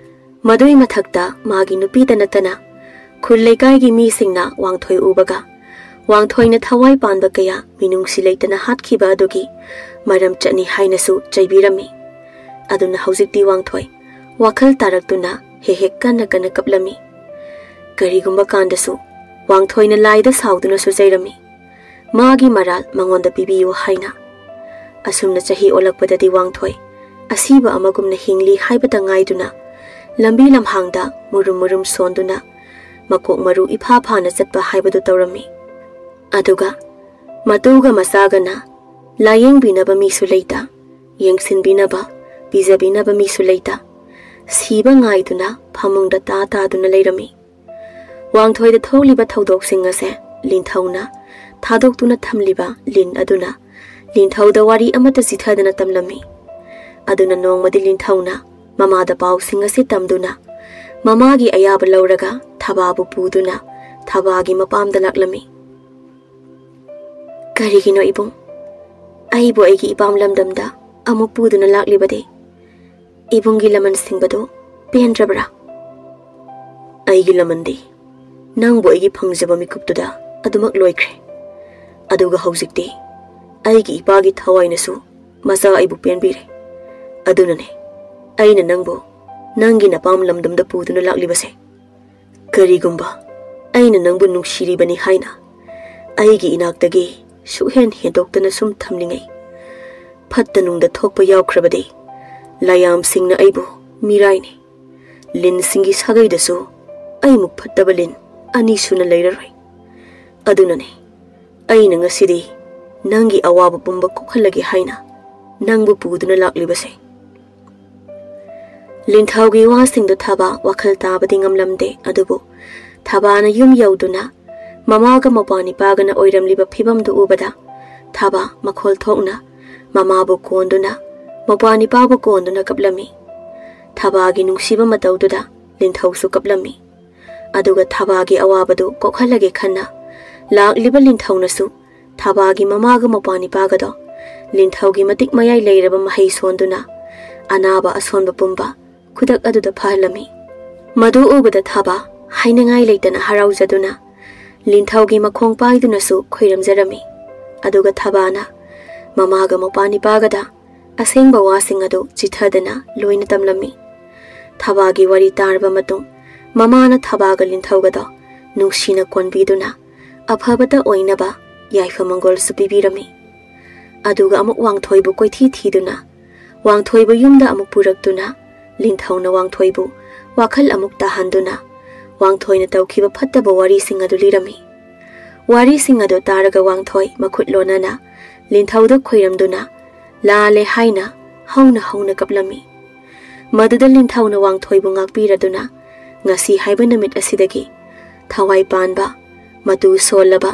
ꯃꯗꯨꯏ ꯃꯊꯛꯇ ꯃꯥꯒꯤ ꯅꯨꯄꯤꯗ ꯅꯠꯇꯅ ꯈꯨꯜ ꯂꯩꯀꯥꯏꯒꯤ ꯃꯤꯁꯤꯡꯅ ꯋꯥꯡꯊꯣꯏ ꯎꯕꯒ ꯋꯥꯡꯊꯣꯏꯅ ꯊꯋꯥꯏ ꯄꯥꯟꯕ ꯀꯌꯥ ꯃꯤꯅꯨꯡꯁꯤ ꯂꯩꯇꯅ ꯍꯥꯠꯈꯤꯕ ꯑꯗꯨꯒꯤ ꯃꯔꯝ ꯆꯠꯅꯤ ꯍꯥꯏꯅꯁꯨ ꯆꯩꯕꯤꯔꯝꯃꯤ꯫ ꯑꯗꯨꯅ ꯍꯧꯖꯤꯛꯇꯤ ꯋꯥꯡꯊꯣꯏ ꯋꯥꯈꯜ ꯇꯥꯔꯛꯇꯨꯅ ꯍꯦꯛ ꯍꯦꯛ ꯀꯟꯅ ꯀꯟꯅ ꯀꯞꯂꯝꯃꯤ꯫ ꯀꯔꯤꯒꯨꯝꯕ ꯀꯥꯟꯗꯁꯨ ꯋꯥꯡꯊꯣꯏꯅ ꯂꯥꯏꯗ ꯁꯥꯎꯗꯨꯅꯁꯨ ꯆꯩꯔꯝꯃꯤ, ꯃꯥꯒꯤ ꯃꯔꯥꯜ ꯃꯉꯣꯟꯗ ꯄꯤꯕꯤꯌꯨ ꯍꯥꯏꯅ꯫ ꯑꯁꯨꯝꯅ ꯆꯍꯤ ꯑꯣꯜꯂꯛꯄꯗꯗꯤ ꯋꯥꯡꯊꯣꯏ ꯑꯁꯤꯕ ꯑꯃꯒꯨꯝꯅ ꯍꯤꯡꯂꯤ ꯍꯥꯏꯕꯇ ꯉꯥꯏꯗꯨꯅ ꯂꯝꯕꯤ ꯂꯝꯍꯥꯡꯗ ꯃꯨꯔꯨꯝ ꯃꯨꯔꯨꯝ ꯁꯣꯟꯗꯨꯅ ꯃꯀꯣꯛ ꯃꯔꯨ ꯏꯐꯥ ꯐꯥꯅ ꯆꯠꯄ ꯍꯥꯏꯕꯗꯨ ꯇꯧꯔꯝꯃꯤ꯫ ꯑꯗꯨꯒ ꯃꯇꯨꯒ ꯃꯆꯥꯒꯅ ꯂꯥꯌꯦꯡꯕꯤꯅꯕ ꯃꯤꯁꯨ ꯂꯩꯇ, ꯌꯦꯡꯁꯤꯟꯕꯤꯅꯕ, ꯄꯤꯖꯕꯤꯅꯕ ꯃꯤꯁꯨ ꯂꯩꯇ, ꯁꯤꯕ ꯉꯥꯏꯗꯨꯅ ꯐꯃꯨꯡꯗ ꯇꯥ ꯇꯥꯗꯨꯅ ꯂꯩꯔꯝꯃꯤ꯫ ꯋꯥꯡꯊꯣꯏꯗ ꯊꯣꯛꯂꯤꯕ ꯊꯧꯗꯣꯛꯁꯤꯡ ꯑꯁꯦ ꯂꯤꯟꯊꯧꯅ ꯊꯥꯗꯣꯛꯇꯨꯅ ꯊꯝꯂꯤꯕ ꯂꯤꯟ ꯑꯗꯨꯅ ꯂꯤꯟꯊꯧꯗ ꯋꯥꯔꯤ ꯑꯃꯠꯇ ꯆꯤꯊꯗꯅ ꯇꯝꯂꯝꯃꯤ꯫ ꯑꯗꯨꯅ ꯅꯣꯡꯃꯗꯤ ꯂꯤꯟꯊꯧꯅ ꯃꯃꯥꯗ ꯄꯥꯎꯁꯤꯡ ꯑꯁꯤ ꯇꯝꯗꯨꯅ ꯃꯃꯥꯒꯤ ꯑꯌꯥꯕ ꯂꯧꯔꯒ ꯊꯕꯥꯕꯨ ꯄꯨꯗꯨꯅ ꯊꯕꯥꯒꯤ ꯃꯄꯥꯝꯗ ꯂꯥꯛꯂꯝꯃꯤ꯫ "ꯀꯔꯤꯒꯤꯅꯣ ꯏꯕꯨꯡ? ꯑꯩꯕꯨ ꯑꯩꯒꯤ ꯏꯄꯥꯝ ꯂꯝꯗꯝꯗ ꯑꯃꯨꯛ ꯄꯨꯗꯨꯅ ꯂꯥꯛꯂꯤꯕꯗꯤ? ꯏꯕꯨꯡꯒꯤ ꯂꯃꯟ ꯁꯤꯡꯕꯗꯨ ꯄꯦꯟꯗ꯭ꯔꯕ꯭ꯔꯥ?" "ꯑꯩꯒꯤ ꯂꯃꯟꯗꯤ ꯅꯪꯕꯨ ꯑꯩꯒꯤ ꯐꯪꯖꯕ ꯃꯤꯀꯨꯞꯇꯨꯗ ꯑꯗꯨꯃꯛ ꯂꯣꯏꯈ꯭ꯔꯦ꯫ ꯑꯗꯨꯒ ꯍꯧꯖꯤꯛꯇꯤ ꯑꯩꯒꯤ ꯏꯄꯥꯒꯤ ꯊꯋꯥꯏꯅꯁꯨ ꯃꯆꯥ ꯑꯩꯕꯨ ꯄꯦꯟꯕꯤꯔꯦ꯫ ꯑꯗꯨꯅꯅꯦ ꯑꯩꯅ ꯅꯪꯕꯨ ꯅꯪꯒꯤ ꯅꯄꯥꯝ ꯂꯝꯗꯝꯗ ꯄꯨꯗꯨꯅ ꯂꯥꯛꯂꯤꯕꯁꯦ꯫ ꯀꯔꯤꯒꯨꯝꯕ ꯑꯩꯅ ꯅꯪꯕꯨ ꯅꯨꯡꯁꯤꯔꯤꯕꯅꯤ ꯍꯥꯏꯅ ꯑꯩꯒꯤ ꯏꯅꯥꯛꯇꯒꯤ ꯁꯨꯛꯍꯦꯟ ꯍꯦꯟꯗꯣꯛꯇꯅ ꯁꯨꯝ ꯊꯝꯂꯤꯉꯩ, ꯐꯠꯇ ꯅꯨꯡꯗ ꯊꯣꯛꯄ ꯌꯥꯎꯈ꯭ꯔꯕꯗꯤ ꯂꯥꯌꯥꯝꯁꯤꯡꯅ ꯑꯩꯕꯨ ꯃꯤꯔꯥꯏꯅꯤ꯫ ꯂꯤꯟꯁꯤꯡꯒꯤ ꯁꯥꯒꯩꯗꯁꯨ ꯑꯩꯃꯨꯛ ꯐꯠꯇꯕ ꯂꯤꯟ ꯑꯅꯤ ꯁꯨꯅ ꯂꯩꯔꯔꯣꯏ꯫ ꯑꯗꯨꯅꯅꯦ ꯑꯩꯅ ꯉꯁꯤꯗꯤ ꯅꯪꯒꯤ ꯑꯋꯥꯕ ꯄꯨꯝꯕ ꯀꯣꯛꯍꯜꯂꯒꯦ ꯍꯥꯏꯅ ꯅꯪꯕꯨ ꯄꯨꯗꯨꯅ ꯂꯥꯛꯂꯤꯕꯁꯦ꯫ ꯂꯤꯟꯊꯧꯒꯤ ꯋꯥꯁꯤꯡꯗꯨ ꯊꯥꯕ ꯋꯥꯈꯜ ꯇꯥꯕꯗꯤ ꯉꯝꯂꯝꯗꯦ, ꯑꯗꯨꯕꯨ ꯊꯥꯕꯅ ꯌꯨꯝ ꯌꯧꯗꯨꯅ ꯃꯃꯥꯒ ꯃꯧꯄ꯭ꯋꯥꯅꯤꯄꯥꯒꯅ ꯑꯣꯏꯔꯝꯂꯤꯕ ꯐꯤꯕꯝꯗꯨ ꯎꯕꯗ ꯊꯥꯕ ꯃꯈꯣꯜ ꯊꯣꯛꯅ ꯃꯃꯥꯕꯨ ꯀꯣꯟꯗꯨꯅ, ꯃꯧꯄ꯭ꯋꯥꯅꯤꯄꯥꯕꯨ ꯀꯣꯟꯗꯨꯅ ꯀꯞꯂꯝꯃꯤ꯫ ꯊꯥꯕꯒꯤ ꯅꯨꯡꯁꯤꯕ ꯃꯇꯧꯗꯨꯗ ꯂꯤꯟꯊꯧꯁꯨ ꯀꯞꯂꯝꯃꯤ꯫ ꯑꯗꯨꯒ ꯊꯥꯕꯒꯤ ꯑꯋꯥꯕꯗꯨ ꯀꯣꯛꯍꯜꯂꯒꯦ ꯈꯟꯅ ꯂꯥꯛꯂꯤꯕ ꯂꯤꯟꯊꯧꯅꯁꯨ ꯊꯥꯕꯒꯤ ꯃꯃꯥꯒ ꯃꯧꯄ꯭ꯋꯥꯅꯤꯄꯥꯒꯗꯣ ꯂꯤꯟꯊꯧꯒꯤ ꯃꯇꯤꯛ ꯃꯌꯥꯏ ꯂꯩꯔꯕ ꯃꯍꯩ ꯁꯣꯟꯗꯨꯅ ꯑꯅꯥꯕ ꯑꯁꯣꯟꯕ ꯄꯨꯝꯕ ꯈꯨꯗꯛ ꯑꯗꯨꯗ ꯐꯍꯜꯂꯝꯃꯤ꯫ ꯃꯗꯨ ꯎꯕꯗ ꯊꯥꯕ ꯍꯥꯏꯅꯤꯡꯉꯥꯏ ꯂꯩꯇꯅ ꯍꯔꯥꯎꯖꯗꯨꯅ ꯂꯤꯟꯊꯧꯒꯤ ꯃꯈꯣꯡ ꯄꯥꯏꯗꯨꯅꯁꯨ ꯈꯣꯏꯔꯝꯖꯔꯝꯃꯤ꯫ ꯑꯗꯨꯒ ꯊꯥꯕꯅ ꯃꯃꯥꯒ ꯃꯧꯄ꯭ꯋꯥꯅꯤꯄꯥꯒꯗ ꯑꯁꯦꯡꯕ ꯋꯥꯁꯤꯡ ꯑꯗꯨ ꯆꯤꯊꯗꯅ ꯂꯣꯏꯅ ꯇꯝꯂꯝꯃꯤ꯫ ꯊꯥꯕꯒꯤ ꯋꯥꯔꯤ ꯇꯥꯔꯕ ꯃꯇꯨꯡ ꯃꯃꯥꯅ ꯊꯥꯕꯒ ꯂꯤꯟꯊꯧꯒꯗꯣ ꯅꯨꯡꯁꯤꯅ ꯀꯣꯟꯕꯤꯗꯨꯅ ꯑꯐꯕꯇ ꯑꯣꯏꯅꯕ ꯌꯥꯏꯐ ꯃꯪꯒꯣꯜꯁꯨ ꯄꯤꯕꯤꯔꯝꯃꯤ꯫ ꯑꯗꯨꯒ ꯑꯃꯨꯛ ꯋꯥꯡꯊꯣꯏꯕꯨ ꯀꯣꯏꯊꯤ ꯊꯤꯗꯨꯅ ꯋꯥꯡꯊꯣꯏꯕꯨ ꯌꯨꯝꯗ ꯑꯃꯨꯛ ꯄꯨꯔꯛꯇꯨꯅ ꯂꯤꯟꯊꯧꯅ ꯋꯥꯡꯊꯣꯏꯕꯨ ꯋꯥꯈꯜ ꯑꯃꯨꯛ ꯇꯥꯍꯟꯗꯨꯅ ꯋꯥꯡꯊꯣꯏꯅ ꯇꯧꯈꯤꯕ ꯐꯠꯇꯕ ꯋꯥꯔꯤꯁꯤꯡ ꯑꯗꯨ ꯂꯤꯔꯝꯃꯤ꯫ ꯋꯥꯔꯤꯁꯤꯡ ꯑꯗꯨ ꯇꯥꯔꯒ ꯋꯥꯡꯊꯣꯏ ꯃꯈꯨꯠ ꯂꯣꯟꯅꯅ ꯂꯤꯟꯊꯧꯗ ꯈꯣꯏꯔꯝꯗꯨꯅ, "ꯂꯥꯜꯂꯦ" ꯍꯥꯏꯅ ꯍꯧꯅ ꯍꯧꯅ ꯀꯞꯂꯝꯃꯤ꯫ ꯃꯗꯨꯗ ꯂꯤꯟꯊꯧꯅ ꯋꯥꯡꯊꯣꯏꯕꯨ ꯉꯥꯛꯄꯤꯔꯗꯨꯅ, "ꯉꯁꯤ ꯍꯥꯏꯕ ꯅꯨꯃꯤꯠ ꯑꯁꯤꯗꯒꯤ ꯊꯋꯥꯏ ꯄꯥꯟꯕ, ꯃꯇꯨ ꯁꯣꯜꯂꯕ,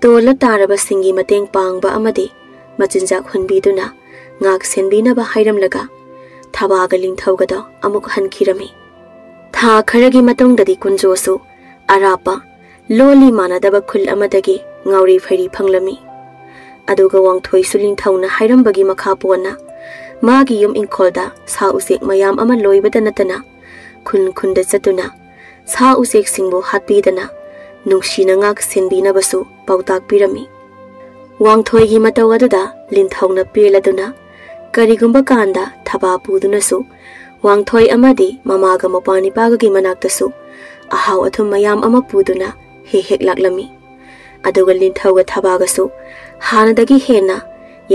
ꯇꯣꯜꯂ ꯇꯥꯔꯕꯁꯤꯡꯒꯤ ꯃꯇꯦꯡ ꯄꯥꯡꯕ ꯑꯃꯗꯤ ꯃꯆꯤꯟꯖꯥꯛ ꯍꯨꯟꯕꯤꯗꯨꯅ ꯉꯥꯛ ꯁꯦꯟꯕꯤꯅꯕ" ꯍꯥꯏꯔꯝꯂꯒ ꯊꯥꯕꯒ ꯂꯤꯟꯊꯧꯒꯗꯣ ꯑꯃꯨꯛ ꯍꯟꯈꯤꯔꯝꯃꯤ꯫ ꯊꯥ ꯈꯔꯒꯤ ꯃꯇꯨꯡꯗꯗꯤ ꯀꯨꯟꯖꯣꯁꯨ ꯑꯔꯥꯞꯄ, ꯂꯣꯜꯂꯤ ꯃꯥꯟꯅꯗꯕ ꯈꯨꯜ ꯑꯃꯗꯒꯤ ꯉꯥꯎꯔꯤ ꯐꯩꯔꯤ ꯐꯪꯂꯝꯃꯤ꯫ ꯑꯗꯨꯒ ꯋꯥꯡꯊꯣꯏꯁꯨ ꯂꯤꯟꯊꯧꯅ ꯍꯥꯏꯔꯝꯕꯒꯤ ꯃꯈꯥ ꯄꯣꯟꯅ ꯃꯥꯒꯤ ꯌꯨꯝ ꯏꯪꯈꯣꯜꯗ ꯁꯥ ꯎꯆꯦꯛ ꯃꯌꯥꯝ ꯑꯃ ꯂꯣꯏꯕꯗ ꯅꯠꯇꯅ ꯈꯨꯟ ꯈꯨꯟꯗ ꯆꯠꯇꯨꯅ ꯁꯥ ꯎꯆꯦꯛꯁꯤꯡꯕꯨ ꯍꯥꯠꯄꯤꯗꯅ ꯅꯨꯡꯁꯤꯅ ꯉꯥꯛ ꯁꯦꯟꯕꯤꯅꯕꯁꯨ ꯄꯥꯎꯇꯥꯛ ꯄꯤꯔꯝꯃꯤ꯫ ꯋꯥꯡꯊꯣꯏꯒꯤ ꯃꯇꯧ ꯑꯗꯨꯗ ꯂꯤꯟꯊꯧꯅ ꯄꯦꯜꯂꯗꯨꯅ ꯀꯔꯤꯒꯨꯝꯕ ꯀꯥꯟꯗ ꯊꯥꯕ ꯄꯨꯗꯨꯅꯁꯨ ꯋꯥꯡꯊꯣꯏ ꯑꯃꯗꯤ ꯃꯃꯥꯒ ꯃꯧꯄ꯭ꯋꯥꯅꯤꯄꯥꯒꯒꯤ ꯃꯅꯥꯛꯇꯁꯨ ꯑꯍꯥꯎ ꯑꯊꯨꯝ ꯃꯌꯥꯝ ꯑꯃ ꯄꯨꯗꯨꯅ ꯍꯦꯛ ꯍꯦꯛ ꯂꯥꯛꯂꯝꯃꯤ꯫ ꯑꯗꯨꯒ ꯂꯤꯟꯊꯧꯒ ꯊꯥꯕꯒꯁꯨ ꯍꯥꯟꯅꯗꯒꯤ ꯍꯦꯟꯅ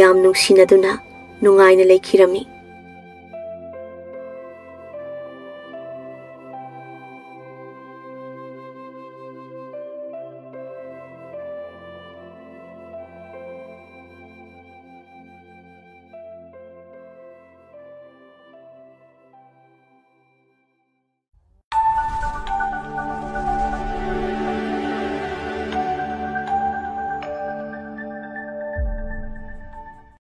ꯌꯥꯝ ꯅꯨꯡꯁꯤꯅꯗꯨꯅ ꯅꯨꯡꯉꯥꯏꯅ ꯂꯩꯈꯤꯔꯝꯃꯤ꯫